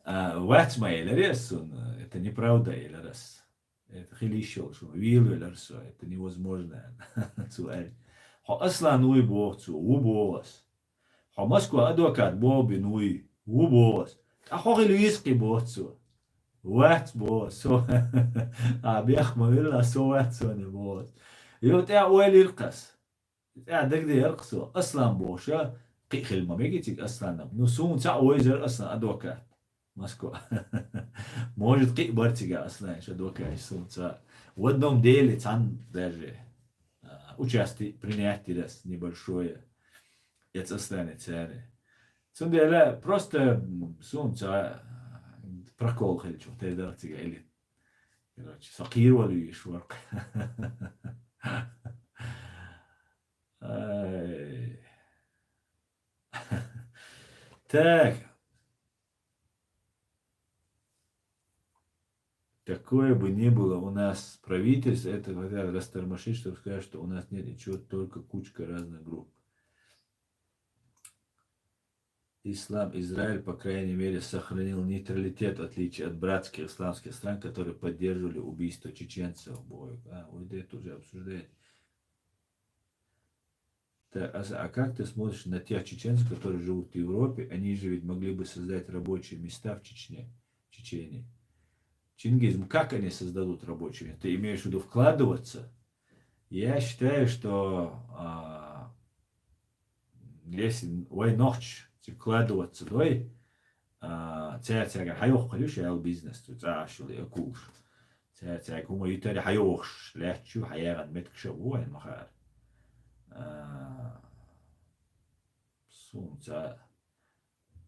А, вац ма элира ас цунна, это неправда элира ас. Это хила йиш йолуш хӀума, вела велира со, это невозможно, цо аьлла. Хьо Аслан вуй боху цо, ву боху ас. Хьо Москва адвокат боху бина вуй, ву боху ас. Ткъа хьо хила веза кхин боху цо. Вац боху со. А бех ма вилла, со вац цунна боху ас. Йо, тӀе а ойла йира кхас. ТӀе а дагадеара кхас. Аслан бохуша, кхин хила ма мега цига Асланна. Ну, суна цхьаъ вайзара Аслан адвокат. Москва. Может, кхин бара цига Аслан, ша докаеш суна цхьа. В одном деле цхьаьна даже, а, участие принять дира ас небольшое. Эца Аслане цаьрга. Цундела просто, м, суна цхьа прокол хилча, тайдара цига или. Короче, со кхийра вала вийш вара. Ай. Так. Такое бы не было у нас правительство, это хотят растормошить, чтобы сказать, что у нас нет ничего, только кучка разных групп. Ислам, Израиль, по крайней мере, сохранил нейтралитет, в отличие от братских исламских стран, которые поддерживали убийство чеченцев. Бой. А, вот это уже обсуждать. Так, а с-, а как ты смотришь на тех чеченцев, которые живут в Европе? Они же ведь могли бы создать рабочие места в Чечне, в Чечении. Чингиз, ну как они создадут рабочие места? Ты имеешь в виду вкладываться? Я считаю, что, а, если вай нохчий вкладываться дой, а, цаьрца хьайоккхур ю шаьлла бизнес, цу цӀа Ӏаш йолу и кулш. Цаьрца хӀума йитаре хьайохуш лаьтташ ю, хьаяьхна меттигаш а бу вайн ма хаара. А, суна цӀа,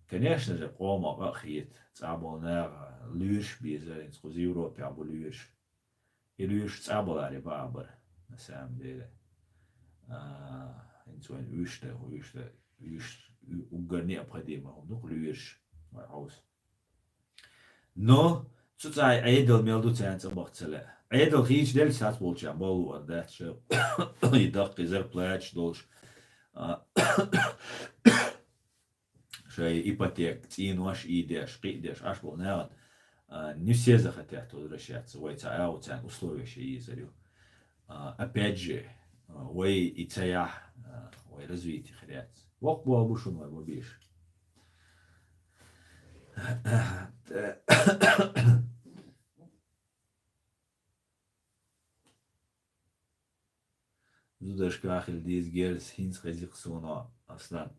конечно же, къоман къа а хета, цӀа болу наха лоьраш безара, хӀинца кхуза Европехь бу лоьраш. И лоьраш цӀа баларе баа бара, на самом деле. А, хӀинца вайн уьш дан, уьш дан, уьш, уггар необходимо хӀума ду-кх лоьраш, вай хьовса. Но цу цӀа Ӏедал мел ду царна цӀа баха ца лаьа. Ӏедал хийцаш делча, цхьацца болчарна болх бу ара дац шоай, и даккхий зарплаташ долуш, а, шоай ипотека, цӀенош ийдеш, кхиадеш, Ӏаш болу нахана, а, не все захотят возвращаться. Вай ца агӀо царна условия шайн езар ю. А, опять же, а, вай и ца яхь, а, вай развитие хир яц. Воккха болх бу шуна вай ма беша. Зудашка хила деза герз, хӀинца хезира суна, Аслан.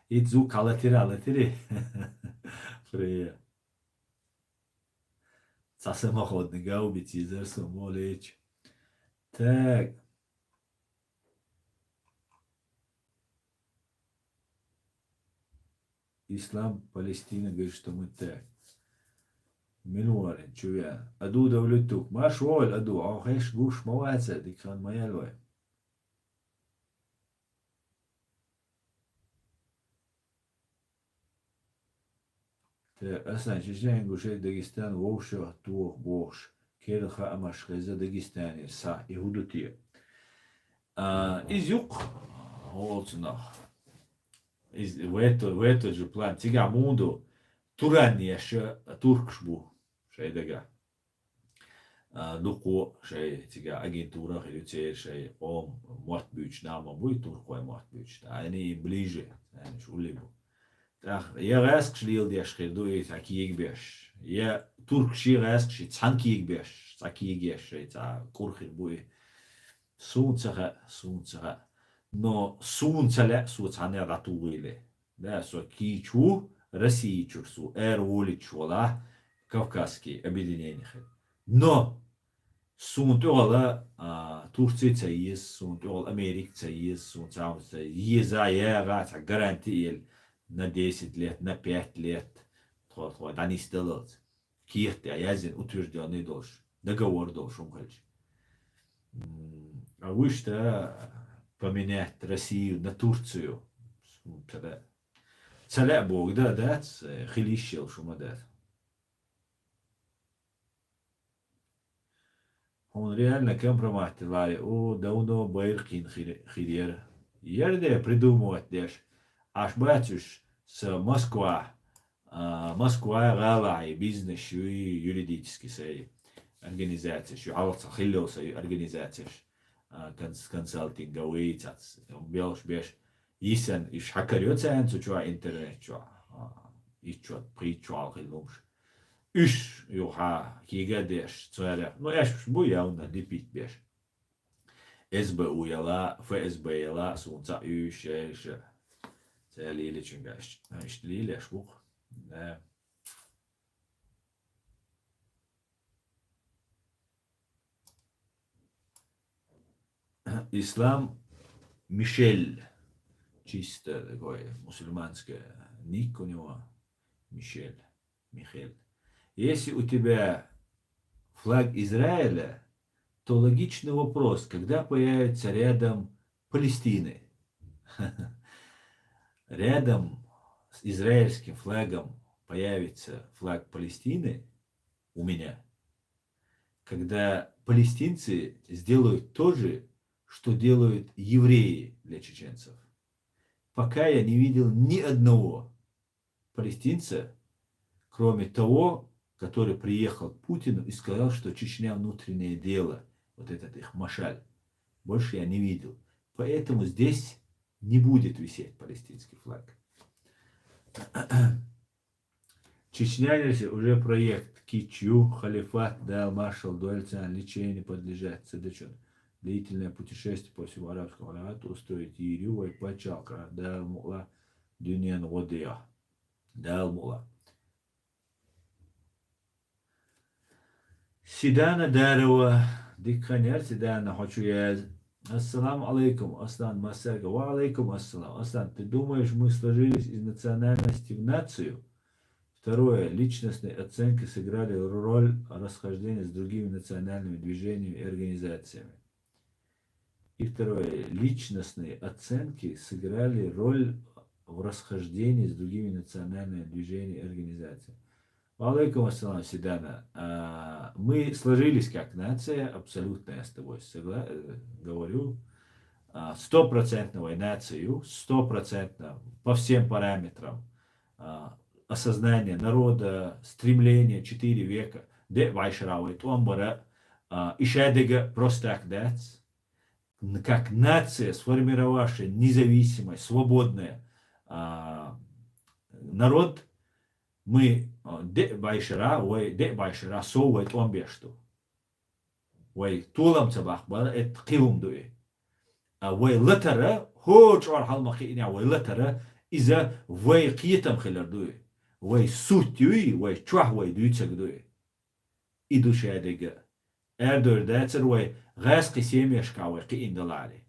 Ит зу кхалатира, латири. Фрея. Цхьа самоходный гаубица езара суна молеча. Так. Ислам Палестина говорит, что мы так. Мила вара, чу веана. Аду давлю тук. Марш воль, Аду. Охеш гуш ма ваца, дика хан ма ял вай. Те, асан чечен гушей Дагестан вовшах тох бохуш, керла хаамаш хеза Дагестанера схьа, и хӀун ду те? А, иза юккъ, олцунах. Из, в это, в этот же план. Цигахь муха ду, туран еш туркаш бу шайн дагахь. А, дукха шайн цигахь агентура хир ю церан, шайн къоман мотт буьйцуш нах ма буй, туркхойн мотт буьйцуш. Они им ближе, они уж улле бу. ТӀаккха я гӀаьскхаш леладеш хир ду и цхьа кега беш, я туркаши гӀаьскхаши цхьаьна кега беш, цхьа кега еш шайн цхьа кӀур хир бу и. Суна ца хаьа, суна ца хаьа. Но суна ца лаьа, со цхьанне дӀатухийла. Да, со кийча ву, Россия чуьра со ара волуьйтуш валахь, Кавказский объединение хир. Но суна тӀехула, а, Турция ца еза, суна тӀехула Америка ца еза, суна ца еза, еза, яга, цхьа гаранти елла, на десять лет, на пять лет, тхо, тхо дӀанисдаллалц. Кехат тӀехь яздина, утверждённый долуш, договор долуш хӀума хилча. М, а вуьшта поменять Россию на Турцию. Ца лаьа. Ца лаьа боху, да, дац, э, хила йиш йолуш хӀума дац. Хьуна реально компромат лаьа, о, давно байракхийна хир, хир яра. Яра де придумывать деш. Аш бац уьш, са Москва, а, Москва гӀалахь бизнес ю, юридический сай организацеш ю, хьалха ца хилла сай организацеш, а, конс-, консалтинговый цац, белш беш. Йисан, уьш хьакар ю царна цу чохь интернет чохь, а, итт чохь, пхийтта чохь хилла хӀумаш. Уьш юха кийга деш, царах, ну, аьшпаш бу явна липить беш. С Б У яла, Ф С Б яла, суна цхьаъ уьш, ша, ша. Ца лелачуьнга иштта лелаш бу-кх. Да. Ислам Мишель. Чисто такой мусульманский ник у него. Мишель. Михель. Если у тебя флаг Израиля, то логичный вопрос, когда появится рядом Палестины? Рядом с израильским флагом появится флаг Палестины у меня, когда палестинцы сделают то же, что делают евреи для чеченцев. Пока я не видел ни одного палестинца, кроме того, который приехал к Путину и сказал, что Чечня внутреннее дело, вот этот их Машаль. Больше я не видел. Поэтому здесь не будет висеть палестинский флаг. Чечня уже проект кийча ю, халифат, Дала маршалла дойла царна, лечение подлежат, ца дечун. Длительное путешествие по всему арабскому халифату устроить йийр ю вай пачхьалкхера, Дала мукъ лахь, дуьненан гӀо деха. Дала мукъ лахь. Сидана Дарова, дика хан яра, Сидана, хьо чу яза. Ассаламу алейкум, Аслан Масака. Ва алейкум ассалам. Аслан, ты думаешь, мы сложились из национальности в нацию? Второе. Личностные оценки сыграли роль расхождения с другими национальными движениями и организациями. И второе. Личностные оценки сыграли роль в расхождении с другими национальными движениями и организациями. Алейкум ассалам, Седана. А, мы сложились как нация, абсолютно я с тобой согла- э, говорю. А, стопроцентно вай нацию, стопроцентно по всем параметрам. А, осознание народа, стремление четыре века. Де вайшаравай томбара, а, ишадега просто так дац. Н- как нация, сформировавшая независимая, свободная, а, народ, мы, а, де байшара, вай де байшара, со вай томбешту. Вай тулам цабах бара, это килум дуи. А вай латара, хо чор халмахи иня вай латара, иза вай киетам хилар дуи. Вай сут юи, вай чуах вай дуйцаг дуи. Иду шадега. Эрдур дацар вай гъаски семешка вай киин далари.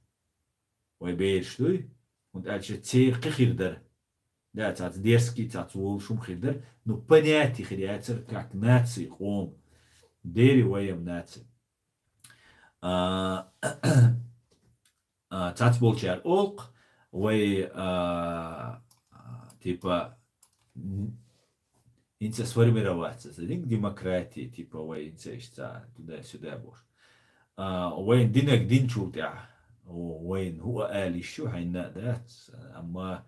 Вай бейш дуй, он дальше цер кихирдар. Да, цац дерзкий, цац вол шум хирдар, ну, понятие хиряцар, как нации, ком. Дери ваем нации. А, а, цац болчар олк, вай, а, а, типа, н- инца сформироваться, за день демократии, типа, вай инца ишца туда-сюда бош. А, вайн динаг дин чултя, вайн хуа алишу хайна дац, ама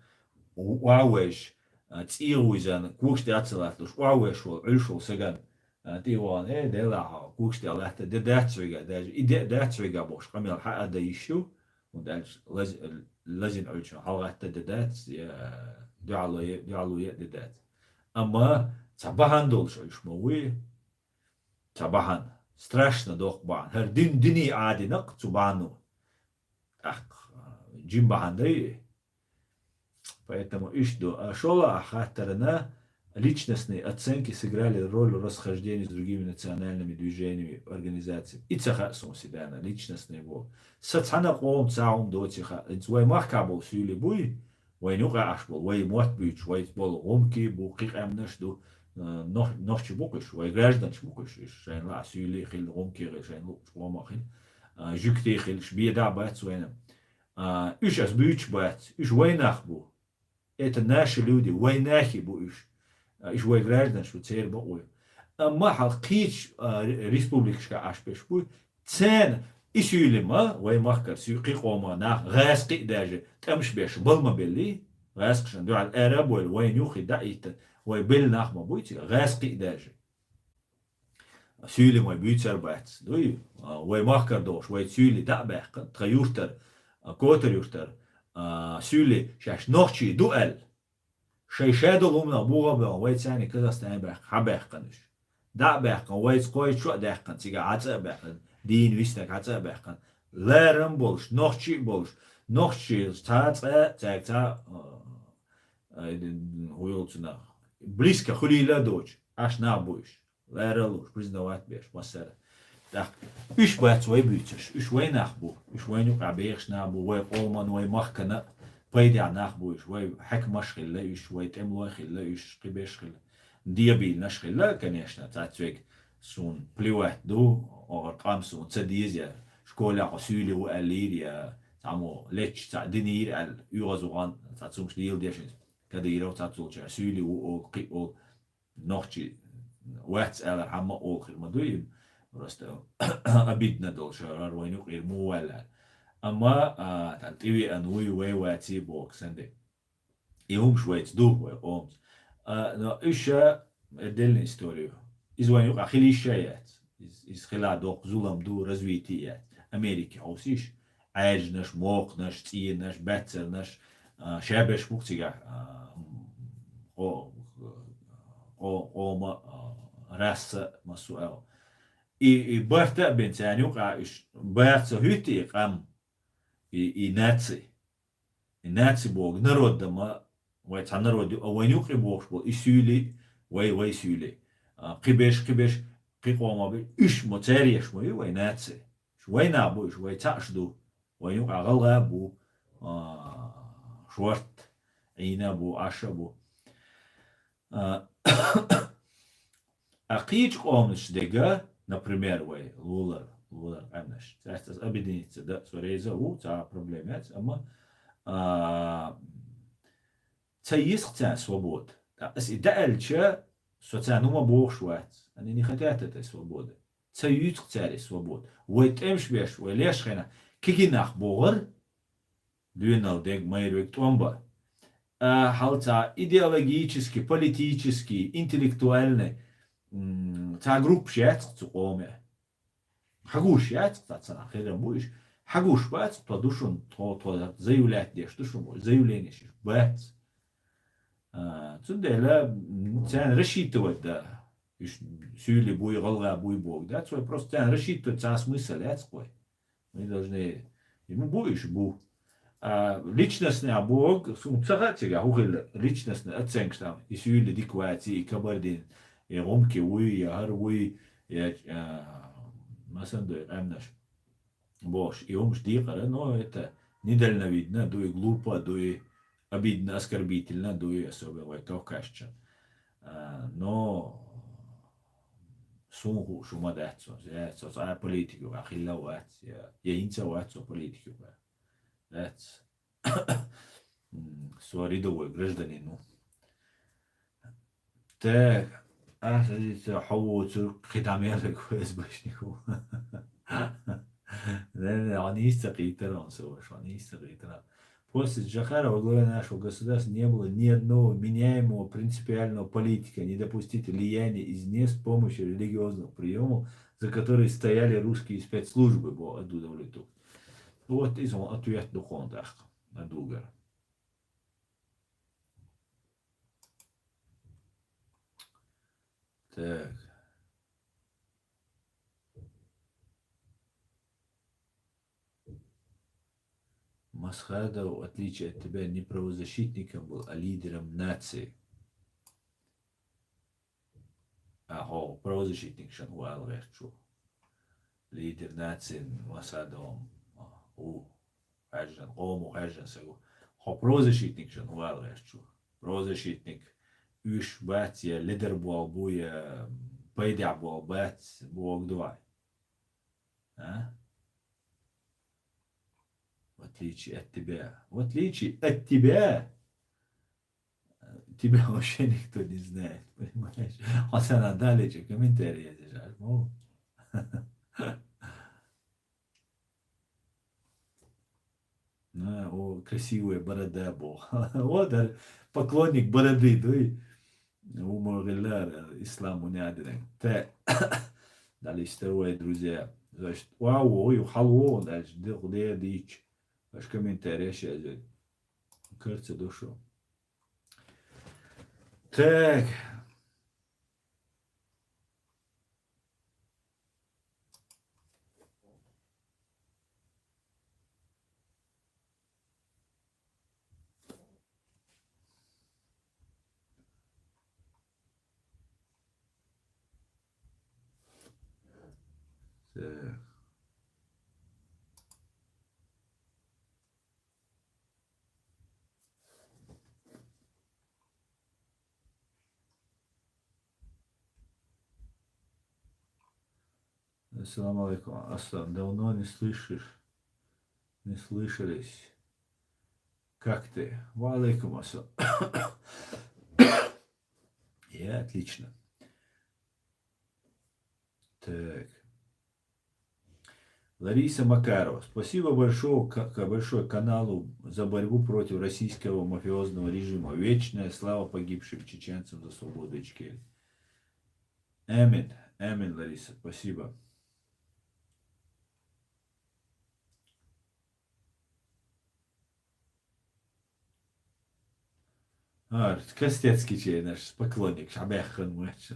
уавеш, а, цигуизан, кукш дяцалатлуш, уавеш вол, уйшул саган, а, ти вон, э, дела ха, кукш дя латта, де дацвига, даже, и де дацвига бош, камел ха ада ишу, он дальше лаз- лазин уйчун, халгатта де дац, я, дуалуя, дуалуя де дац. Ама, цабахан долш уйш ма уи, цабахан, страшно дох бан, хар дин дини адинак цубану. Ах, джим бахан дай. Поэтому ишду, а шола ахаттарана личностные оценки сыграли роль в расхождении с другими национальными движениями, организациями. И цаха сун сидана, личностный вол. Сацхана ком цаум доциха, инц вай махка бол сюли буй, вай нюка аш бол, вай мот буч, вай бол гумки, бу кикамнаш ду, э, нох-, нохчи букуш, вай гражданч букуш, шайн ла сюли хил гумки, шайн лу чума хил, а, жюкти хил, шбеда бац вайна. А, уж аз буч бац, уж вайнах бу. Это наши люди, вайнахи бу уж. А, уж вай граждан, что цер бакуй. Ама хал кич, а, ре- республикашка аш беш бу. Цен исюлима, вай махкар сю кикома нах, газ ки даже, тамш беш, балма белли, газ кшан, дуал эра бой, вай нюхи да ита, вай бел нах ма буйти, газ ки даже. Сюли май буйцар бац. Дуй, а, вай махкар дош, вай сюли да бехкан, тха юртар, а, котар юртар, а, сюли шаш нохчи дуал. Шай шадо лумна буга бе, вай цани Казахстан бех, ха бехкан уш. Да бехкан, вай цкой чо дехкан, цига аца бехкан, дин виснак аца бехкан. Лерам болш, нохчи болш, нохчи ца ца, ца, ца, а, а, хуйолцуна. Близко хулила доч, аш на буш. Лералуш, признавать беш, масара. Так, уж бац вай буйцаш, уж вай нах бу, уж вай нюка бехш на бу, вай колман, вай махкана, пайда нах бу, уж вай хакмаш хилла, уж вай темлой хилла, уж кибеш хилла. Диабильнаш хилла, конечно, цацвег сун плевать ду, огар кам сун, ца дизя, школа ко сюли у алирия, тамо леч ца динир ал, югазуган, цацумш дил дешин, кадиров цацулча, сюли у ол, ки ол, нохчи вац алар хамма ол хир ма дуим. Просто обидно дол шарар вайнук ир му вала. Ама, а, тан тиви ан уй вай ваци бок санде. И умш вайц ду вай омс. А, но уж отдельную историю. Из вайнук ахилиша яц. Из, из хила док зулам ду развитие яц. Америки хаусиш. Айжнаш, мокнаш, цинаш, бацарнаш, а, шабеш мукцига, а, м, о, о, ома, а, раса масуэл. И, и барта бен цанюк, а, иш, барца хюти кам, и, и наци. И наци бог, народ дама, вай ца народ, а вай нюк и бог шбол, и сюли, вай, вай сюли. А, кибеш, кибеш, кикома бе, иш мо цереш мо, и вай наци. Ш вай на бу, ш вай цаш ду. Вай нюк агал га бу, а, шварт, ина бу, аша бу. А, а кич комнаш дега, например, вай, лулар, лулар амнаш. Цас, цас объединиться, да, сорейза, у, ца проблемец, ама, а, ца есть ца свобод. Да, ас и да эльча, Со царна хӀума бохуш вац. Они не хотят этой свободы. Ца юьйцу цара и свобода. Вай тӀемаш беш, вай леш хенахь, кегий нах богӀар, доьналла дег майра вега тӀом бан. А, хьал цхьа идеологически, политически, интеллектуальный, м, цхьа группаш яц цу къоме. Хьагуш яц, цхьа цхьана херам бу уьш. Хьагуш бац, тхо ду шуна, тхо, тхо заявлять деш ду шуна, заявление шиш бац. А, цундела, м, царна рассчитывать да. Уьш суьйли буй, гӀалгӀа буй боху. Да, цой просто царна рассчитывать, царна смысл яц кхой. Мы должны, и мы бу, уьш бу. А личностный а боху, суна ца хаьа цигахь хӀун хилла, личностный оценкаш там, и суьйли дика вац, и кабардин, и гӀумки вуй, я хӀара вуй, я, а, масан дуй къаьмнаш. Бохуш, и хӀумаш декъара, но это недальновидно дуй, глупо дуй, обидно, оскорбительно дуй, особенно вай тохкашча. А, но суна хууш хӀума дац цо, я со цхьа а политик юкъа хилла а вац, я, я хӀинца а вац со политик юкъа. Дац. М, со рядовой гражданин ву. Так, а, садится, хьо воцург кхидӀа мел вег ФСБшник ву. Не, не, хьо нийса ца кхийтира, он со ваша, хьо нийса ца кхийтира. После Джохара во главе нашего государства не было ни одного меняемого принципиального политика: не допустить влияния извне с помощью религиозных приёмов, за которые стояли русские спецслужбы, бо, а, дудовлету. Вот иза ответ ду кхунна тӀаккха, а, дугар. Так. Масхадов, в отличие от тебя, не правозащитником был, а лидером нации. А хьо правозащитникашна вала гӀерташ ву. Лидер нацин Масхадов ву. Хьаьжжина, къомо хьаьжжина саг ву. Хьо правозащитникашна вала гӀерташ ву. Правозащитник уьш бац, я ледар болу бу, я пайдехь болу бац, боху ду вай. А? В отличие от тебя. В отличие от тебя. Тебя вообще никто не знает, понимаешь? Хьо сан а далеча комментарий езаш, аш мо. На, о, красивая борода бо. Вот, ар-, поклонник бороды дуй. Умар гӀиллар, ислам мунядинаг. Те, дали истер вай, друзья. Значит, вау, ой, халво, дальше, де, де, дич. Аш комментарий езаш. Карца душу. Так. Так. Ассаламу алейкум, Аслан. Давно не слышишь, не слышались. Как ты? Ва алейкум ассалам. Я отлично. Так. Лариса Макарова. Спасибо большое, ка-, ка-, большое каналу за борьбу против российского мафиозного режима. Вечная слава погибшим чеченцам за свободу Ичкерии. Амин. Амин, Лариса. Спасибо. А, Костецкий чей наш поклонник, шабех ханмач.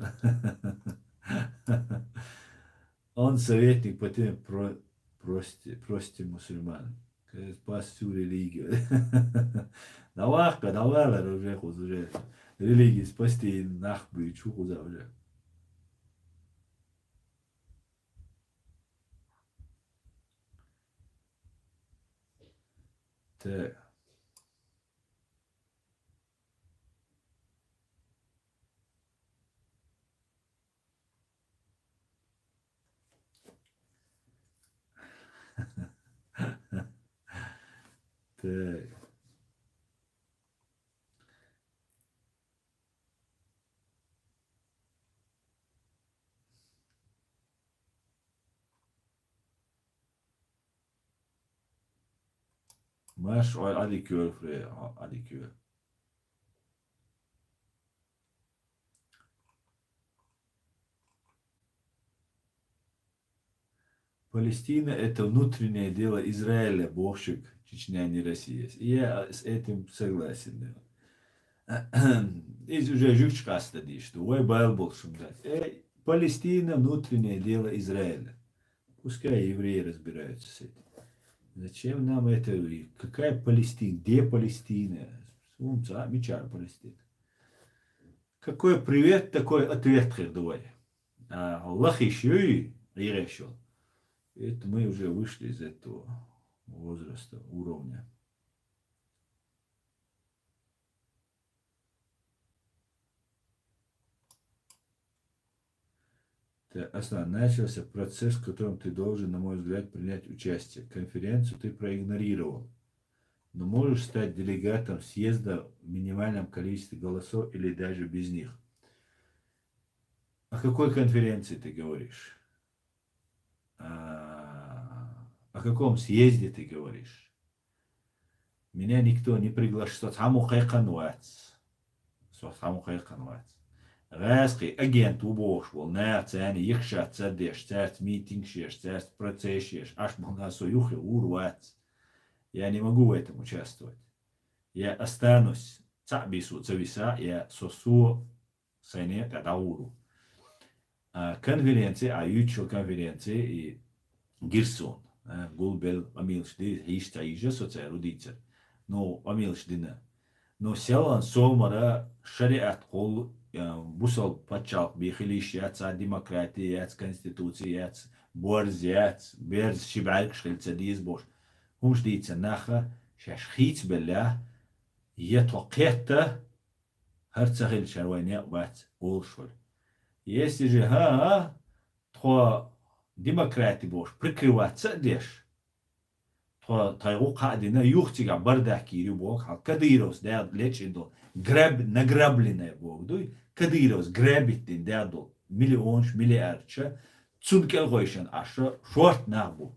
Он советник по теме про-, прости, прости мусульман. Спас всю религию. Давай, давай, уже, уже. Религию спасти, нах бы, чухуза уже. Так. Так. Марш, ой, Ӏадика йойла, фре, Ӏа-, Ӏадика йойла. Палестина — это внутреннее дело Израиля, боху шуьга, Чечня не Россия. И я с этим согласен, да. Иза уже жуьгташ къастадеш ду, вай бала болуш хӀума дац. Э, Палестина — внутреннее дело Израиля. Пускай евреи разбираются с этим. Зачем нам это? И какая Палестина? Где Палестина? Сумца, мичара Палестина? Какой привет, такой ответ хир ду вай. А, лахиш юй, ӀийгӀеш йолу. Это мы уже вышли из этого возраста, уровня. Так, Аслан, начался процесс, в котором ты должен, на мой взгляд, принять участие. Конференцию ты проигнорировал. Но можешь стать делегатом съезда в минимальном количестве голосов или даже без них. О какой конференции ты говоришь? А, о каком съезде ты говоришь? Меня никто не приглашал, со цхьаммо кхайкхина вац. Со цхьаммо кхайкхина вац. ГӀаскхи агент ву бохуш волу наха, царна екшац ца деш, цаьрца митингаш еш, цаьрца процесс еш, Ӏаш болу нах со юххе гӀур вац. Я не могу в этом участвовать. Я останусь, цхьаъ бисо ца виса, я со, со сайн некъа тӀе дӀагӀур ву. А, конференция, а, юьйцучу конференция и гира суна, а, гулбелла къамелаш ди, хьийза ца хьийза со цара ву дийцар. Ну, къамелаш дина. Ну, селхана сомара шариат кхуллу, а, бусалба пачхьалкх бен хила йиш яц, а, демократи яц, конституци яц, борз яц, берза ши бӀаьргаш хила ца деза бохуш. ХӀумаш дийцина наха шаьш хийцабеллехь, я тхо кхетта, хӀара ца хилча, хӀара вайн некъ бац олуш хуьлу. Если же, хӀа, тхо демократи бохуш, прикрываться а деш, тхо тхайн гӀу кхаъ дина, юха цигахь бардак йийр ю боху, хьал Кадыровс да лечкъина долу граб-, награбленное боху дуй, Кадыровс грабить дина да долу миллионаш, миллиардаш, цунна кӀелхойшан Ӏаш шорта нах бу.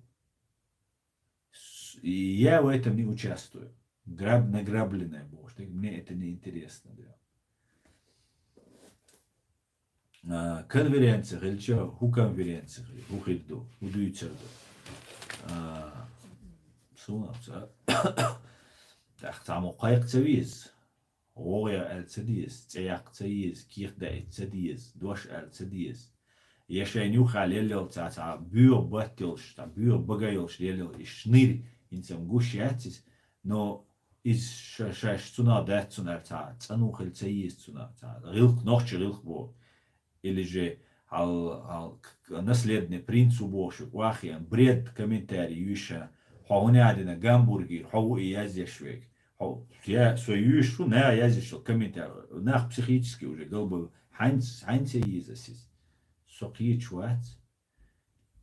С-, я в этом не участвую. Граб-, награбленное бохуш. Так мне это не интересно, да. А, конференция хилча, хӀун конференция хир, хӀун хир ду, хӀун дуьйцур ду? А, суна ца. ТӀаккха цхьаммо кхайкха ца веза. ВогӀу яха аьлла ца деза, цӀе яккха ца еза, кехат даийта ца деза, дош аьлла ца деза. Я шайна юххехь лелла йолу цхьа, цхьа боьха батт йолуш, цхьа боьха бага йолуш лелла йолу и шнир, хӀинца-м гуш яц иза, но иза ша-, шаьш цунах дац цунах аьлла цхьа цӀано хила ца еза цунах, цхьа гӀиллакх, нохчийн гӀиллакх боху. Или же хьал, хьал к-, к-, наследный принц ву бохуш, охьахиъна, бред комментарий юьйша, хьо хӀун яа дина гамбургер, хьо ву и язъеш верг. Хьо, я, со юьйш ву, наха язъеш йолу комментарий. Нах психически уже галбевлла. Хьаьнц-, хьаьнца еза ас иза? Со кхеташ вац.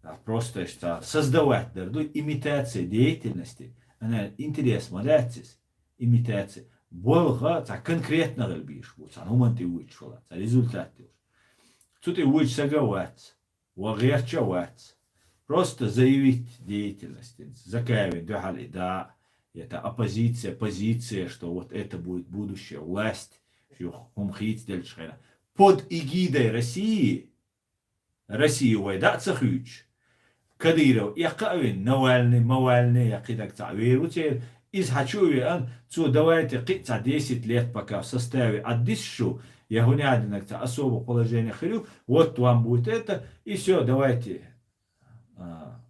А просто аш ца создавать дар ду, имитация деятельности. Ана интерес ма дац иза. Имитация. Болх цхьа конкретно хила безаш бу, цхьана хӀуманна тӀе вуьйцуш вала, цхьа результат йолуш. Цу тӀе вуьйцу сага вац. Ва гӀерташ а вац. Просто заявить деятельность. Закаевна дуьхьал и да, это оппозиция, позиция, что вот это будет будущее власть, юха хӀума хийцаделлачу хенахь. Под эгидой России, Россия вай дӀа а ца хуьйцуш, Кадыров эккха а вина, Навальный, Мавальный, я кхидӀа цхьаъ вер ву церан, иза хьан чу а веана, цо давайте кхин а цхьа десять лет пока в составе Ӏаддисаш шу, я хӀун яа динарг цхьа особо положение хир ю, вот вам будет это, и всё, давайте, а,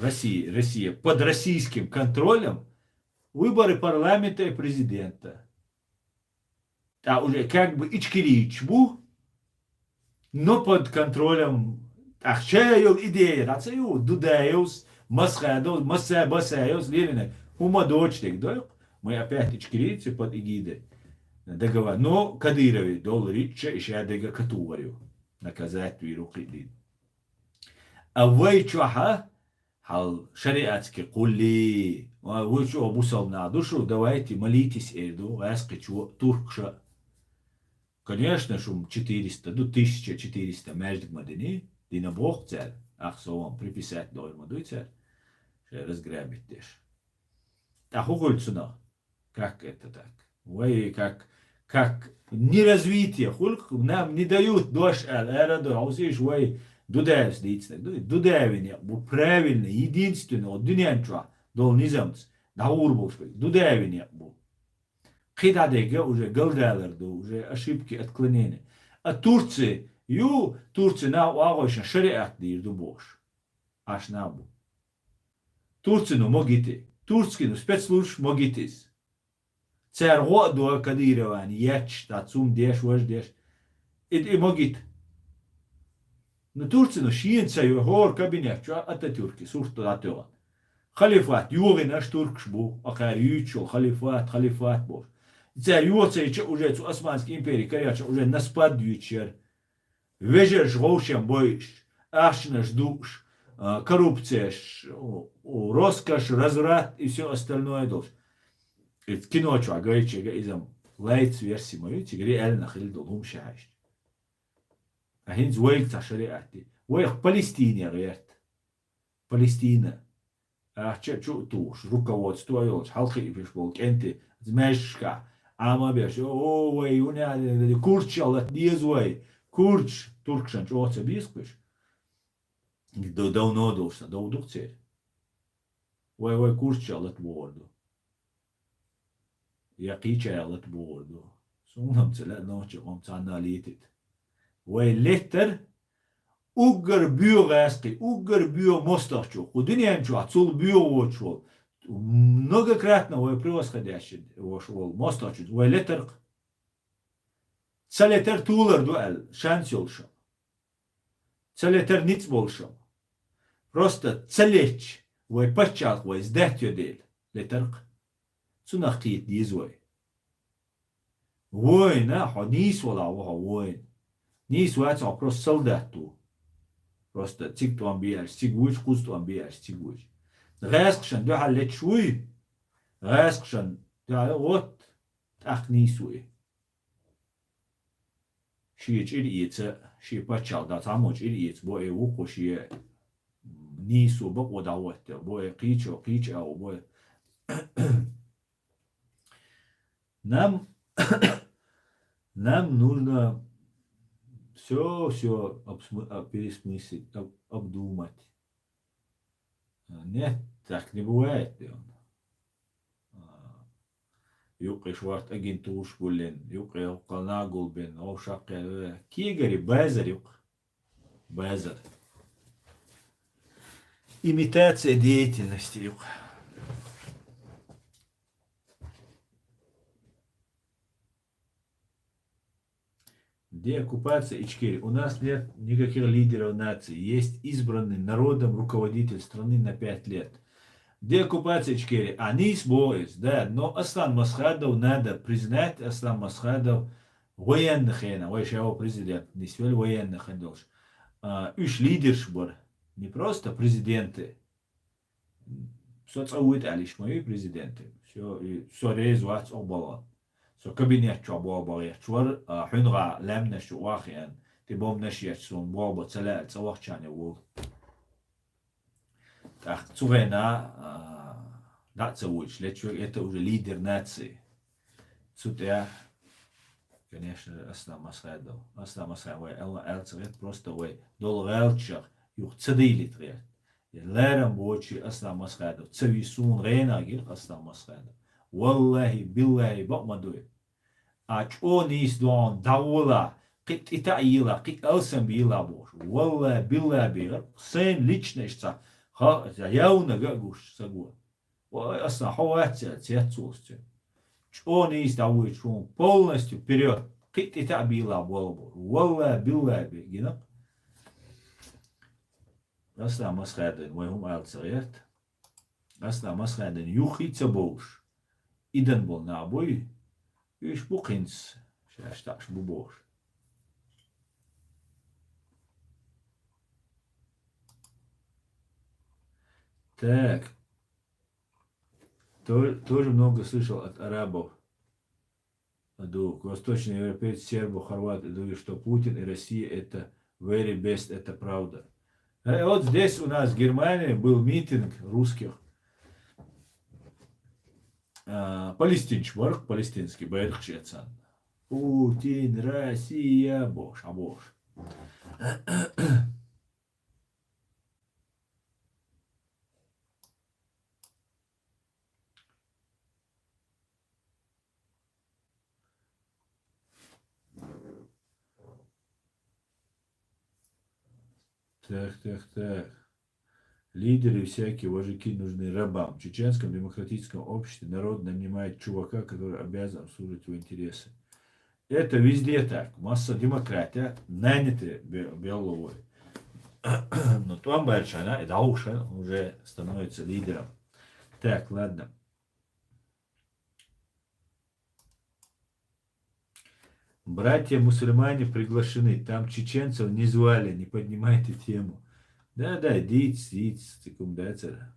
Россия, Россия под российским контролем, выборы парламента и президента. ТӀаккха уже как бы ичкерийча бу, но под контролем, тӀаккха ша йолу идея, дӀа ца ю, Дудаевс, Масхадовс, Маса-, Басаевс, Левина, хӀума доцуш дерг дойкъу, мы опять ичкерийцы под эгидой договор. Но Кадырове долу ричча и ша дега катугӀар ю, наказать вийр ву кхин а дийна. А вай чохьа, хьал шариатски кхуллий, ва вуй чу бусалба нах ду шу, давайте молитесь, эр ду, гӀаьскхичо, туркша. Конечно, шум четыреста, ду тысяча четыреста маьждиг ма дини, дина боху цара, ах, со вам приписать дойр ма дуй цара, шайн разграбить деш. А хӀу хуьлу цунах? Как это так? Вай как, как неразвитие, хуьлу, нам не дают дош аьлла, аьлла ду, хьовсийша вай Дудаевс дийцинарг ду. Дудаевн некъ бу правильно, единственный, оцу дуьнен чохь долу низамца дӀагӀур болуш берг. Дудаевн некъ бу. КхидӀа дерг уже галдалар ду, уже ошибки, отклонения. А Турци ю, Турци нах охьагӀойшна шариат дийр ду бохуш. Аш нах бу. Турцино могите. Турцкино спецслужбаш могитис. Цара гӀо а до Кадырован, етташ, дац хӀума деш, важа деш. И, и могит. Ну, Турцино шена ца йо, хӀора кабинет чу Ататюрки сурт дӀатоьхна. Халифат йогӀина аш туркаш бу, акхара юьйцуш йолу халифат, халифат бохуш. Цара йоцайча уже цу Османский импери кареча уже наспад юьйцуш яра. Вежарш гӀовшен бойуш, ахчанаш дууш, а, коррупцияш, у, у, роскошь, разврат и всё остальное долуш. И кино чохь гайчега иза лайц верси ма ю, цига реально хилла долу хӀума ша хьаьжча. А хӀинца вайга цхьа шариат ди. Вайх Палестине гӀерта. Палестина. Ахча а чу а тухуш, руководство а йолчу, хьалхиъ беш болу кӀентий, маьждигашкахь Ӏама а беш, о, вай, уьненан курччалла деза вай, курчаш, туркашна чӀогӀа ца беза кхуьш. Д-, давно долуш сан, дов ду-кх церан. Вай, вай курччалла бохур ду. Я кхечаьрга лата бохур ду. Суна-м ца лаьа нохчийн къоман цхьанна а летийта. Вай леттар уггар боьха гӀаьскхи, уггар боьха мостагӀчо, кху дуьнен чохь цул боьха воцуш волу, многократно вай превосходящий волуш волу мостагӀчуьнца вай летар-кх. Ца летар толар ду аьлла, шанс йолуш. Ца летар ницкъ болуш. Просто ца летча, вай пачхьалкх вайца даьтта йо дела, летар-кх. Цунах кхета деза вай. Воин, хьо нийса валахь ву хьо воин. Нийса вац хьо, просто солдат ву. Просто цига тӀом бе аьлча цига вуьйцу, кхуза тӀом бе аьлча цига вуьйцу. ГӀаьскхашна дуьхьал леташ вуй? ГӀаьскхашна дуьхьал, вот, тӀаккха нийса ву и. Шен чӀир эца, шен пачхьалкх дӀа цхьаммо чӀир эца, бо э вукхо шен нийсо бакъо дӀахӀоттаелла, бо э кхечо, кхечу агӀо, бо э. Нам, нам нужно всё, всё обсмы-, а, пересмыслить, об-, обдумать. Нет, так не бывает, Леон. А, юккъе шорта агентураш гуллина, юккъе хӀокхул нах гулбина, хӀокху шаккхе, э, кегари базар ю-кх. Базар. Имитация деятельности ю-кх. Деоккупация Ичкерии. У нас нет никаких лидеров нации. Есть избранный народом руководитель страны на пять лет. Деоккупация Ичкерии. Анис боис, да, но Аслан Масхадов надо признать, Аслан Масхадов военный хена, вай шаьва президент, нисвел военный хен долуш. А, уьш лидерш бара. Не просто президенты. Со цӀа вуй тӀе аьлла, иштта ма ю президенте. Всё, и со реза вац оха балгӀа. Со кабинет чохь болх бан гӀерташ вара, а, хьуьнагӀа лаьмнаш чу охьахиъна, тӀе бомбанаш етташ суна болх бан ца лаьа, цӀа вахчарна волу. ТӀаккха цу хенахь, а, дӀа а ца вуьйцуш, лечве, это уже лидер нации. Цу тӀе, конечно же, Аслан Масхадов. Аслан Масхадов вай аьлла, аьлла ца гӀерта, просто вай долу гӀаьлчах юха ца дийлийта гӀерта. Я лерам бочи Аслан Масхадов. Ца ви суна гӀенах гира Аслан Масхадов. Валлахи, биллахи, бакъ ма дуй. А чӀо нийса догӀун дӀагӀола, кхин тӀе таӀ йийла, кхин алсам бийла бохуш. Валлахи, биллахи бийгӀар, сайн лично иштта ца, ха, явнага а гуш, ца го. Вай, Аслан, хьо вац цецволуш цуьнан. ЧӀо нийса дӀавуьйцуш хӀума полностью вперёд. Кхин тӀе таӀ бийла болу боху. Валлахи, биллахи бе, гина. Аслан Масхадовна, вай хӀума аьлла ца гӀерта. Аслан Масхадовна юххе а ца бовлуш, и дан болу нах буй, уьш бу кхинца, шаьш таӀаш бу бохуш. Так. То-, тоже много слышал от арабов. Ду, восточный европеец, сербо-хорват, ду, что Путин и Россия это very best, это правда. Э, вот здесь у нас в Германии был митинг русских. а, палестинцаш бар-кх, палестинский байракхаш эцна. Путин, Россия, бохуш, а бохуш. Так, так, так. Лидеры всякие, вожаки нужны рабам. В чеченском демократическом обществе народ нанимает чувака, который обязан обслуживать его интересы. Это везде так. Масса демократия, наняты бе-, беловой. Но там большая, она, и дальше уже становится лидером. Так, ладно. Братья мусульмане приглашены. Там чеченцев не звали, не поднимайте тему. Да, да, идите, идите, цхьаккха ма дацара.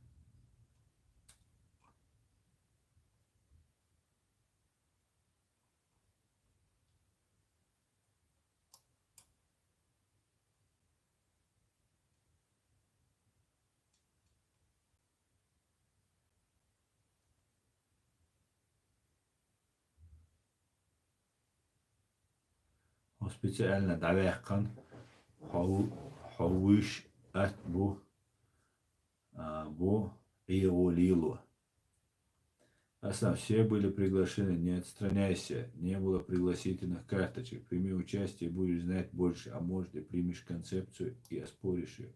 Хьо специально дӀаваьккхина, хьо ву-, хьо вуьйш атта бу, а, бу Ӏехо лело. Аслан, все были приглашены, не отстраняйся, не было пригласительных карточек. Прими участие, будешь знать больше, а может и примешь концепцию и оспоришь ее.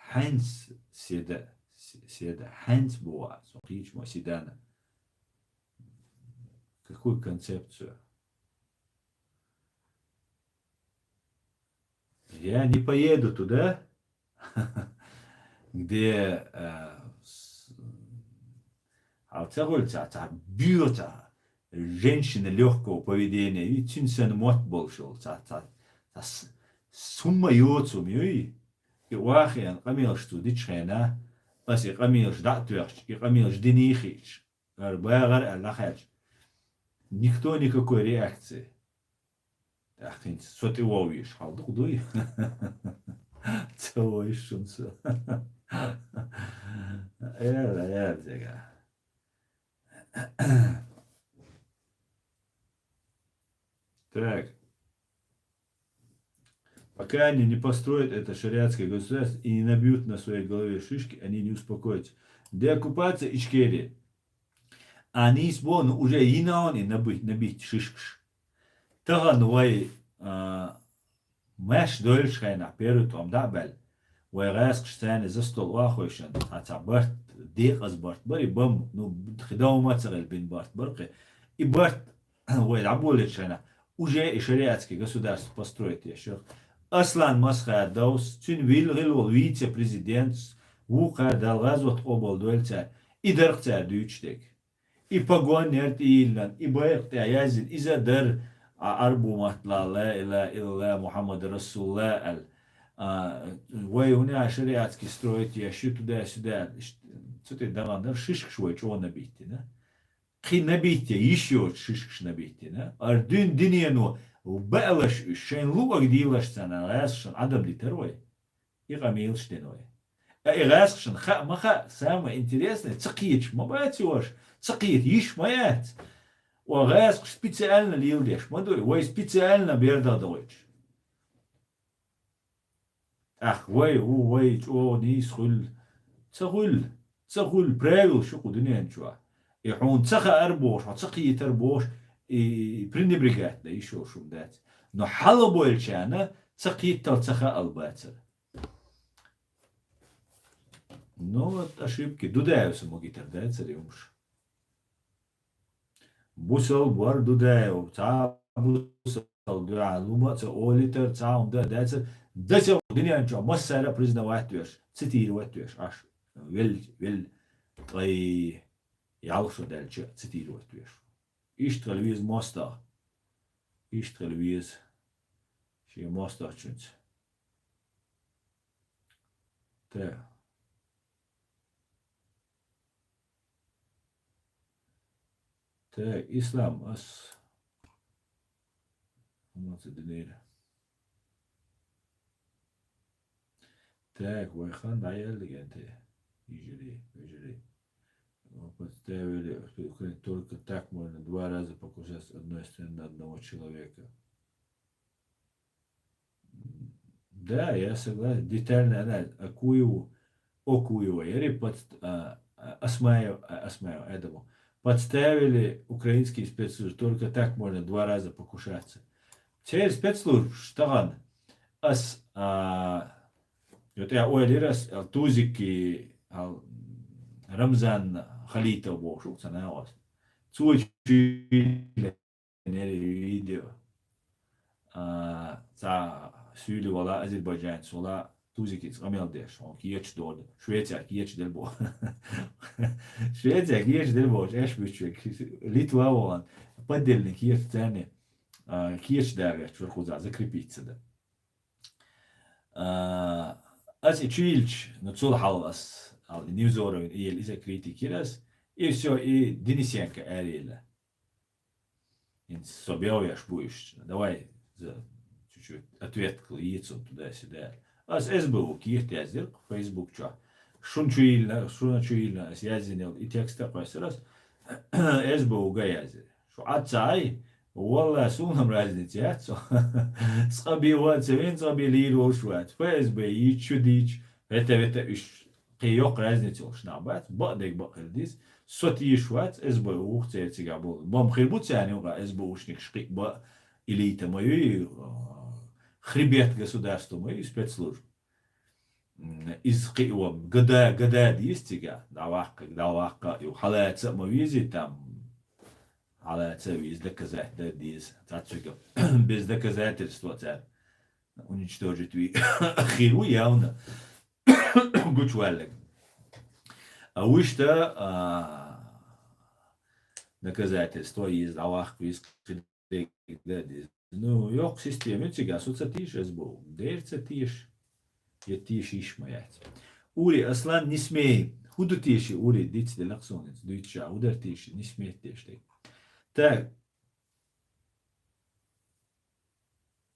Хьанц седа, с-, седа, хьанц бу вац, со кхечмо седана. Какую концепцию? Я не поеду туда, где, э, с-, хьал ца хуьлу ца, ца, буьйцу ца, женщина лёгкого поведения, и цуьнан санна мотт болуш йолу ца, ца, ца с-, сумма йоцу ма юй. И вахиан къамелаш цу дичхьена, ас и къамелаш дӀа а тоьхча, и къамелаш динехь хиъча, ара багӀар аьлла дӀахаьлча. Никто никакой реакции. ТӀаккха хӀинца со тӀе воввийша хьал дукха дуй? Ца воввийша шуна со. Эла, эла, дега. Так. Пока они не построят это шариатское государство и не набьют на своей голове шишки, они не успокоятся. Деоккупация Ичкерии. Ас нийса боху, ну, уже йина хьуна и наби-, набитта шишкаш. Тахана вай, а, маьш дойлучу хенахь первый тӀом дӀа а баьлла, вай гӀаскхаш царна за стол охьахевшина, цхьа, цхьа барт, декъаза барт бара и бан, ну, хи дов ма ца хилла бина барт бара кхин. И барт вай дӀаболийчу хенахь, уже и шариатский государство построить еш яра. Аслан Масхадовс, цуьнан вилгӀил волу вице-президентс, вукхара Далла гӀазот къобалдойла цара, и дара-кх цара дуьйцуш дерг. И погон яра тӀе йиллина, и байракх тӀехь яздина, иза дара, а, Ӏарбу маттала ла илаха иллаллах Мухьаммад расулуллах аьлла. А, вай хӀуна шариатский строить еш ю туда-сюда аьлла. Иштта, цу тӀе дахана дара, шишкаш вай чӀогӀа набиттина. Кхин набитте йиш йоцу шишкаш набиттина. Ара дуьйна динено баалаш уьш, шайна луъург дийлаш царна гӀаьсшан Ӏадам дитар вай. И къамелаш дина вай. Ткъа и гӀаьскхашна хаа ма хаьа, самое интересное, ца кхеташ ма бац йош, ца кхета йиш ма яц. О гӀаьскхаш специально леладеш ма дуй, вай специально бердах дохуьйтуш. ТӀаккха вай, ву, вай чӀогӀа нийса хуьлу. Ца хуьлу, ца хуьлу, правила шу кху дуьнен чохь. И хьуна ца хаар бохуш, хьо ца кхетар бохуш, и пренебрегать дан йиш йолуш хӀума дац. Но хьалабойлучарна ца кхетал ца хаал бацара. Ну, вот ошибки. Дудаевс ма гитар дацара и хӀумаш. Бусал бор Дудаев, цхьа бусал дуьхьа лума а ца олитар, цхьа хӀума дан а дацар, дасал дуьнен чохь массара а признавать веш, цитировать веш, аш вел, вел ткъе ялх шо даьлча цитировать веш. Иштта хила веза мостагӀа. Иштта хила веза шен мостагӀчуьнца. Тэ. Тэ, Ислам, ас хӀума ца динера. Так, вай хан дӀаяьлла гӀенте, йижарий, вежарий. Подставили Украину. Только так можно два раза покушаться с одной стороны на одного человека. Да, я согласен. Детальный анализ. Акуеву, Окуева, яри подст-, а, а, Осмаев, а, Осмаев, этому. Подставили украинские спецслужбы. Только так можно два раза покушаться. Церан спецслужбаш тахан ас, а, вот я ойлира ас, ал Тузики, ал Рамзан Халитов бохуш, цана ас. Цо чуйла нери видео. А, цхьа суьйли вала азербайджанец вала Тузикица къамел деш, он кеча долу. Швеция кеча дел бо. Швеция кеча дел бо, эш буьчвек. Литва вон. Поддельный кеча царни. А, кеча дагаш чур кхуза закрепиться да. А, ас и чуьйлча, ну, цул хьал ас, ал Невзоровин ел иза критикира ас, и всё, и Денисенко арила. Ин со бевеш бу иш. Давай за чуть-чуть ответка ицун туда-сюда. Ас С Б У кийрт яздир Facebook чо. Шун чуьйлна, шуна чуьйлна, ас яздинел, и текста кхойсар ас С Б У га яздир. Шу Ӏад ца Ӏай, валла, сунам разница яц. Цкъа би вац, вин цкъа би лийр волуш вац. Ф С Б йич, шу дийч, вета-вета уьш. Кхин йоккха разница йолуш нах бац, бакъдерг бакъхила диза. Со тийш вац, С Б У вух церан цигахь болу. Бом хир бу царна юкъа С Б Ушникаш кхин бакъ элита ма ю, а, хребет государства ма ю, спецслужба. М, иза кхин вон, гада, гада дийс цигахь, дӀаваккха, дӀаваккха, ю, хьалаца а ма вези там, хьалаца а вези, доказать дан деза. Цацвига без доказательства цара уничтожить ви хир ву явно. Гучуваллаг. А вуьшта, а, доказательство из, дӀаваккха виз, кхидерг дан деза. Ну, йоккха система ю цигахь, со ца тийша С Б У. Дера ца тийша. Я тийша йиш ма яц. Ури, Аслан, не смей. ХӀун ду тийша, Ури, диц делакх суна, дуьйцу ша, хӀун дара тийша, не смей тийша дерг. Так.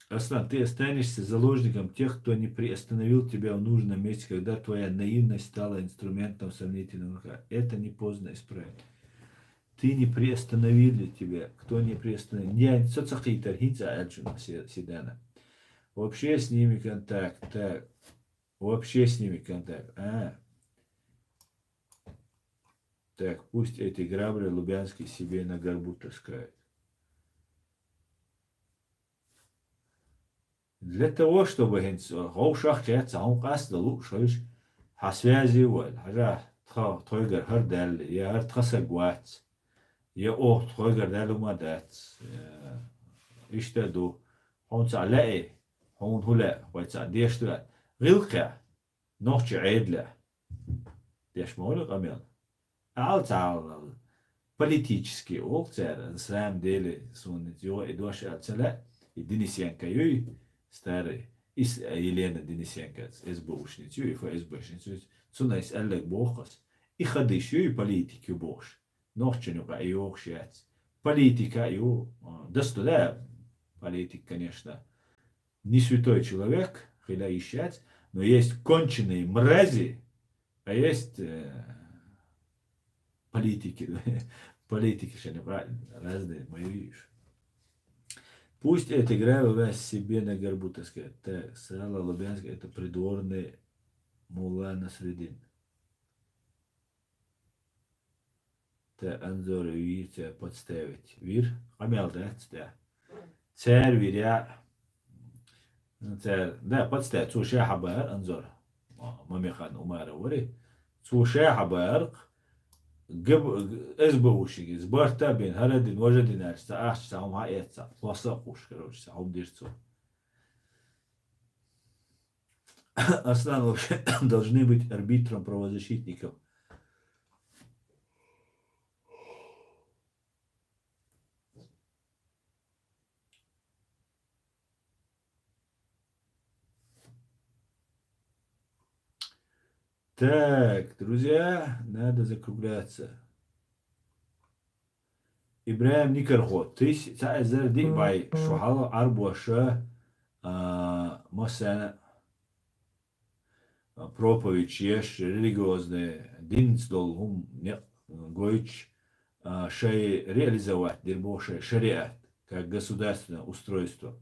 Аслан, ты останешься заложником тех, кто не приостановил тебя в нужном месте, когда твоя наивность стала инструментом сомнительного врага. Это не поздно исправить. Ты не приостановили тебя. Кто не приостановил? Я со ца кхийтар, хӀинца аьлла шуна, Се-, Седана. Вообще с ними контакт. Так. Вообще с ними контакт. А. Так, пусть эти грабли Лубянский себе на горбу таскает. Для того, чтобы хӀинца вовшах кхетта хьуна къастадала лууш хилча, хьан связи вай, хьажахь, тха, тхойгара хӀара даьлла, я хӀара тхан саг вац, я оха тхойгара даьлла хӀума дац. Э, иштта ду, хьуна цхьа лаьий, хьуна хӀун лаьа, вай цхьа деш ду аьлла. ГӀиллакхехь, нохчи Ӏедалехь. Деш ма вара къамел. Ала ца Ӏалал. Политически олу цара, на самом деле, суна йо и дош аьлла ца лаьа, и Денисенко юй, старый, и с-, Елена Денисенко, С Б Ушница юй, и Ф С Б шница юй, цунна айса аьлларг боху ас. И хадиш юй, и политик ю бохуш. Нохчийн юкъа и йохуш яц. Политика ю, а, дас ду, да, политик, конечно, не святой человек, хила йиш яц, но есть конченые мрази, а есть, э, политики. Политики же они правильно, разные, мои видишь. Пусть эти грабли себе на горбу таскают. Так, Сала Лубянский, это придворный мулла Насреддин. Те Анзор вийр, те подставить вир, къамел дац те. Цер виря, цер, да, подставить, цо ша хьабар Анзор. Мамихан Умара вари. Цо ша хьабар, габ-, С Б Ушиги, барта бин, хӀара дин, важа дин аьлча, ца ахча, ца хӀума хьаэца, ца хӀума дир цо. Аслан вообще должны быть арбитром, правозащитником. Так, друзья, надо закругляться. Ибрахим Никархо, тысь-, цхьа эзар диъ бӀе шу хьалха Ӏарбоша, а, массарна а, проповедь еш, религиозный, динца долу хӀума некъ гойтуш, а, шоай реализовать дир боху шоай шариат, как государственное устройство,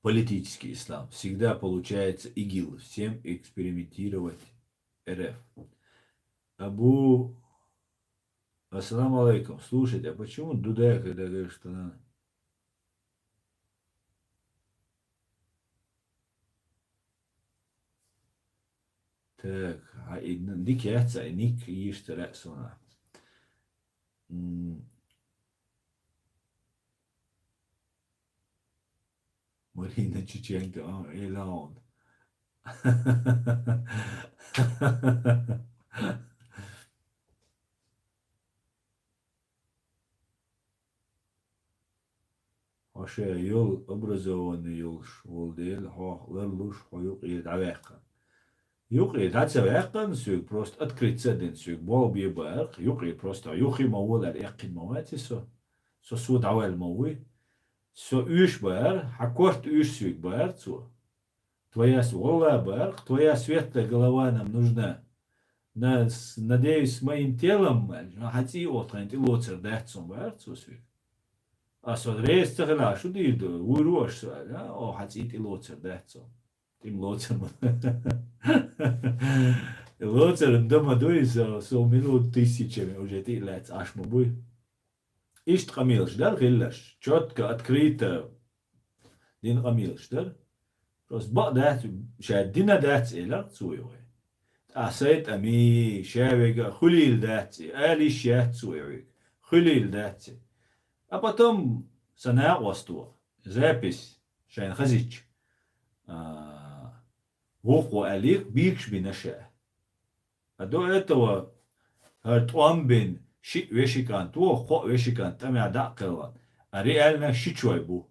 политический ислам. Всегда получается ИГИЛ, всем экспериментировать РФ. Абу, ассаламу алейкум. Слушайте, а почему Дуда, когда говорит, что она... Так, а и н-, ник яц, а и ник йиш тара сона. М. Марина Чеченко, а, Элеон. Хьо ше йолу образование йолуш волу дела, хьох ларлуш, хьо юкъе дӀаваьккхина. Юкъе дӀа ца ваьккхина соьга, просто открыться а дина соьга, болх бе баьркх, юкъе просто юххе ма вола аьлла, эккхина ма вац со. Со, со дӀаваьлла ма вуй. Со оьшуш бара, хьан корта оьшуш соьга бара цо. Твоя с-, валла бара, твоя светлая голова нам нужна. На-, с-, надеюсь, с моим телом, аьлла, хьан цӀий а тхайна тӀе лоцур дац сун бара цо соьга. А со реза ца хилахь, шу дийр ду, вуьйр ву аша со, аьлла, о, хьан цӀий тӀе лоцур дац сун. ТӀе ма лоцур ма. Лоцуран дан ма дуй, со, со минут тысячами уже тӀе а лаьцна Ӏаш ма буй. Иштта къамелаш дара хилларш, чётко, открыто дина къамелаш дара. Просто бакъ дац, ша дина дац элира цо и вай. Ткъа сайтӀами, ша вега а хуьлийла дац и, ала йиш яц цо и вега, хуьлийла дац и. А потом сан накъосто, запись шайна хазича, а, вукхо аьллера, бийраш бина ша. А до этого хӀара тӀом бина шиъ вешин кӀант ву, кхоъ вешин кӀант тӀамехь дӀа а кхелхина, а реально ши чой бу.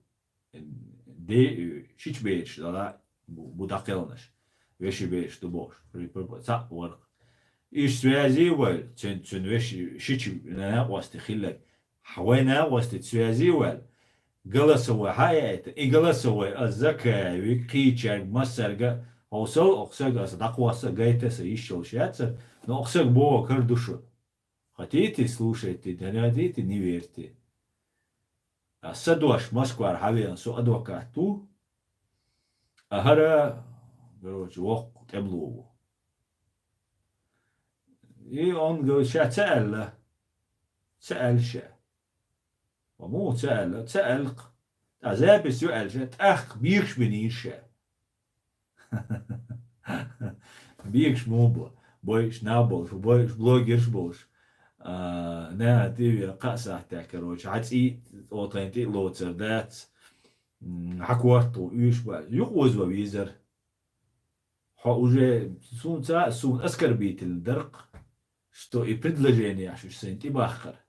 Де-, шича бераш дала бу, бу дӀакхелхинарш. Вешин бераш ду бохуш. При-, при-, цхьаъ вара. Иштта связи а ваьлла, цуьнан, цуьнан вешин шича накъостий хилларг. Хьан вай накъостий связи а ваьлла, голосовой хьан а яйта, и голосовой ас Закаевга, кхечаьрга, массаьрга а, хьовсал, окху сага аса дӀакхосса а гайта аса йиш йолуш яцара, но окху сага боху кара ду шу. Хотите, слушайте, не хотите, не верьте. А сан дош Москвара хьан веана со адвокат ву, а хӀара, короче, воккха тӀемало ву. И он говорит, ша ца аьлла, ца аьлла ша. Ва муха ца аьлла, ца аьлла-кх. ТӀаккха запись ю аьлла ша, тӀаккха бийраш бинийра ша. Бийраш муха бу? Бойуш нах болуш, бойуш блогерш болуш. А, наха тӀе а веана, кхаа сахьтехь, короче, хьан цӀий а тхайна тӀе а лоцур дац. М, хьан корта оьшуш бара. Юкъа озо везара. Хьо уже суна ца, суна оскорбительно дара-кх, что и предложенеш уьш сайна тӀе бахкара.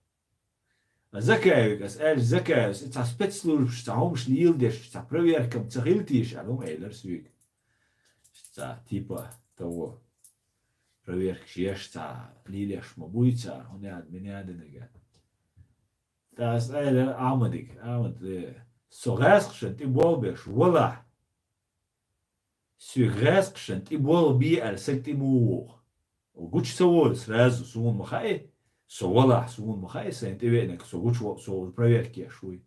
А Закаевга ас аьлча, Закаевс и цхьа спецслужбаш цхьа хӀумаш леладеш, цхьа проверка-м ца хила теша аьлла, хӀума элира соьга. Цхьа типа того проверкаш еш, цхьа лелеш ма буй цара, хӀун яд, мин яд нага. ТӀаккха ас аьлла Ахьмадига, Ахьмад, э, со гӀаскхашна тӀе болх беш валахь, соьга гӀаскхашна тӀе болх бе аьлла саг тӀе муха вогӀу? Гучу ца волу сразу, суна ма хаьа, со валахь, суна ма хаьа, сайна тӀе веанарг, со гучу во-, со проверка еш вуй.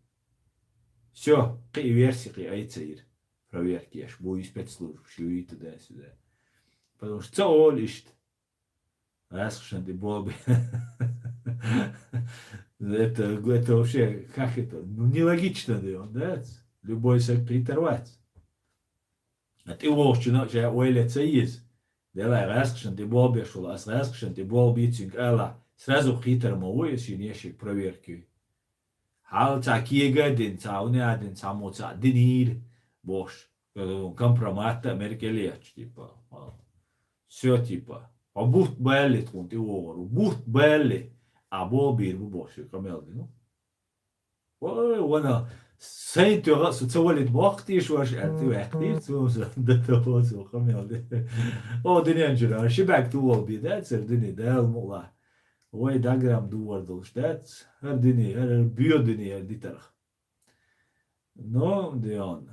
Всё, кхин и версия кхин айцайра. Проверка еш буй, спецслужбаш юй, туда-сюда. Потому что ца олу иштта. ГӀаскхашна тӀе болх бе. Это, это вообще, как это? Ну, нелогично, да, он, да? Любой саг кхетар вац. А тӀе вогӀучунна ша ойла ца еза. Делахь гӀаскхашна тӀе болх беш волу, ас гӀаскхашна тӀе болх бийцинга алахь, сразу кхетар ма ву, и шен ешига проверка юй. Хьал цхьа кега а дина, цхьа хӀуна а дина, цхьаммо цхьаъ динийра, бохуш, компромат а мера кӀел етташ, типа, а. Всё, типа, хьо бутт балли тхуна тӀе вогӀур ву, бутт балли, а болх бийр бу бохуш, и къамел дина. Ой, вана, сайн тоьгӀа а со ца валийта мохк тийша ваша аьлла, тӀе ваьккхира цо, со, да, да, со, къамел де. О, дуьнен чуьра, ши бӀаьрг тӀе волу бен дац, цара дуьне, Дала мукъ лахь. Вай даграм дувар долуш дац, хӀара дуьне, хӀара, хӀара боьха дуьне, хӀара дитарх. Но, Дион.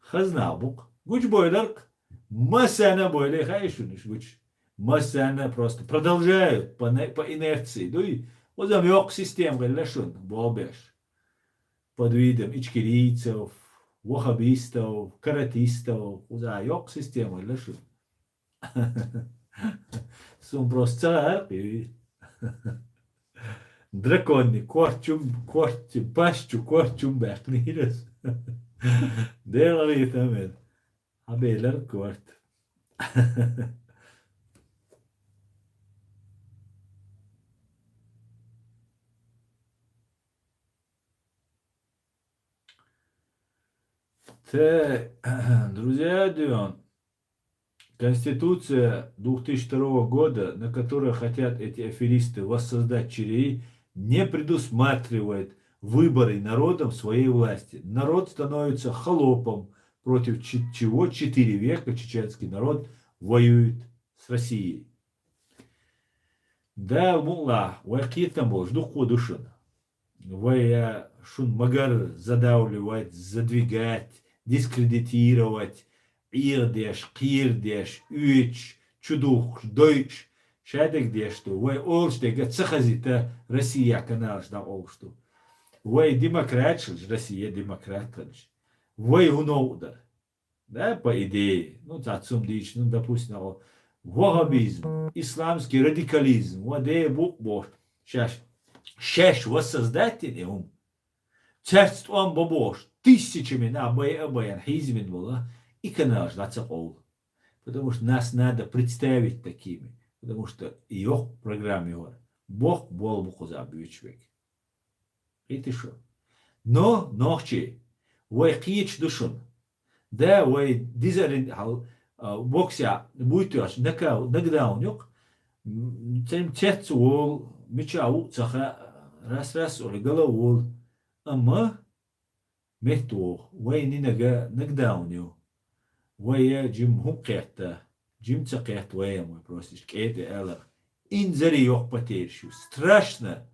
Хазна бу-кх. Гучу бойлар-кх. Массарна а бойла, хаьий шуна уьш гучу? Массарна просто продолжают по, не- по инерции. Дуй, озам йоккха система гӀелла шун, болбеш. Под видом ичкерийцев, ваххабистов, каратистов, уза йоккха система гӀелла шун. Сум просто ца гӀаркъи. Драконни, корчум, корчум, пащу, корчум баькнирас. Делари тамет. Хьабелар корт. Так, друзья, Дион, Конституция две тысячи второго года, на которой хотят эти аферисты воссоздать ЧРИ, не предусматривает выборы народом своей власти. Народ становится холопом, против чи- чего четыре века чеченский народ воюет с Россией. Да, мулла, вай кхетам болуш дуккхо ду шуна. Вай, э, шун магар задавливать, задвигать, дискредитировать, Ӏехадеш, кхерадеш, оьцуш, чудухуш, дойуш, шадерг деш ду. Вай олуш дерг ца хазита Россия каналаш дӀакъовлуш ду. Вай демократш хилча, Россия демократ хилча, вай хӀун новкъа дара? Да, по идее. Ну, цхьацца хӀума дийцича, ну, допустим, нагӀо, ваххабизм, исламский радикализм, ва де букъ бохуш, шаьш, шаьш воссоздать йина и хӀума. Цаьрца тӀом бан бохуш, тысячами нах байа а байина, хьийзабина бола, и каналаш дӀа ца къовла. Потому что нас надо представить такими. Потому что и йоккха программа йора. Боккха болу бу кхуза буьйцуш верг. Хита шу. Но, нохчий, вай кхеташ ду шуна. Да, вай дизарин хьал, а, боксехь буьйцуш, накау-, нокдаун юкъ. М, цхьаьна цец волу, мича ву а ца хаьа, рас-рас олий гала а волу. Амма метта вогӀу, вай нинага нокдаун ю. Вай я жим хӀума кхетта, жим ца кхетта вай а, вай просто иштта кӀе тӀе алар. Инзаре йоккха потеряш ю. Страшно,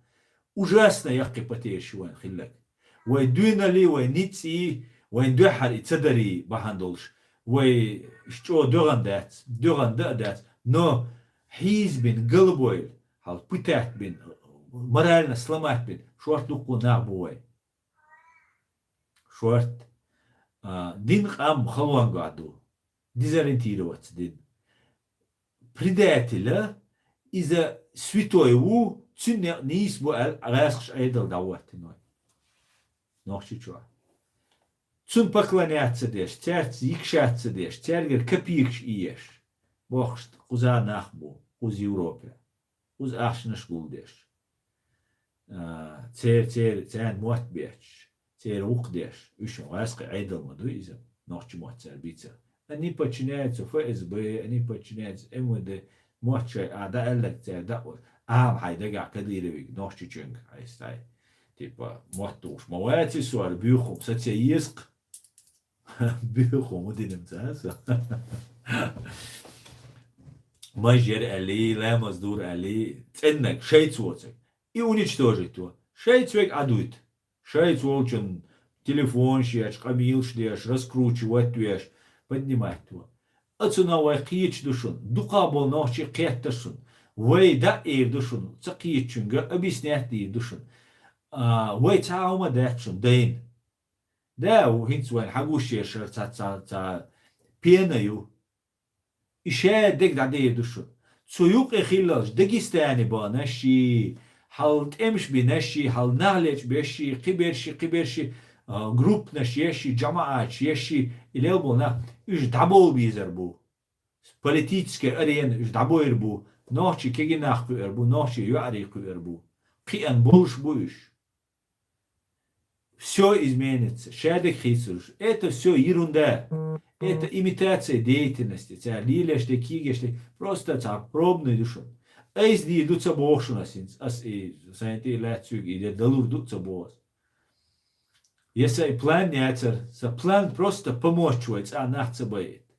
ужасно яккхий потеряш ю вайн хилларг. Вай дуьйналлий, вай ницкъий, вайн дуьххьара и ца дарий бахьана долуш, вай чӀогӀа доьгӀна дац, доьгӀна дан а дац, но хьийзабина, галбойла, хьал пытать бина, морально сломать бина, шорта дуккха нах бу вай. Шорта, а, дин къам халонгахь ду, дезориентироваться дин. Предателя, иза святой ву, цуьнан некъ нийса бу аьлла, гӀаскхаша Ӏедал дӀахӀоттийна вай. Нохчийчохь. Цунна поклоняться деш, цаьрца йигша ца деш, цаьргара копейкаш еш. Бохуш, кхуза нах бу, кхуза Европе. Кхуза ахчанаш гулдеш. А, цер-, цер-, церан мотт бетташ, церан вукх деш. Уьш гӀаскхи Ӏедал ма ду иза, нохча мотт цара бийцар. Они подчиняются ФСБ, они подчиняются МВД. Мотт шайн а дӀааьлларг цара дӀа а, ахьа хьайн дагахь Кадыровиг, Нохчийчоьнга хьайн стай. Типа, мотт тухуш ма вац и со, ара буьйху, са ца еза-кх. Буьйху, ма динам ца со. Мажер аьлли, ламаз дур аьлли, цӀеннаг, шайца воцург. И уничтожить во. Шайца вег Ӏадуьйту. Шайца волчун телефонаш еш, къамелаш деш, раскручивать веш, поднимать во. Оцунах вай кхеташ ду шуна, дукха болу нохчий кхетта шуна. Вай дӀа а эр ду шуна, ца кхетачуьнга объяснять дийр ду шуна. А, вай цхьа а хӀума дац шуна дайна. Да, ву хӀинца вайн хьагуш ешар ца, ца, ца пена ю. И ша дег дӀадер ду шуна. Цу юкъе хиллалаш Дагестане баханашший, хьал тӀемаш бинашший, хьал нах лечбешший, кхиберши, кхиберши, а, группанаш ешший, жамаӀаташ ешший, и лел болу нах, уьш дӀабовла безар бу. Политическая арена уьш дӀабойр бу, нохчий кегий нах кхуьур бу, нохчий йоӀарий кхуьур бу. Кхиъна болуш бу уьш. Всё изменится, шадерг хийцалуш. Это всё ерунда. Это имитация деятельности. Цара лелаш де, кегаш де, просто цхьа пробный ду шуна. Айса дийр ду ца боху шуна ас хӀинца. Ас и сайн тӀе лаьцна цуьнга и де далур ду ца боху ас. Я сайн план яцара, сан план просто помочь вай цӀа нах ца байъийта.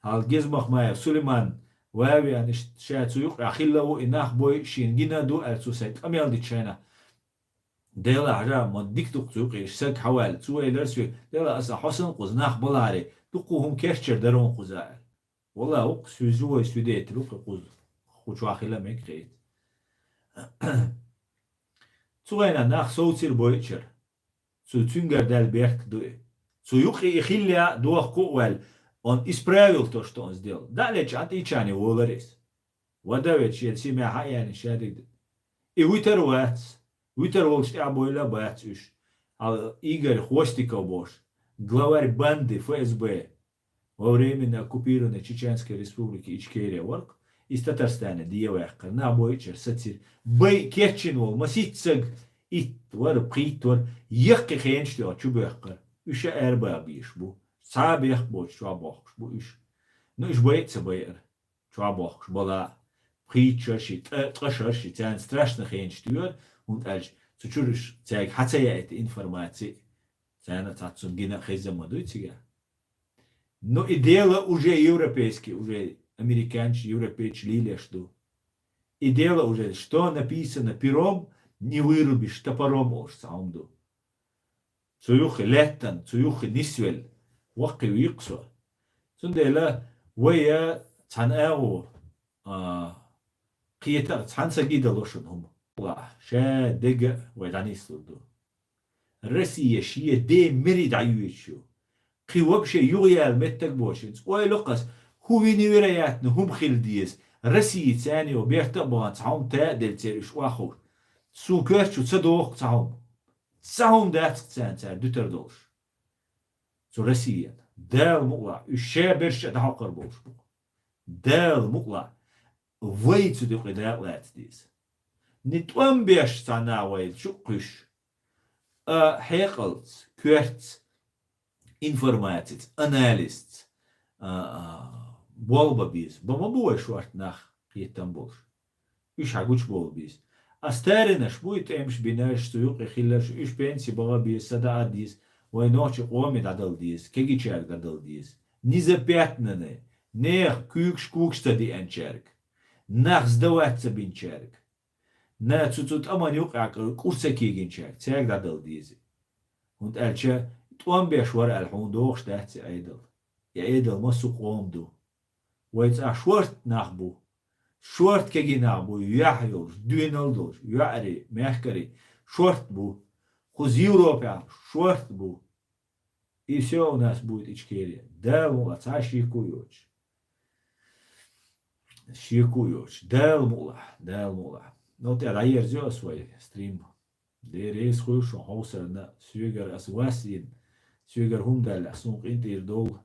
Хьал Гезмахмаев Сулейман ван а веана, иштта ша цу юкъахь хилла ву, и нах бой шена гина ду аьлла, цо сайн къамел дича хенахь. Делахь, хьажа, ма дика ду-кх цу юкъе, иштта саг хьаваьлла, цо элира соьга, Делахь, аса хьо санна кхуза нах баларе, дуккха хӀума керчара дара хьуна кхуза аьлла. Валла, укх связевой свидетель, укх кхуза, кху чохь хила мега хета. Цу гӀайна нах совцира бойчура. Цу цуьнгара даьлла бехк ду и. Цу юкъе и хилла а дохко а ваьлла, он исправил то, что он сделал. ДӀа а лечкъа, ан тӀийчане волар иза. Вада ведь шен симя хьа яьлла шадиг ду. И вуьтар вац. Вуьтар волчу тӀехь бойла а бац уьш. Хьал Игорь Хвостиков бохуш, главарь банды Ф С Б, во временно оккупированной Чеченской Республики Ичкерия варх, из Татарстане де ваьккхар, нах бойчуьра сацира. Бай кечйина волу масийтта саг, итт вара, пхийтта вара, яккхий хенаш тоьхна чу боьхкара. Уьш а арабан безаш бу. Цхьа а бехк боцуш чохь бохкуш бу уьш. Ну, уьш бай а ца байара. Чохь бохкуш бала, пхийтта шарши, ткъа, ткъа шарши, царна страшно хенаш тоьхна, хӀунда аьлча цу чуьра уьш цаьрга хьан ца яита информаци, царна а цхьацца цунна гина а хезна ма дуй цигахь. Ну, и дело уже европейский, уже американчи, европейчи лелош ду. И дело уже, что написано пером, не вырубишь топором, олуш цхьа хӀума ду. Цу юххе лаьттан, цу юххе нисвелла, ваккхий вийкх со. Цундела вай я цхьана агӀо, а, кхета а цхьана саги дало шуна хӀума. Ва, ша дега а вай дӀанислур ду. Россия шен ден мери дӀайоьдуш ю. Кхин вообще юхаяьлла меттаг боцуш, хӀинца ойла кхас, хӀун вина вероятно, хӀума хила деза. Россия царна йо берта а бахана цхьа хӀума та а делла церан уьш охьаховш. Суна коьртачу ца доху цхьа хӀума. Цхьа хӀума дац царна цара дуьтар долуш. Цу Россиян. Дала мукъалахь, уьш ша берш а дӀахьокхур болуш бу. Дала мукъалахь, вай цу декъе дакъа лаца деза. Не тӀом беш цхьа нах вай чу а кхуьйсуш, а хьекъалца, коьртца, информацица, анализца, а, а, болх бан беза. Бан ма бу вай шорта нах кхетам болуш. Уьш хьан гучубовла беза. А старинаш буй, тӀемаш бинарш, цу юкъе хилларш, уьш пенси баха беза, са даа деза, вай нохчи къоме дӀадала деза, кегийчаьрга дӀадала деза. Незапятнанный, нехан куьйгаш-куьйгаш ца деанчаьрга, нах сдавать ца бинчаьрга, на цу, цу тӀаман юкъехь кӀур ца кегинчаьрга, цаьрга дӀадала деза. ХӀунда аьлча тӀом беш вара аьлла хьуна догӀуш дац и Ӏедал. И Ӏедал массо а къома ду. Вай цӀа шорта нах бу. Шорта кегий нах бу, юьхь йолуш, доьналла долуш, йоӀарий, мехкарий, шорта бу. Кхуза Европехь шорта бу. И всё у нас будет Ичкерия. Дала мукъалахь, цхьа шеко а йоцуш. Шеко а йоцуш. Дала мукъалахь, Дала мукъалахь. Ну, тӀе дӀаерзайо ас вай стрим. Дела реза хуьлда шуна хьовсарна, соьгара ас вас йина, соьгара хӀума даллехь, суна къинтӀера довла.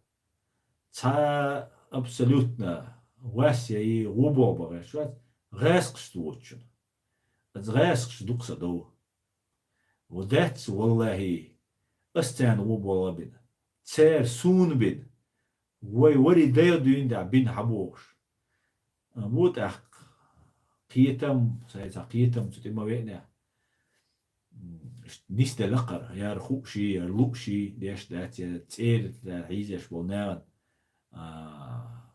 Цхьа абсолютно вас яй, гӀо боху бан гӀерташ вац, гӀаскхашца воцучунна. Аса гӀаскхаш дукха сан дов. Ва дац, валлахӀи, ас царна гӀо болх бина. Цара суна бина. Вай вари дайгӀа дуьйна дӀа бина хьан бохуш. Бу тӀаккха кхетам, сайн цхьа кхетам цу тӀе ма веънехь. М, нисделла кхара, яра хууш, яра лууш, деш дац, яра цӀера хьийзеш болу нахана, а,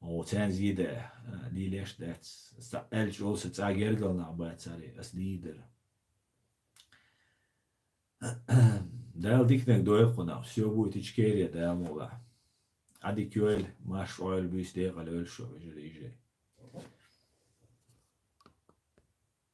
о, царна зийда, а, лелеш дац. Аса аьлча олу сан цӀа гергал нах бацаре, ас дийр дара. Дала диканиг дойла кхунах, всё будет Ичкерия, Дала мукъалахь. Ӏадика йойла, марша Ӏойла, буьйса декъала йойла шо, вежарий, йижарий.